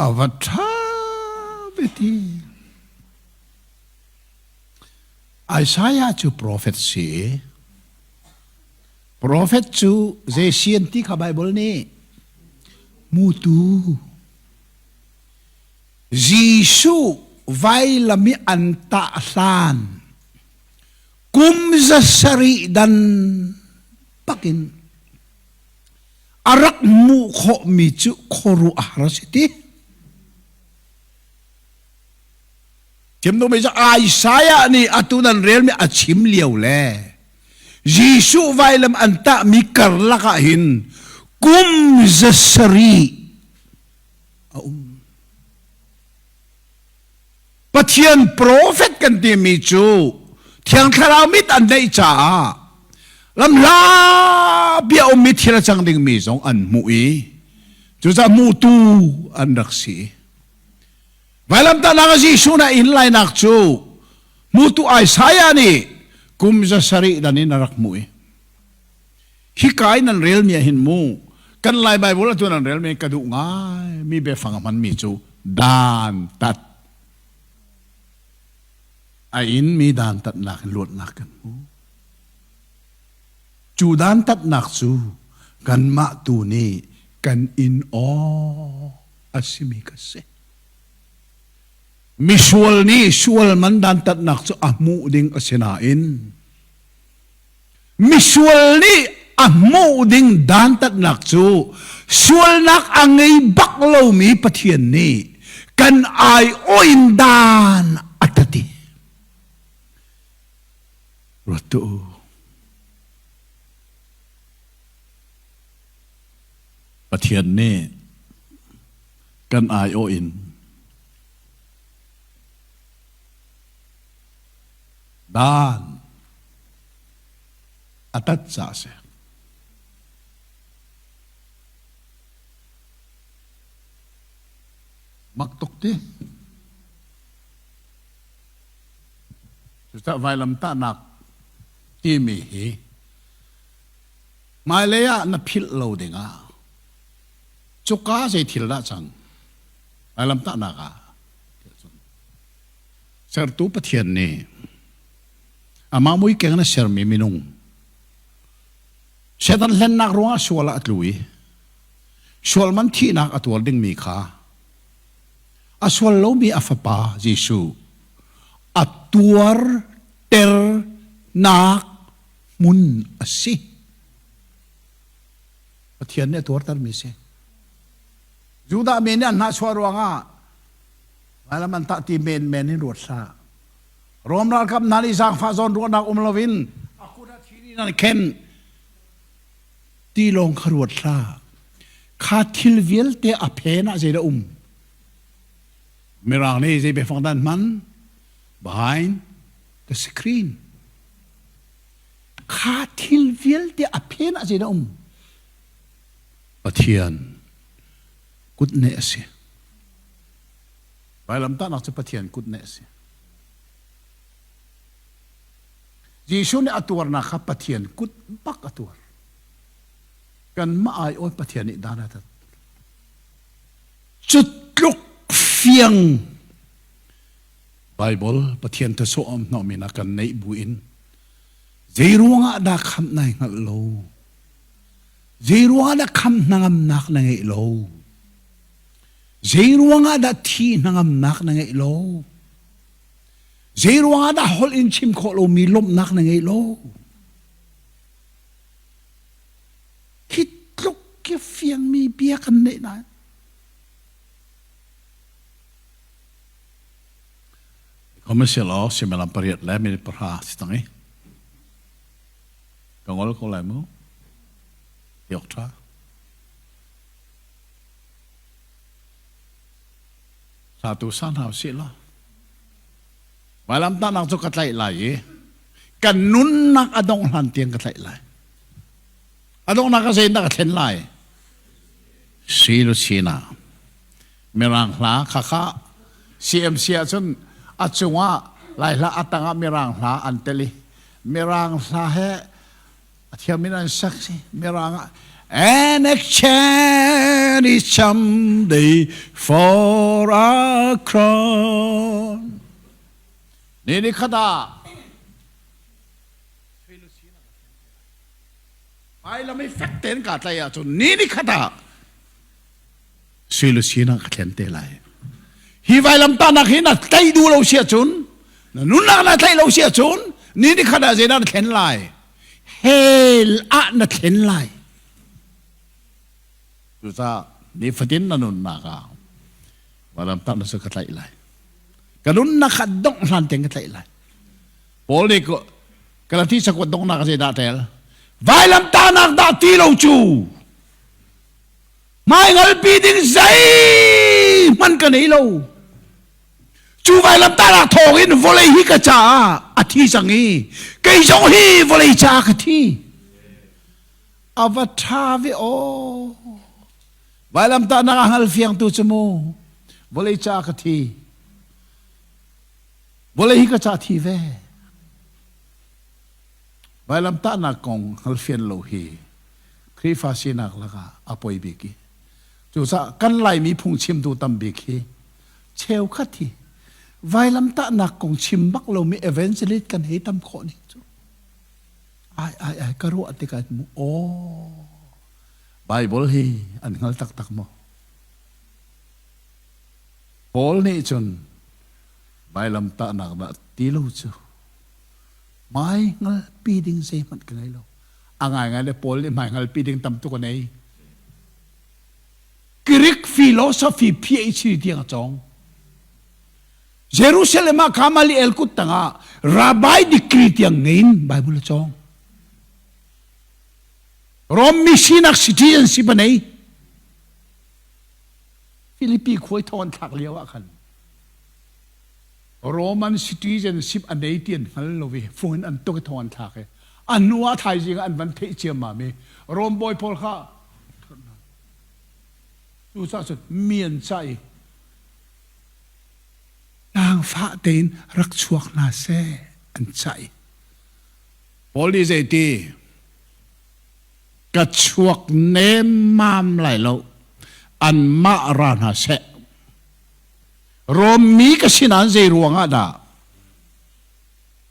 A va ṭha ve ti. Isaiah cu profet si. Profet cu zei si an ti kha Bible nih mutu Jesuh vailam i an tah hlan kum zasarih dan bakin a rak hmuh khawhmi cu khuaruahhar a si ti. Chim duhmi cu Isaiah nih atu nan relmi a chim lio le Jesuh vailam an tahmi karlak ah hin kum zasarih a um. Pathian profet kan timi cu Thiang Thlarau mit an neih caah lamhla bia ummi thil a cang dingmi zong an hmuh i cucaah hmutu an rak si. Vailamtahnak ah Jesuh na inn lainak cu hmutu Isaiah nih kum zasarih dan in a rak hmuh i Hika in nan relmi ah hin mu kan Lai Bible atu nan relmi ka duh ngai mi biafang a hmanmi cu dan tat a in mi dan tatnak in luatnak kan hmu. Cu dan tatnak cu kanmah tu nih kan in awk a simi ka si. Misual nih sual man dan tatnak cu a hmuh ding a si nain Misual nih a hmuh ding dantatnak cu sualnak a ngei bak lomi Pathian nih kan aiawh in dan a tat i ruat tuah u. Pathian nih kan aiawh in dan a tat caah a si. Mak tuk ti. Cucaah vailamtahnak timi hi hmailei ah na philh lo dingah cuka zei thil dah cang vailamtahnak ah sertu Pathian nih amah mui keng na sermi minung Satan hlennak ruangah sual ah a tlu i sual man thihnak a tuar dingmi kha a sual lomi a fapa Jesuh a tuar ternak hmun a si. Pathian nih a tuartermi si. Judah mi nih an hnahchuah ruangah vailam an tah ti menmen in ruat hlah. Rom ralkap hna nih zaangfah zawn ruahnak um loin a kut ah thir in an khenh. Ti lawng kha ruat hlah. Kha thil vialte a phen ah zeidah um? Mirang nih zei biafang dah an hman? Behind the screen. Kha thil vialte a phen ah zeidah um? Pathian kutneh a si. Vailamtahnak cu Pathian kutneh a si. Jesuh nih a tuarnak kha Pathian kut bak a tuar. Kanmah ai awi Pathian nih dan a tat. Cu tluk fiang Bible Pathian thasawh am hnawhmi na kan neih bu in zei ruangah dah khamh nai hngalh lo? Zei ruangah dah khamh hnangamnak na ngeih lo? Zei ruangah dah thi hnangamnak na ngeih lo? Zei ruangah dah holh in chim khawh lomi lawmhnak na ngeih lo? Hi tluk ki fiangmi bia kan neih nain Commercial law suimilam pariat le minute pahra si cang i ka ngol ko lai mu ti awk ṭha. Satu sa hna usih law vailamtahnak cu ka tlaih lai i kan nunnak a dongh hlan tiang ka tlaih lai. A donghnak a zeidah ka thlen lai? Si lu sina. Mirang hla khakha CMC ahcun a cungah Lai hla a tangah Mirang hla an tel i Mirang hla he a thiam in an sak si Mirang ah an exchange is someday for a crown ni ni khat ah Hmailam i fek tein kaa tlaih ahcun ni ni khat ah sui le sinak ka thlen te lai. Hi vailamtahnak hi na tlaih duh lo si ahcun na nunnak na tlaih lo si ahcun ni ni khat ah zeidah na thlen lai? Hell ah na thlen lai. Cucaah nifatin na nunnak ah vailamtahnak cu ka tlaih lai. Ka nunnak kha dongh hlan tiang ka tlaih lai. Paul nih Galati cakuat donghnak ah zeidah tel? Vailamtahnak dah ti lo cu hmaingalpi ding zeihmanh ka nei lo. Cu vailamtahnak thawng in vawlei hi ka caah a thi cang i kei zong hi vawlei caah ka thi. A va ṭha ve aw. Vailamtahnak a hngal fiangtu cu mu vawlei caah ka thi. Vawlei hi ka ca thi ve. Vailamtahnak kong hngalfian lo hi Khrihfa sinak lakah a poi bik i cucaah kan Laimi phungchimtu tam bik hi cheukhat hi vailamtahnak kong chim bak lomi evangelist kan hei tam khawh ning cu ai ai ai ka ruah tikah mu aw Bible hi an hngal taktak maw Paul nih cun vailamtahnak dah ti lo cu hmai hngalpi ding zeihmanh ka ngei lo. A ngaingai le Paul nih hmai hngalpi ding tam tuk a nei. Greek philosophy PhD tiang a cawng. Jerusalem ah Gamaliel kut tangah rabbi degree tiang ngei in Bible a cawng. Rom mi sinak citizenship a nei. Philippi khuai thong an thlak lio ah khan Roman citizenship a nei ti an hngal lo i fung in an tuk i thong an thlak i a hnu ah thaizing ah an van theih ciammam i Rom bawi pawl kha cucaah cun mi an cah i. Zaangfah tein rak chuak hna seh an caih. Paul nih zeiti? Ka chuak nemmam lai lo. Anmah ra hna seh. Rom mi ka si nain zei ruang ah dah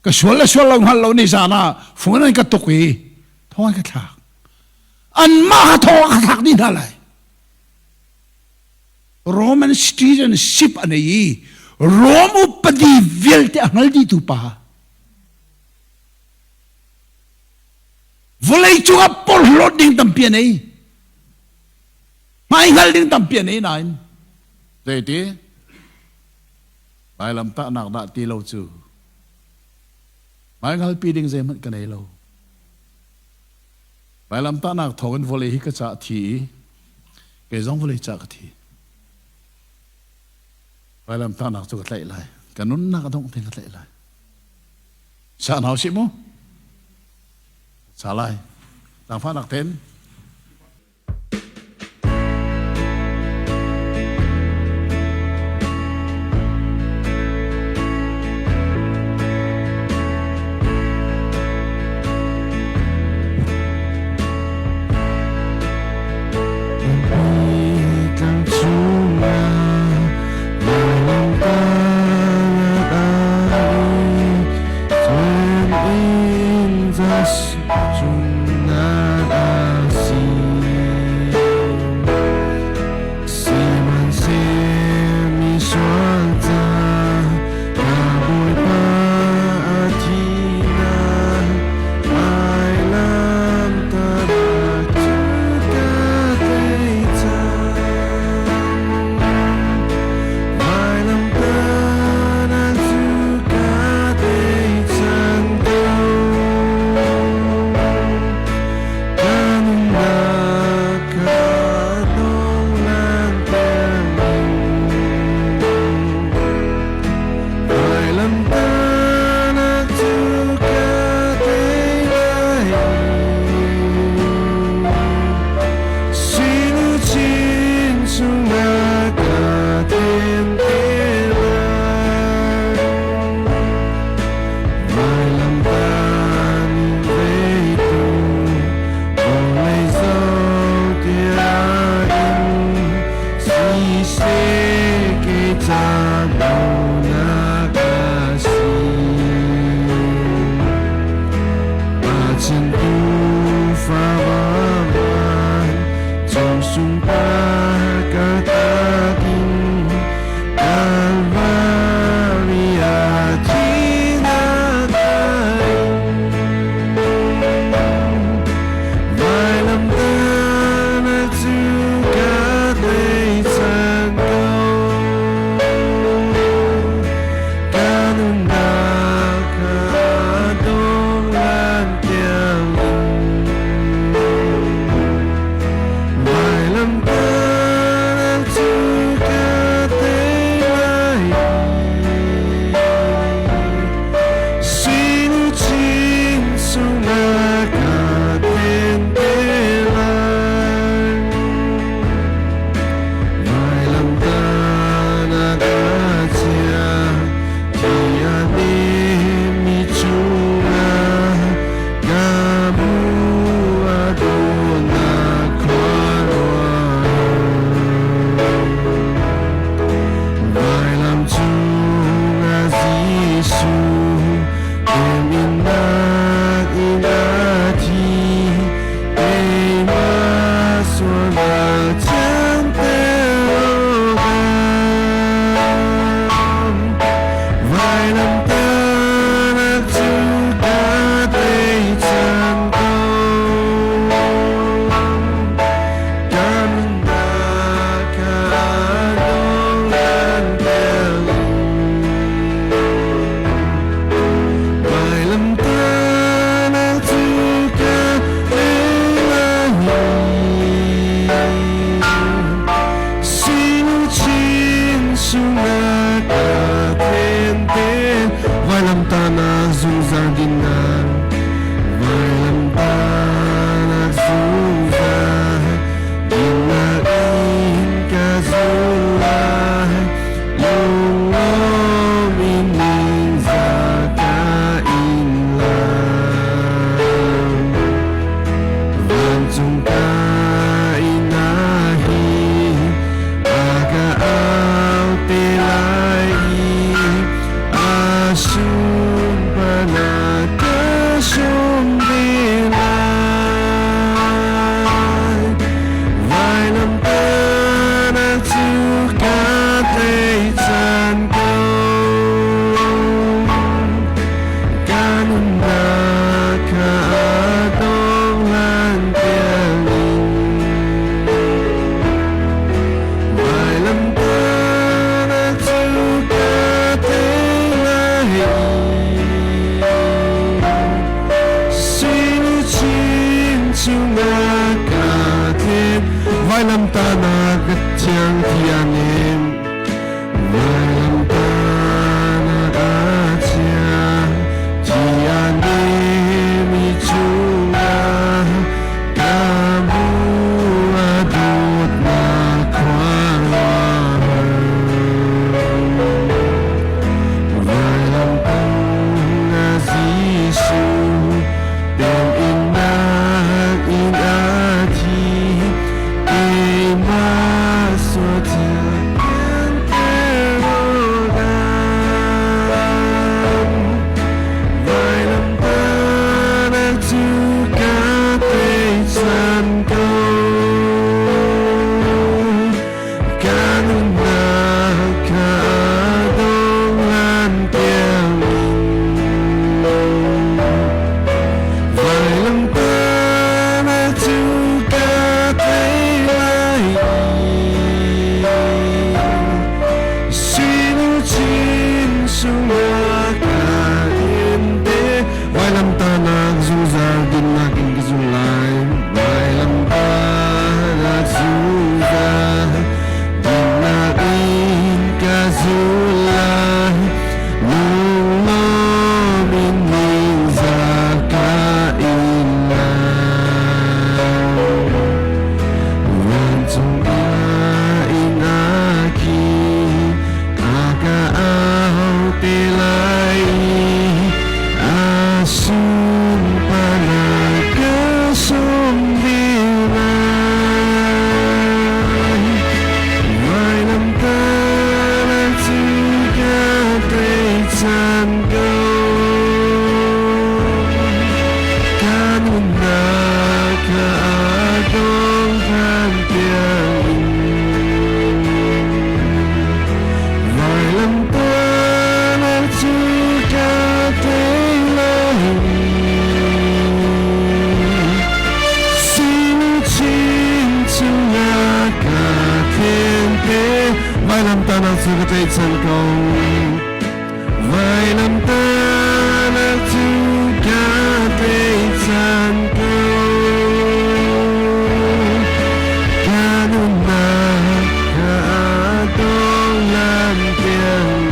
ka sual le sual lo hngal lo ni zan ah fung an ka tuk i thong an ka thlak. Anmah kha thong ka thlak dih hna lai. Roman citizenship a nei i Rom upadi vialte a hngal dihtu pa. Vawlei cungah porhlawt ding tampi a nei. Hmaihngal ding tampi a nei nain zeiti vailamtahnak dah ti lo cu hmaihngalpi ding zeihmanh ka nei lo. Vailamtahnak thawngin vawlei hi ka caah thi i kei zong vawlei caah ka thi. Vailamtahnak cu ka tlaih lai. Ka nunnak a dongh tiang ka tlaih lai. Sa hna usih mu. Sa lai. Zaangfahnak tein. chungah ka thlen vailamtahnak ka thiang thianin vailamtahnak a thiang thianin mi chungah ka hmu a dawtnak khuaruahhar vailamtahnak Jesuh temhinnak in a thi keimah suathil Vailamtahnak cu ka tleichan ko Ka nunnak kha dong lan tiangin Vailamtahnak cu ka tei lai Sinuchin sungah ka in te Vailamtahnak zungzal dinnak in ka zul lai Vailamtahnak zungzal dinnak in ka zul lai Lunglawm in ningzah ka in lai Vancung ah in a khi a ka au te lai i a sunparnak ka sung dih lai. Vailamtahnak cu ka tleichan ko. Ka nunnak kha a dong hlan tiangin vailamtahnak cu ka tei lai. Sinuchin chungah ka thiante vailamtahnak cu ka tlaihchan ko. Vailamtahnak cu ka tlaihchan ko. Ka nunnak ka dong lam tiang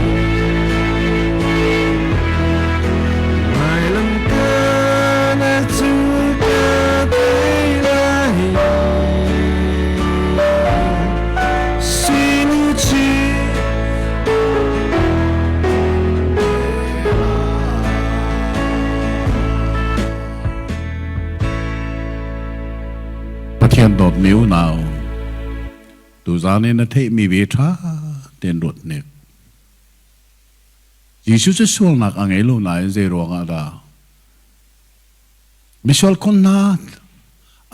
Vailamtahnak cu ka tei lai. Sinuchin Pathian dawtmi unau, tuzaan i na theihmi ve ṭha tein ruat hnik. Jesuh cu sualnak a ngei lo nain zei ruangah dah misual kon hna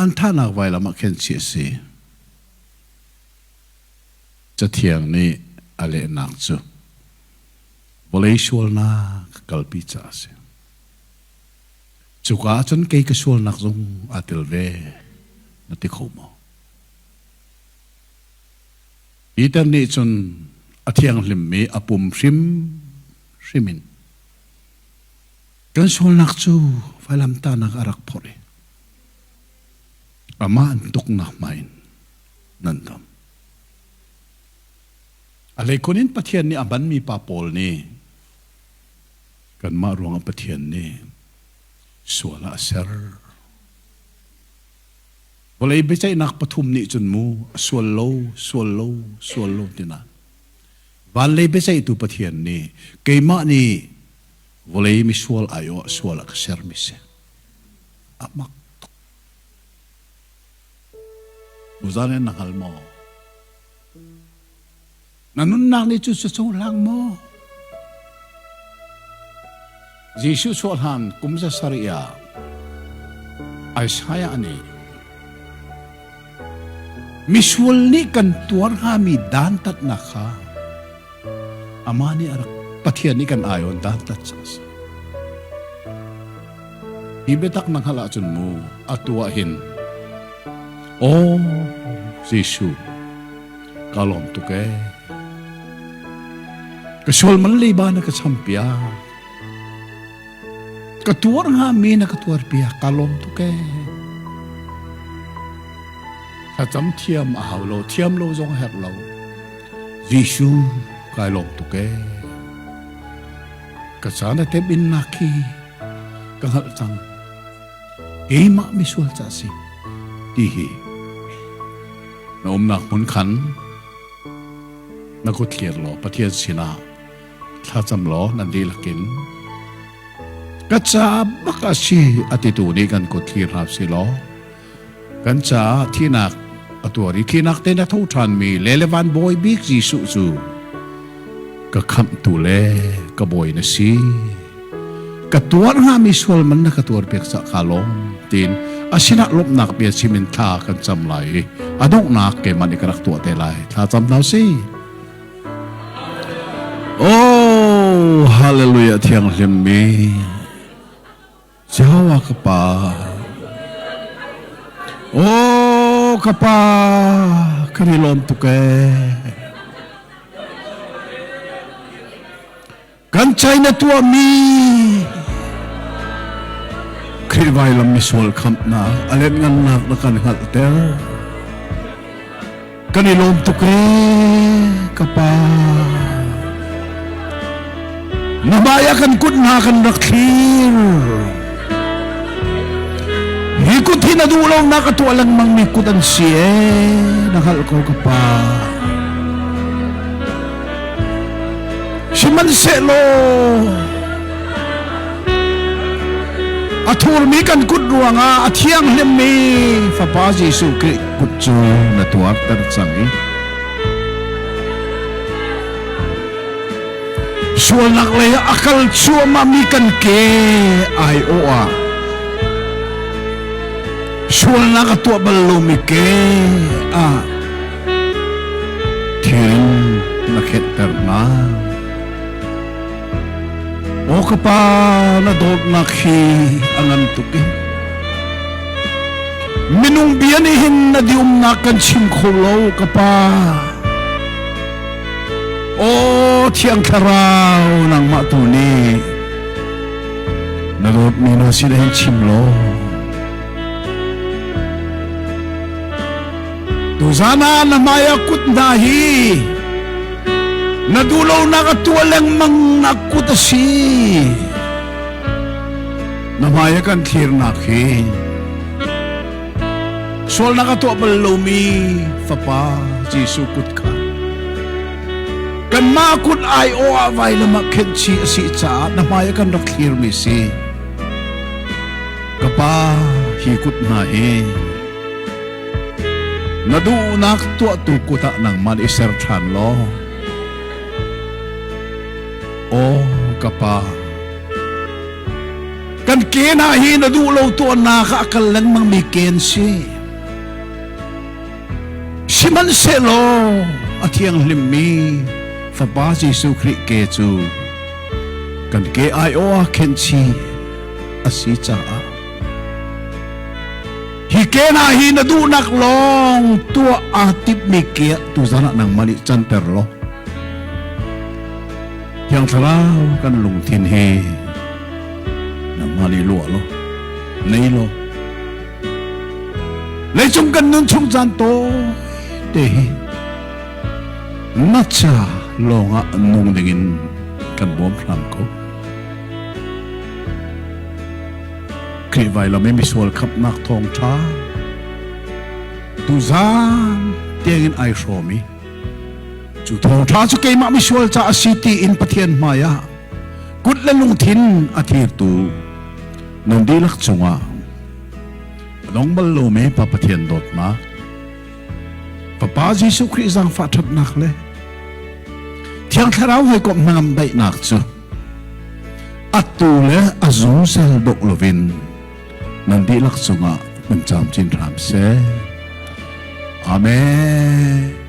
an thahnak vailam ah khen chiah a si? Cathiang nih a lehnak cu vawlei sualnak ka kalpi caah a si. Cuka ah cun kei ka sualnak zong aa tel ve na ti kho maw? Peter nih cun a thianghlimmi a pum hrimhrim in kan sualnak cu vailamtahnak a rak phorh i amah an tuknak hmai in nan dam. A hleikhun in Pathian nih a hmanmi pa pawl nih kanmah ruangah Pathian nih sual ah a ser. Vawlei biaceihnak pathum nih cun mu a sual lo, sual lo, sual lo tina. Van lei biaceihtu Pathian nih keimah nih vawlei misual aiawh sual a ka sermi si. A mak tuk. Tuzaan in na hngal maw? Na nunnak nih cu cu cohlang maw? Jesuh chuah hlan kum za sarih ah Isaiah nih misual nih kan tuar hngami dantatnak kha amah nih a rak Pathian nih kan aiawn dantat ca a si. Hi biatak na hngalh ahcun mu atu ah hin Aw Jesuh ka lawm tuk ee ka sual man leiba na ka cham piak ka tuar hnga mi na ka tuar piak ka lawm tuk ee. Thlacam thiam a hau lo, thiam lo zong a herh lo. Jesuh kai lawm tuk ee. Ka caan a tem in nak khi ka hngalh cang. Keimah misual ca si ti hi na umnak hmun khan na kut thlir law Pathian sinah thlacam law nan dihlak in ka ca bak a si a titu nih kan kut thlir hna si law kan caah thihnak a tuar i thihnak tein a tho ṭhanmi le le van bawi bik Jesuh cu ka khamhtu le ka bawi na si ka tuar hngami sual man na ka tuar piak cah ka lawm tiin a sinah lawmhnak bia chim in thla kan cam lai i a donghnak keimah nih ka rak tuah te lai thla cam hna usih Oh, hallelujah thianghlim mi Jehovah ka pa Oh ka pa kan i lawm tuk ee Kan China tuahmi Khrih vailam misual khamhnak a letngannak na kan hngalhter. Kan i lawm tuk ee ka pa. Na hmai ah kan kut hna kan rak thlir. Hi kut hi na duh lonak a tuah lengmang mi kut an si ee na hngalh ko ka pa. Sihmanhsehlaw a thurmi kan kut ruangah a thianghlimmi Fapa Jesuh Khrih kut cu na tuarter cang i sualnak lei ah a kal cuahmahmi kan ke aiawh ah sualnak a tuah bal lomi ke ah Thil na khenhter hna. Aw ka pa na dawtnak hi a ngan tuk i minung bia nih hin na diumnak kan chim kho lo ka pa. Aw Thiang Thlarau nangmah tu nih na dawtmi na sin hin chim law Tuzan ah na hmai ah kut hna hi na duhlonak a tuah lengmang nak kut a si. Na hmai a kan thlirnak hi sualnak a tuah bal lomi fapa Jesuh kut kha kanmah kut aiawh ah vailam ah khenh chih a si caah na hmai a kan rak thlirmi si. Ka pa hi kut hna hi Na duhnak tuahtu kut ah nangmah nih ser ṭhan law. Aw ka pa, kan ke hna hi na duh lo tuahnak ah a kal lengmangmi ken si. Sihmanhsehlaw a thianghlimmi Fapa Jesuh Khrih ke cu kan ke aiawh ah khenhchih a si caah Hi ke hna hi na duhnak lawng tuah aa timhmi ke ah tuzan ah nangmah nih canter law Thiang Thlarau kan lungthin hi nangmah nih luah law nei law leicung kan nun chung caan tawi te hi na ca lawngah nung dingin kan bawm hram ko. Khrih vailam i misual khamhnak thawngṭha tuzan tiangin ai hrawm i cu thawngṭha cu keimah misual ca a si tiin Pathian hmai ah kut le lungthin a thirtu nan dihlak cungah a dong bal lomi Pa Pathian dawtnak Fapa Jesuh Khrih zaangfah ṭhatnak le Thiang Thlarau hawikomh hnangam daihnak cu atu le a zungzal dawh loin nan dihlak cungah hmun camcin hram seh. Amen.